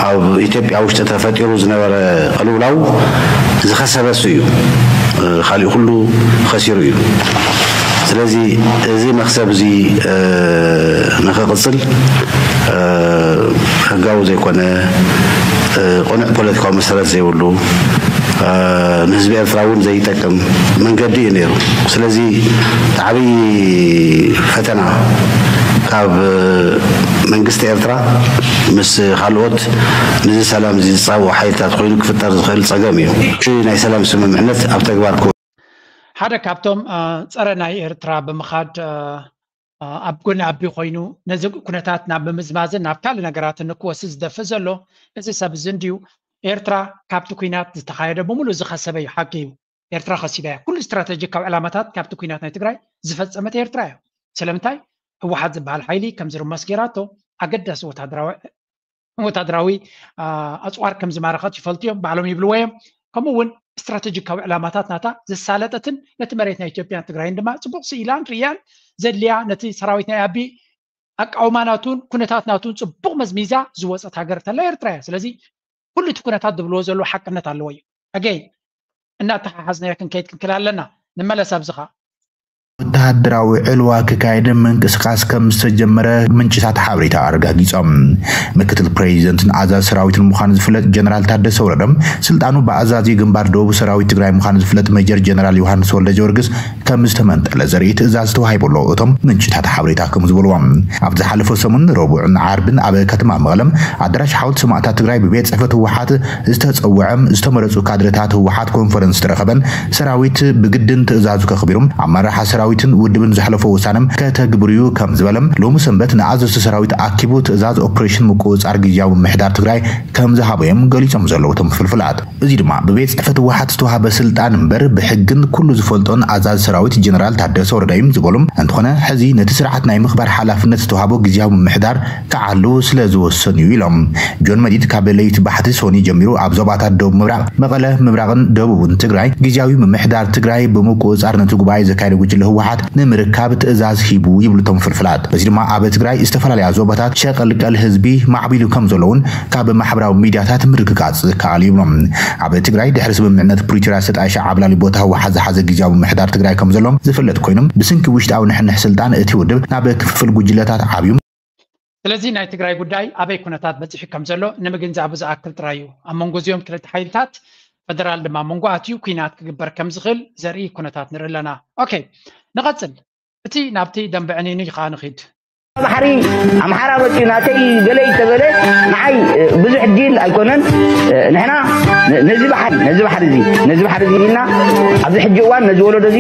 ኣብ ኢትዮጵያ ውሽጢ ተፈጢሩ ዝነበረ ቅልውላው ዝኸሰበ እሱ እዩ። ካሊእ ኩሉ ኸሲሩ እዩ። ስለዚ እዚ መኽሰብ እዚ ንኽቕፅል ህጋዊ ዘይኮነ፣ ቅኑዕ ፖለቲካዊ መሰረት ዘይብሉ፣ ንህዝቢ ኤርትራ እውን ዘይጠቅም መንገዲ እዩ ነይሩ። ስለዚ እቲ ዓብዪ ፈተና ካብ መንግስቲ ኤርትራ ምስ ካልኦት፣ ነዚ ሰላም እዚ ዝጻብኡ ሓይልታት ኮይኑ ክፍጠር ዝኽእል ጸገም እዩ። እቲ ናይ ሰላም ስምምዕነት ኣብ ተግባር ክውዕል ሓደ ካብቶም ጸረ ናይ ኤርትራ ብምኻድ ኣብ ጎኒ ኣቢ ኮይኑ ነዚ ኩነታት ናብ ምምዝማዝን ናብ ካልእ ነገራትን ንክወስድ ዝደፍእ ዘሎ እዚ ሰብ እዚ እንድዩ። ኤርትራ ካብቲ ኩናት ዝተኻየደ ብምሉእ ዝኸሰበ እዩ። ሓቂ እዩ። ኤርትራ ከሲባ እያ። ኩሉ ስትራተጂካዊ ዕላማታት ካብቲ ኩናት ናይ ትግራይ ዝፈጸመት ኤርትራ እያ። ስለምንታይ? ህወሓት ዝበሃል ሓይሊ ከም ዝርመስ ገይራቶ፣ ኣገዳሲ ወታደራዊ ወታደራዊ ኣፅዋር ከም ዝማረኸት ይፈልጡ እዮም፣ ባዕሎም ይብልዎ እዮም። ከምኡ እውን ስትራተጂካዊ ዕላማታት ናታ ዘሳለጠትን ነቲ መሬት ናይ ኢትዮጵያን ትግራይን ድማ ፅቡቅ ስኢላን ርእያን ዘድልያ፣ ነቲ ሰራዊት ናይ ኣቢ ኣቃውማ ናቱን ኩነታት ናቱን ፅቡቅ መዝሚዛ ዝወፀት ሃገር ተላ ኤርትራ እያ። ስለዚ ኩሉ እቲ ኩነታት ዝብልዎ ዘለዉ ሓቅነት ኣለዎ እዩ። ኣገይ እናተሓሓዝናዮ ክንከይድ ክንክል ኣለና። ንመለስ ኣብዚ ኸዓ ወተሃደራዊ ዕልዋ ክካየድ ምንቅስቃስ ከም ዝተጀመረ ምንጭታት ሓበሬታ ኣረጋጊጾም። ምክትል ፕሬዚደንትን ኣዛዚ ሰራዊትን ምዃኑ ዝፍለጥ ጀነራል ታደሰ ወረደ፣ ስልጣኑ ብኣዛዚ ግንባር ደቡብ ሰራዊት ትግራይ ምዃኑ ዝፍለጥ ሜጀር ጀነራል ዮሃንስ ወልደ ጊዮርጊስ ከም ዝተመንጠለ ዘርኢ ትእዛዝ ተዋሂቡ ኣሎ፣ እቶም ምንጭታት ሓበሬታ ከም ዝበልዎ። ኣብ ዝሓለፈ ሰሙን ረቡዕን ዓርብን ኣብ ከተማ መቐለ ኣዳራሽ ሓወልቲ ሰማእታት ትግራይ ብቤት ጽሕፈት ህወሓት ዝተጸውዐ ዝተመረጹ ካድረታት ህወሓት ኮንፈረንስ ዝተረኸበን ሰራዊት ብግድን ትእዛዙ ከኽቢሩም ኣመራርሓ ሰራዊትን ውድብን ዘሕለፎ ውሳነ ከተግብር እዩ ከም ዝበለም ሎሚ ሰንበት ንኣዘዝቲ ሰራዊት ኣኪቡ ትእዛዝ ኦፕሬሽን ምቁጽጻር ግዝያዊ ምምሕዳር ትግራይ ከም ዝሃበዮም ገሊጾም ዘለዉ እቶም ፍልፍላት። እዚ ድማ ብቤት ጽሕፈት ህወሓት ዝተዋህበ ስልጣን እምበር ብሕግን ኩሉ ዝፈልጦን ኣዛዚ ሰራዊት ጀነራል ታደሰ ወረደ እዩ ዝበሉም እንትኾነ፣ ሕዚ ነቲ ስርዓት ናይ ምኽባር ሓላፍነት ዝተዋህቦ ግዝያዊ ምምሕዳር ክዓሉ ስለ ዝወሰኑ እዩ ኢሎም። ጆን መዲድ ካብ ለይቲ ባሕቲ ሶኒ ጀሚሩ ኣብ ዞባታት ደቡብ ምብራቕ፣ መቐለ፣ ምብራቕን ደቡብን ትግራይ ግዝያዊ ምምሕዳር ትግራይ ብምቁፅፃር ነቲ ጉባኤ ዘካየደ ጉጅለ ህወሓት ንምርካብ ትእዛዝ ሂቡ ይብሉ እቶም ፍልፍላት። በዚ ድማ ኣብ ትግራይ ዝተፈላለያ ዞባታት ሸቐልቀል ህዝቢ ማዕቢሉ ከም ዘሎ እውን ካብ ማሕበራዊ ሚድያታት ምርግጋፅ ዝከኣል ይብሎም። ኣብ ትግራይ ድሕሪ ስምምዕነት ፕሪቶርያ ዝተጣየሸ ዓብላሊ ቦታ ህወሓት ዝሓዘ ግዝያዊ ምምሕዳር ትግራይ ከም ዘሎ ዝፍለጥ ኮይኖም ብስንኪ ውሽጣዊ ንሕንሕ ስልጣን እቲ ውድብ ናብ ክፍፍል ጉጅለታት ዓብዩ ስለዚ ናይ ትግራይ ጉዳይ ኣበይ ኩነታት በፂሑ ከም ዘሎ ንምግንዛቡ ዝኣክል ጥራይ እዩ። ኣብ መንጎ እዚኦም ክልተ ሓይልታት ፈደራል ድማ መንጎ ኣትዩ ኲናት ክግበር ከም ዝኽእል ዘርኢ ኩነታት ንርኢ ኣለና። ኦኬ፣ ንቐፅል። እቲ ናብቲ ደንበ ዕኒኑ ኢኻ ንኺድ። ባሕሪ ኣምሓራ መፂኡ ናተይ ገለ ይተበለ ንዓይ ብዙሕ ዲል ኣይኮነን። ንሕና ነዚ ባሕሪ ነዚ ባሕሪ እዚ ነዚ ባሕሪ እዚ ኢልና ኣብዚ ሕጂ እዋን ነዚ ወለዶ እዚ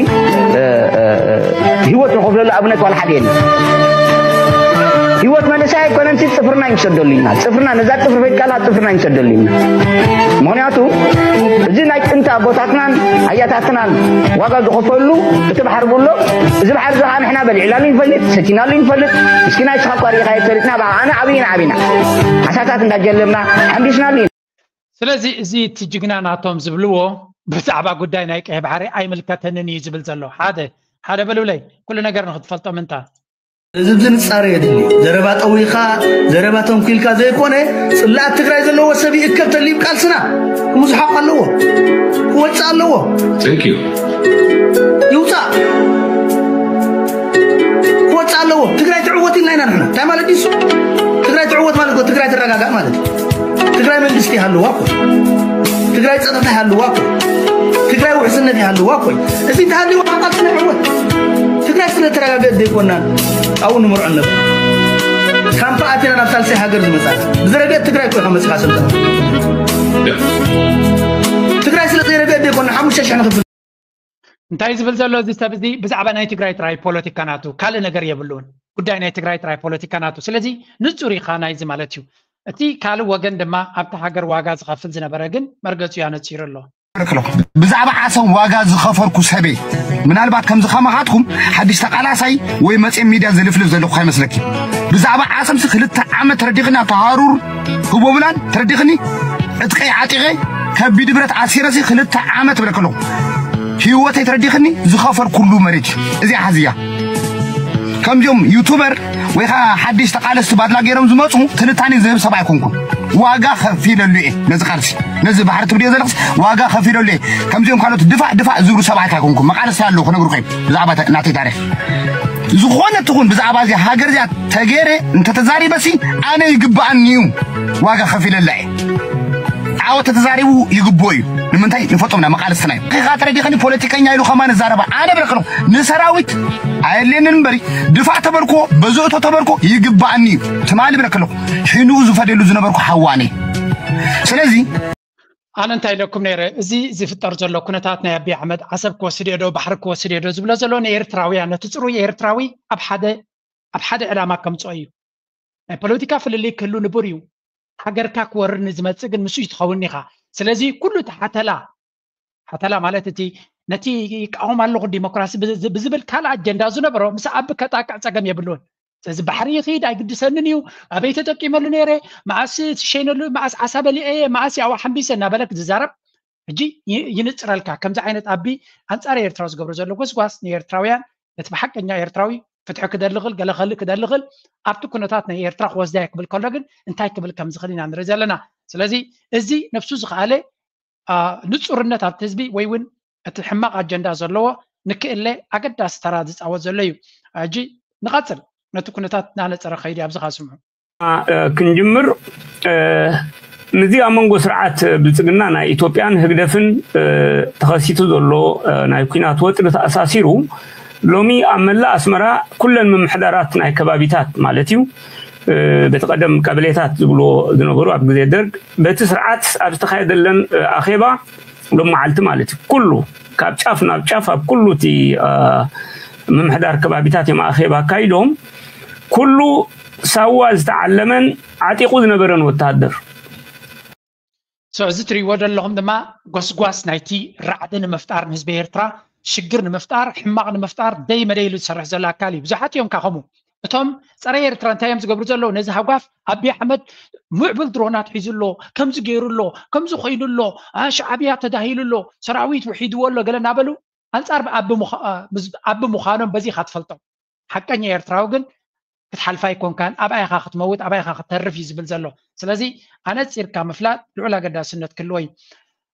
ህይወት ንኸፍለሉ ኣብነት ዋላ ሓደ የለን። ህይወት መንእሰይ ኣይኮነን፣ ጽፍርና ይንሰደሉ ኢና። ጽፍርና ነዛ ጽፍሪ ፈይድካላ ጽፍርና ይንሰደሉ ኢና። ምኽንያቱ እዚ ናይ ጥንቲ ኣቦታትናን ኣያታትናን ዋጋ ዝኸፈሉ እቲ ባሕሪ ብሎ እዚ ባሕሪ እዚ ከዓ ንሕና በሊዕናሉ ይንፈልጥ፣ ሰቲናሉ ይንፈልጥ። እስኪ ናይ ስኻ እኳ ርኢኻዮ ተፈሊጥና ብኣ ኣነ ዓብይና ዓብይና ዓሳታት እንዳጀለብና ሓምቢስናሉ ኢና። ስለዚ እዚ እቲ ጅግና ናቶም ዝብልዎ ብዛዕባ ጉዳይ ናይ ቀይ ባሕሪ ኣይምልከተንን እዩ ዝብል ዘሎ ሓደ ሓደ በሉለይ ኩሉ ነገር ንክትፈልጦ ምንታ እዚ ብዝንጻረ የድሊ። ዘረባ ጠዊኻ፣ ዘረባ ተንኲልካ ዘይኮነ፣ ጽላኣት ትግራይ ዘለዎ ሰብ ይእከብ ተልዩ ቃልስና ክምዝሓቕ ኣለዎ። ክወጽእ ኣለዎ። Thank you። ይውጻእ። ክወጽእ ኣለዎ። ትግራይ ትዕወት ኢልና ኢና ንሕና። እንታይ ማለት እዩ እሱ? ትግራይ ትዕወት ማለት እኮ ትግራይ ትረጋጋእ ማለት እዩ። ትግራይ መንግስቲ ይሃልዋ እኮ። ትግራይ ጸጥታ ይሃልዋ እኮ። ትግራይ ውሕስነት ይሃልዋ እኮ። እዚ እንተሃልዩ ኣቃልጥና ይዕወት። ትግራይ ስለ ተረጋገጥ ዘይኮናን ኣብኡ ንምርዖ ነበር። ካምፕ ኣቲና ናብ ሳልሳይ ሃገር ዝመጻ ብዝረገጥ ትግራይ እኮ ኢኻ መጽኻ ሰልጠና። ትግራይ ስለ ዘይረገጥ ዘይኮና ሓሙሽተ ሽሕ ንኽፍል እንታይ ዝብል ዘሎ እዚ ሰብ እዚ ብዛዕባ ናይ ትግራይ ጥራይ ፖለቲካ ናቱ ካልእ ነገር የብሉን። ጉዳይ ናይ ትግራይ ጥራይ ፖለቲካ ናቱ። ስለዚ ንጹር ኢኻ ናይዚ ማለት እዩ። እቲ ካልእ ወገን ድማ ኣብቲ ሃገር ዋጋ ዝኸፍል ዝነበረ ግን መርገጹ ኣነጺሩ ኣሎ። ብዛዕባ ዓሰብ ዋጋ ዝኸፈልኩ ሰበይ ምናልባት ከምዚ ከማኻትኩም ሓድሽ ተቓላሳይ ወይ መጽየ ሚድያ ዝልፍልፍ ዘለኹ ከይመስለኪ። ብዛዕባ ዓሰብሲ ክልተ ዓመት ተረዲኽኒ ኣብቲ ሃሩር ህቦብላን ተረዲኽኒ ዕጥቀይ ዓጢቐ ከቢድ ብረት ኣሲረሲ ክልተ ዓመት እብለኪ ኣለኹ። ህይወተይ ተረዲኽኒ ዝኸፈልኩሉ መሬት እዩ። እዚኣ ሓዝያ። ከምዚኦም ዩቱበር ወይ ከዓ ሓድሽ ተቃለስቲ ባድላ ገይሮም ዝመፁ ትንታኔ ዝህብ ሰብ ኣይኮንኩን። ዋጋ ከፊለሉ እየ ነዚ ቃልሲ፣ ነዚ ባሕሪ ትብልዮ ዘለኽስ ዋጋ ከፊለሉ እየ። ከምዚኦም ካልኦት ድፋዕ ድፋዕ ዝብሉ ሰባት ኣይኮንኩን። መቃለስቲ ኣለዉ ክነግሩኹ እዮም ብዛዕባ ናተይ ታሪክ። ዝኾነ ትኹን ብዛዕባ እዚኣ ሃገር እዚኣ ተገይረ እንተተዛሪበሲ ኣነ ይግብኣኒ እዩ፣ ዋጋ ከፊለላ እየ። ዓወት ተተዛሪቡ ይግብኦ እዩ። ንምንታይ ንፈልጦም ኢና መቃልስትና እዩ። ኺኻ ተረዲኸኒ ፖለቲከኛ ኢሉ ከማን ዛረባ ኣነ ብለክሎ ንሰራዊት ኣየድልየንን እምበሪ ድፋዕ ተበልኮ በዝእቶ ተበልኮ ይግብኣኒ እዩ። ትማሊ ብለክሎ ሒኑ ዝፈደሉ ዝነበርኩ ሓዋኒ። ስለዚ ኣነ እንታይ ኢለኩም ነይረ፣ እዚ ዝፍጠር ዘሎ ኩነታት ናይ ኣቢይ ኣሕመድ ዓሰብ ክወስድ እየ ዶ ባሕሪ ክወስድ እየ ዶ ዝብሎ ዘሎ ንኤርትራውያን፣ ነቲ ጽሩይ ኤርትራዊ ኣብ ሓደ ኣብ ሓደ ዕላማ ከምጽኦ እዩ። ናይ ፖለቲካ ፍልልይ ክህሉ ንቡር እዩ። ሃገርካ ክወርድ ንዝመጽእ ግን ምስ እዩ ትኸውን ኢኻ። ስለዚ ኩሉ እቲ ሓተላ ሓተላ ማለት እቲ ነቲ ይቃወም ኣለኹ ዲሞክራሲ ብዝ- ብዝብል ካልእ ኣጀንዳ ዝነበሮ ምስ ኣቢ ከጣቅዕ ጸገም የብሉን። ስለዚ ባሕሪ ይኽይድ ኣይግድሰንን እዩ። ኣበይ ተጠቂመሉ ነይረ፣ መዓስ ትሸይነሉ፣ መዓስ ዓሳ በሊዐ እየ፣ መዓስ ያዋ ሓምቢሰ እናበለ ዝዛረብ ሕጂ ይ- ይንጽረልካ። ከምዚ ዓይነት ኣቢ ኣንጻር ኤርትራ ዝገብሮ ዘሎ ጎስጓስ ንኤርትራውያን ነቲ ብሓቀኛ ኤርትራዊ ፍትሒ ክደልኽል ገለ ከልእ ክደልኽል ኣብቲ ኩነታት ናይ ኤርትራ ክወስዳ ክብል ከሎ ግን እንታይ ክብል ከም ዝኽእል ኢና ንርኢ ዘለና። ስለዚ እዚ ነብሱ ዝኸኣለ አ፣ ንጹርነት ኣብቲ ህዝቢ ወይ እውን እቲ ሕማቕ ኣጀንዳ ዘለዎ ንክእለ ኣገዳሲ ተራ ዝጻወት ዘሎ እዩ። ሕጂ ንቐጽል ነቲ ኩነታት እናነጸረ ከይዲ ኣብዚ ኻስምዑ። ክንጅምር፣ ምስዚ ኣብ መንጎ ስርዓት ብልፅግና ናይ ኢትዮጵያን ህግደፍን ተኸሲቱ ዘሎ ናይ ኲናት ወጥሪ ተኣሳሲሩ ሎሚ ኣብ መላእ ኣስመራ ኩለን ምምሕዳራት ናይ ከባቢታት ማለት እዩ፣ በቲ ቀደም ቀበሌታት ዝብልዎ ዝነበሩ ኣብ ግዜ ደርግ በቲ ስርዓት ኣብ ዝተኻየደለን ኣኼባ ሎም መዓልቲ ማለት እዩ ኩሉ ካብ ጫፍ ናብ ጫፍ ኣብ ኩሉ እቲ ምምሕዳር ከባቢታት እዮም ኣኼባ ኣካይዶም። ኩሉ ሳዋ ዝተዓለመን ዓጢቑ ዝነበረን ወተሃደር። So እዚ ትሪእዎ ዘለኹም ድማ ጎስጓስ ናይቲ ራዕዲ ንምፍጣር ንህዝቢ ኤርትራ ሽግር ንምፍጣር ሕማቕ ንምፍጣር ደይ መደይ ኢሉ ዝሰርሕ ዘሎ ኣካል እዩ። ብዙሓት እዮም ካኸሙ እቶም ጸረ ኤርትራ እንታይ እዮም ዝገብሩ ዘለዉ? ነዚ ሃጓፍ ኣቢ ኣሕመድ ምዕቡል ድሮናት ሒዙ ኣሎ፣ ከምዚ ገይሩ ኣሎ፣ ከምዚ ኮይኑ ኣሎ፣ ሻዕብያ ተዳሂሉ ኣሎ፣ ሰራዊት ውሒድዎ ኣሎ ገለ እናበሉ ኣንጻር ኣቢ ምዃኖም በዚ ኢኻ ትፈልጦም። ሓቀኛ ኤርትራዊ ግን ክትሓልፋ ኣይኮንካን፣ ኣብኣ ኢኻ ክትመውት፣ ኣብኣ ኢኻ ክትተርፍ እዩ ዝብል ዘሎ። ስለዚ ኣነጺርካ ምፍላጥ ልዑል ኣገዳስነት ክህልዎ እዩ።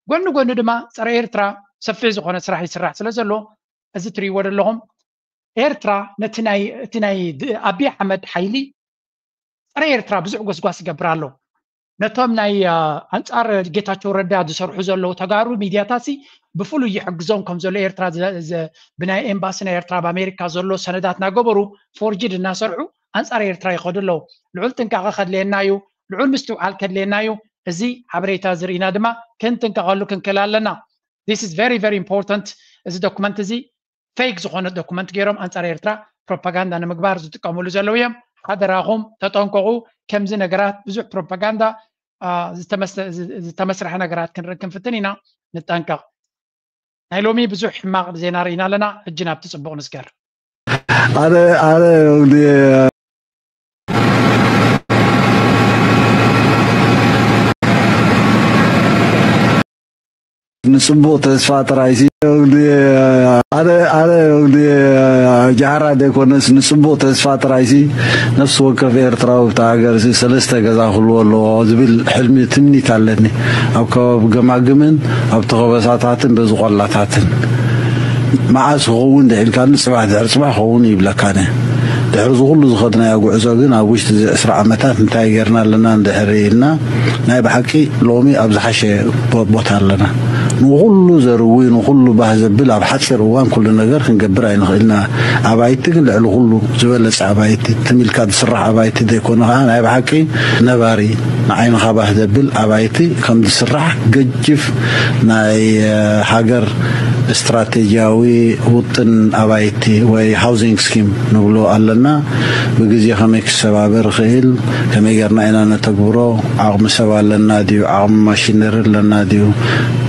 ጎኒ ጎኒ ድማ ጸረ ኤርትራ ሰፊሕ ዝኾነ ስራሕ ይስራሕ ስለ ዘሎ እዚ ትርእይዎ ዘለኹም ኤርትራ ነቲ ናይ እቲ ናይ ኣቢ ኣሕመድ ሓይሊ ጸረ ኤርትራ ብዙሕ ጎስጓስ ይገብር ኣሎ። ነቶም ናይ ኣንጻር ጌታቸው ረዳ ዝሰርሑ ዘለዉ ተጋሩ ሚድያታት ብፍሉይ ይሕግዞም ከም ዘሎ ኤርትራ ብናይ ኤምባሲ ናይ ኤርትራ ኣብ ኣሜሪካ ዘሎ ሰነዳት እናገበሩ ፎርጅድ እናሰርሑ ኣንጻር ኤርትራ ይኸዱ ኣለዉ። ልዑል ጥንቃቐ ከድልየና እዩ፣ ልዑል ምስትውዓል ከድልየና እዩ። እዚ ሓበሬታ ዝርኢና ድማ ክንጥንቀቐሉ ክንክእል ኣለና። This is very very important። እዚ ዶኩመንት እዚ ፌክ ዝኾነ ዶኩመንት ገይሮም ኣንጻር ኤርትራ ፕሮፓጋንዳ ንምግባር ዝጥቀምሉ ዘለዉ እዮም። ሓደራኹም ተጠንቀቑ። ከምዚ ነገራት ብዙሕ ፕሮፓጋንዳ ዝተመስረሐ ነገራት ክንርኢ ክንፍትን ኢና። ንጠንቀቕ። ናይ ሎሚ ብዙሕ ሕማቕ ዜና ርኢና ኣለና። ሕጂ ናብቲ ጽቡቕ ንስገር። ኣረ ኣረ ንፅቡቕ ተስፋ ጥራይ ኣረ ኣረ ጃህራ ዘይኮነስ ንፅቡቕ ተስፋ ጥራይሲ ነፍሲ ወከፍ ኤርትራዊ ኣብታ ሃገርሲ ሰለስተ ገዛ ክህልዎ ኣለዎ ዝብል ሕልሚ ትምኒት ኣለኒ። ኣብ ከባቢ ገማግምን ኣብ ተኸበሳታትን በዚ ቆላታትን መዓስ ክኸውን ድዒልካኒ ፅባሕ ድሕሪ ፅባሕ ክኸውን ይብለካነ። ድሕሪ ዝኹሉ ዝኸድናዮ ጉዕዞ ግን ኣብ ውሽጢ እዚ ዕስራ ዓመታት እንታይ ጌርና ኣለና እንድሕር ኢልና ናይ ብሓቂ ሎሚ ኣብ ዝሓሸ ቦታ ኣለና። ንኹሉ ዘርዊ ንኹሉ ባህ ዘብል ኣብ ሓፂር እዋን ኩሉ ነገር ክንገብር ኣይንኽእልና። ኣባይቲ ግን ልዕሊ ኩሉ ዝበለፀ ኣባይቲ ትም ኢልካ ዝስራሕ ኣባይቲ ዘይኮነ ከዓ ናይ ብሓቂ ነባሪ ንዓይንኻ ባህ ዘብል ኣባይቲ ከም ዝስራሕ ገጅፍ ናይ ሃገር ስትራቴጂያዊ ውጥን ኣባይቲ ወይ ሃውዚንግ ስኪም ንብሎ ኣለና። ብግዜ ከመይ ክሰባበር ይኽእል፣ ከመይ ጌርና ኢና ነተግብሮ፣ ዓቕሚ ሰብ ኣለና ድዩ፣ ዓቕሚ ማሽነሪ ኣለና ድዩ፣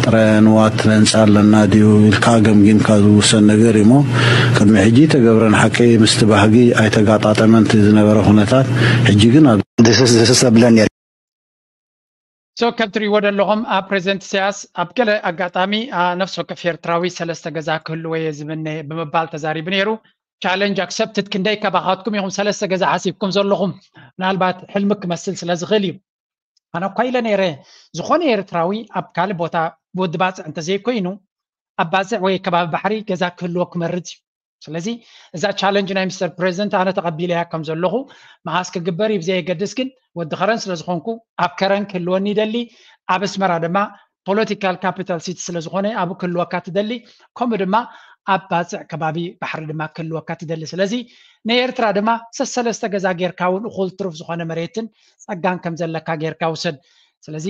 ጥረ ንዋት ህንፃ ኣለና ድዩ ኢልካ ገምጊምካ ዝውሰን ነገር እዩ እሞ ቅድሚ ሕጂ ተገብረ ንሓቂ ምስቲ ባህጊ ኣይተጋጣጠመን እቲ ዝነበረ ኩነታት። ሕጂ ግን ኣብ ደሰስ ደሰስ ኣብለኒ ሶ ከም ትሪእዎ ዘለኹም ኣብ ፕሬዚደንት ኢሳያስ ኣብ ገለ ኣጋጣሚ ነፍሲ ወከፍ ኤርትራዊ ሰለስተ ገዛ ክህልዎ እየ ዝምነ ብምባል ተዛሪቡ ነይሩ። ቻለንጅ ኣክሰፕትድ። ክንደይ ከባኻትኩም ኢኹም ሰለስተ ገዛ ሓሲብኩም ዘለኹም? ምናልባት ሕልሚ ክመስል ስለ ዝኽእል እዩ። ኣነ እኳ ኢለ ነይረ ዝኾነ ኤርትራዊ ኣብ ካልእ ቦታ ወዲ ባፅዕ እንተዘይኮይኑ ኣብ ባፅዕ ወይ ከባቢ ባሕሪ ገዛ ክህልዎ ክመርፅ እዩ። ስለዚ እዛ ቻለንጅ ናይ ሚስተር ፕሬዚደንት ኣነ ተቐቢለያ ከም ዘለኹ፣ መዓስ ክግበር እዩ ብዘየገድስ፣ ግን ወዲ ከረን ስለ ዝኾንኩ ኣብ ከረን ክህልወኒ ይደሊ። ኣብ ኣስመራ ድማ ፖለቲካል ካፒታል ሲቲ ስለ ዝኾነ ኣብኡ ክህልወካ ትደሊ፣ ከምኡ ድማ ኣብ ባፅዕ ከባቢ ባሕሪ ድማ ክህልወካ ትደሊ። ስለዚ ንኤርትራ ድማ ሰሰለስተ ገዛ ጌርካ እውን እኹል ትሩፍ ዝኾነ መሬትን ጸጋን ከም ዘለካ ጌርካ ውሰድ። ስለዚ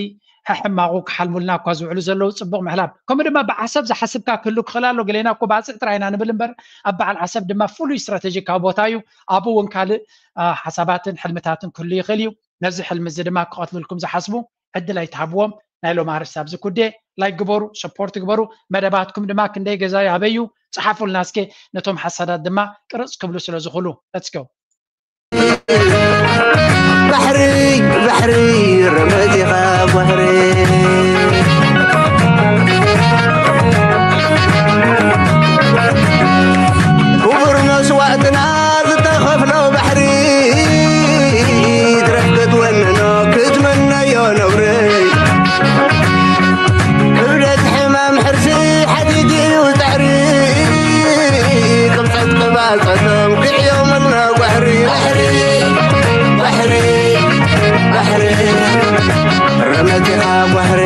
ሕሕማቑ ክሓልሙልና እኳ ዝውዕሉ ዘለዉ ጽቡቕ ምሕላብ። ከምኡ ድማ ብዓሰብ ዝሓስብካ ክህሉ ክኽእል ኣሎ። ገሌና እኮ ባጽዕ ጥራይ ኢና ንብል እምበር፣ ኣብ በዓል ዓሰብ ድማ ፍሉይ ስትራተጂካዊ ቦታ እዩ። ኣብኡ እውን ካልእ ሓሳባትን ሕልምታትን ክህሉ ይኽእል እዩ። ነዚ ሕልሚ እዚ ድማ ክቐትልልኩም ዝሓስቡ ዕድል ኣይትሃብዎም። ናይ ሎም ኣርስቲ ኣብዚ ኩዴ ላይክ ግበሩ፣ ሰፖርት ግበሩ። መደባትኩም ድማ ክንደይ ገዛ ያበዩ ጽሓፉልና እስከ፣ ነቶም ሓሳዳት ድማ ቅርጽ ክብሉ ስለ ዝኽእሉ። Let's go። ባሕሪ ባሕሪ ረመዚኻ ባሕሪ ክቡር መስዋእትና ዝተኸፍሎ ባሕሪ ትረፍ ክትወንኖ ክትመነዮ ነብሪ ክብደት ሕማም ሕርሲ ሓዲድ እዩ ፃዕሪ ቅብፀት ቅባፀቶም ክዕዮምልና ባሕሪ ባሕሪ ባሕሪ ባሕሪ ረመቲኻ ባሕሪ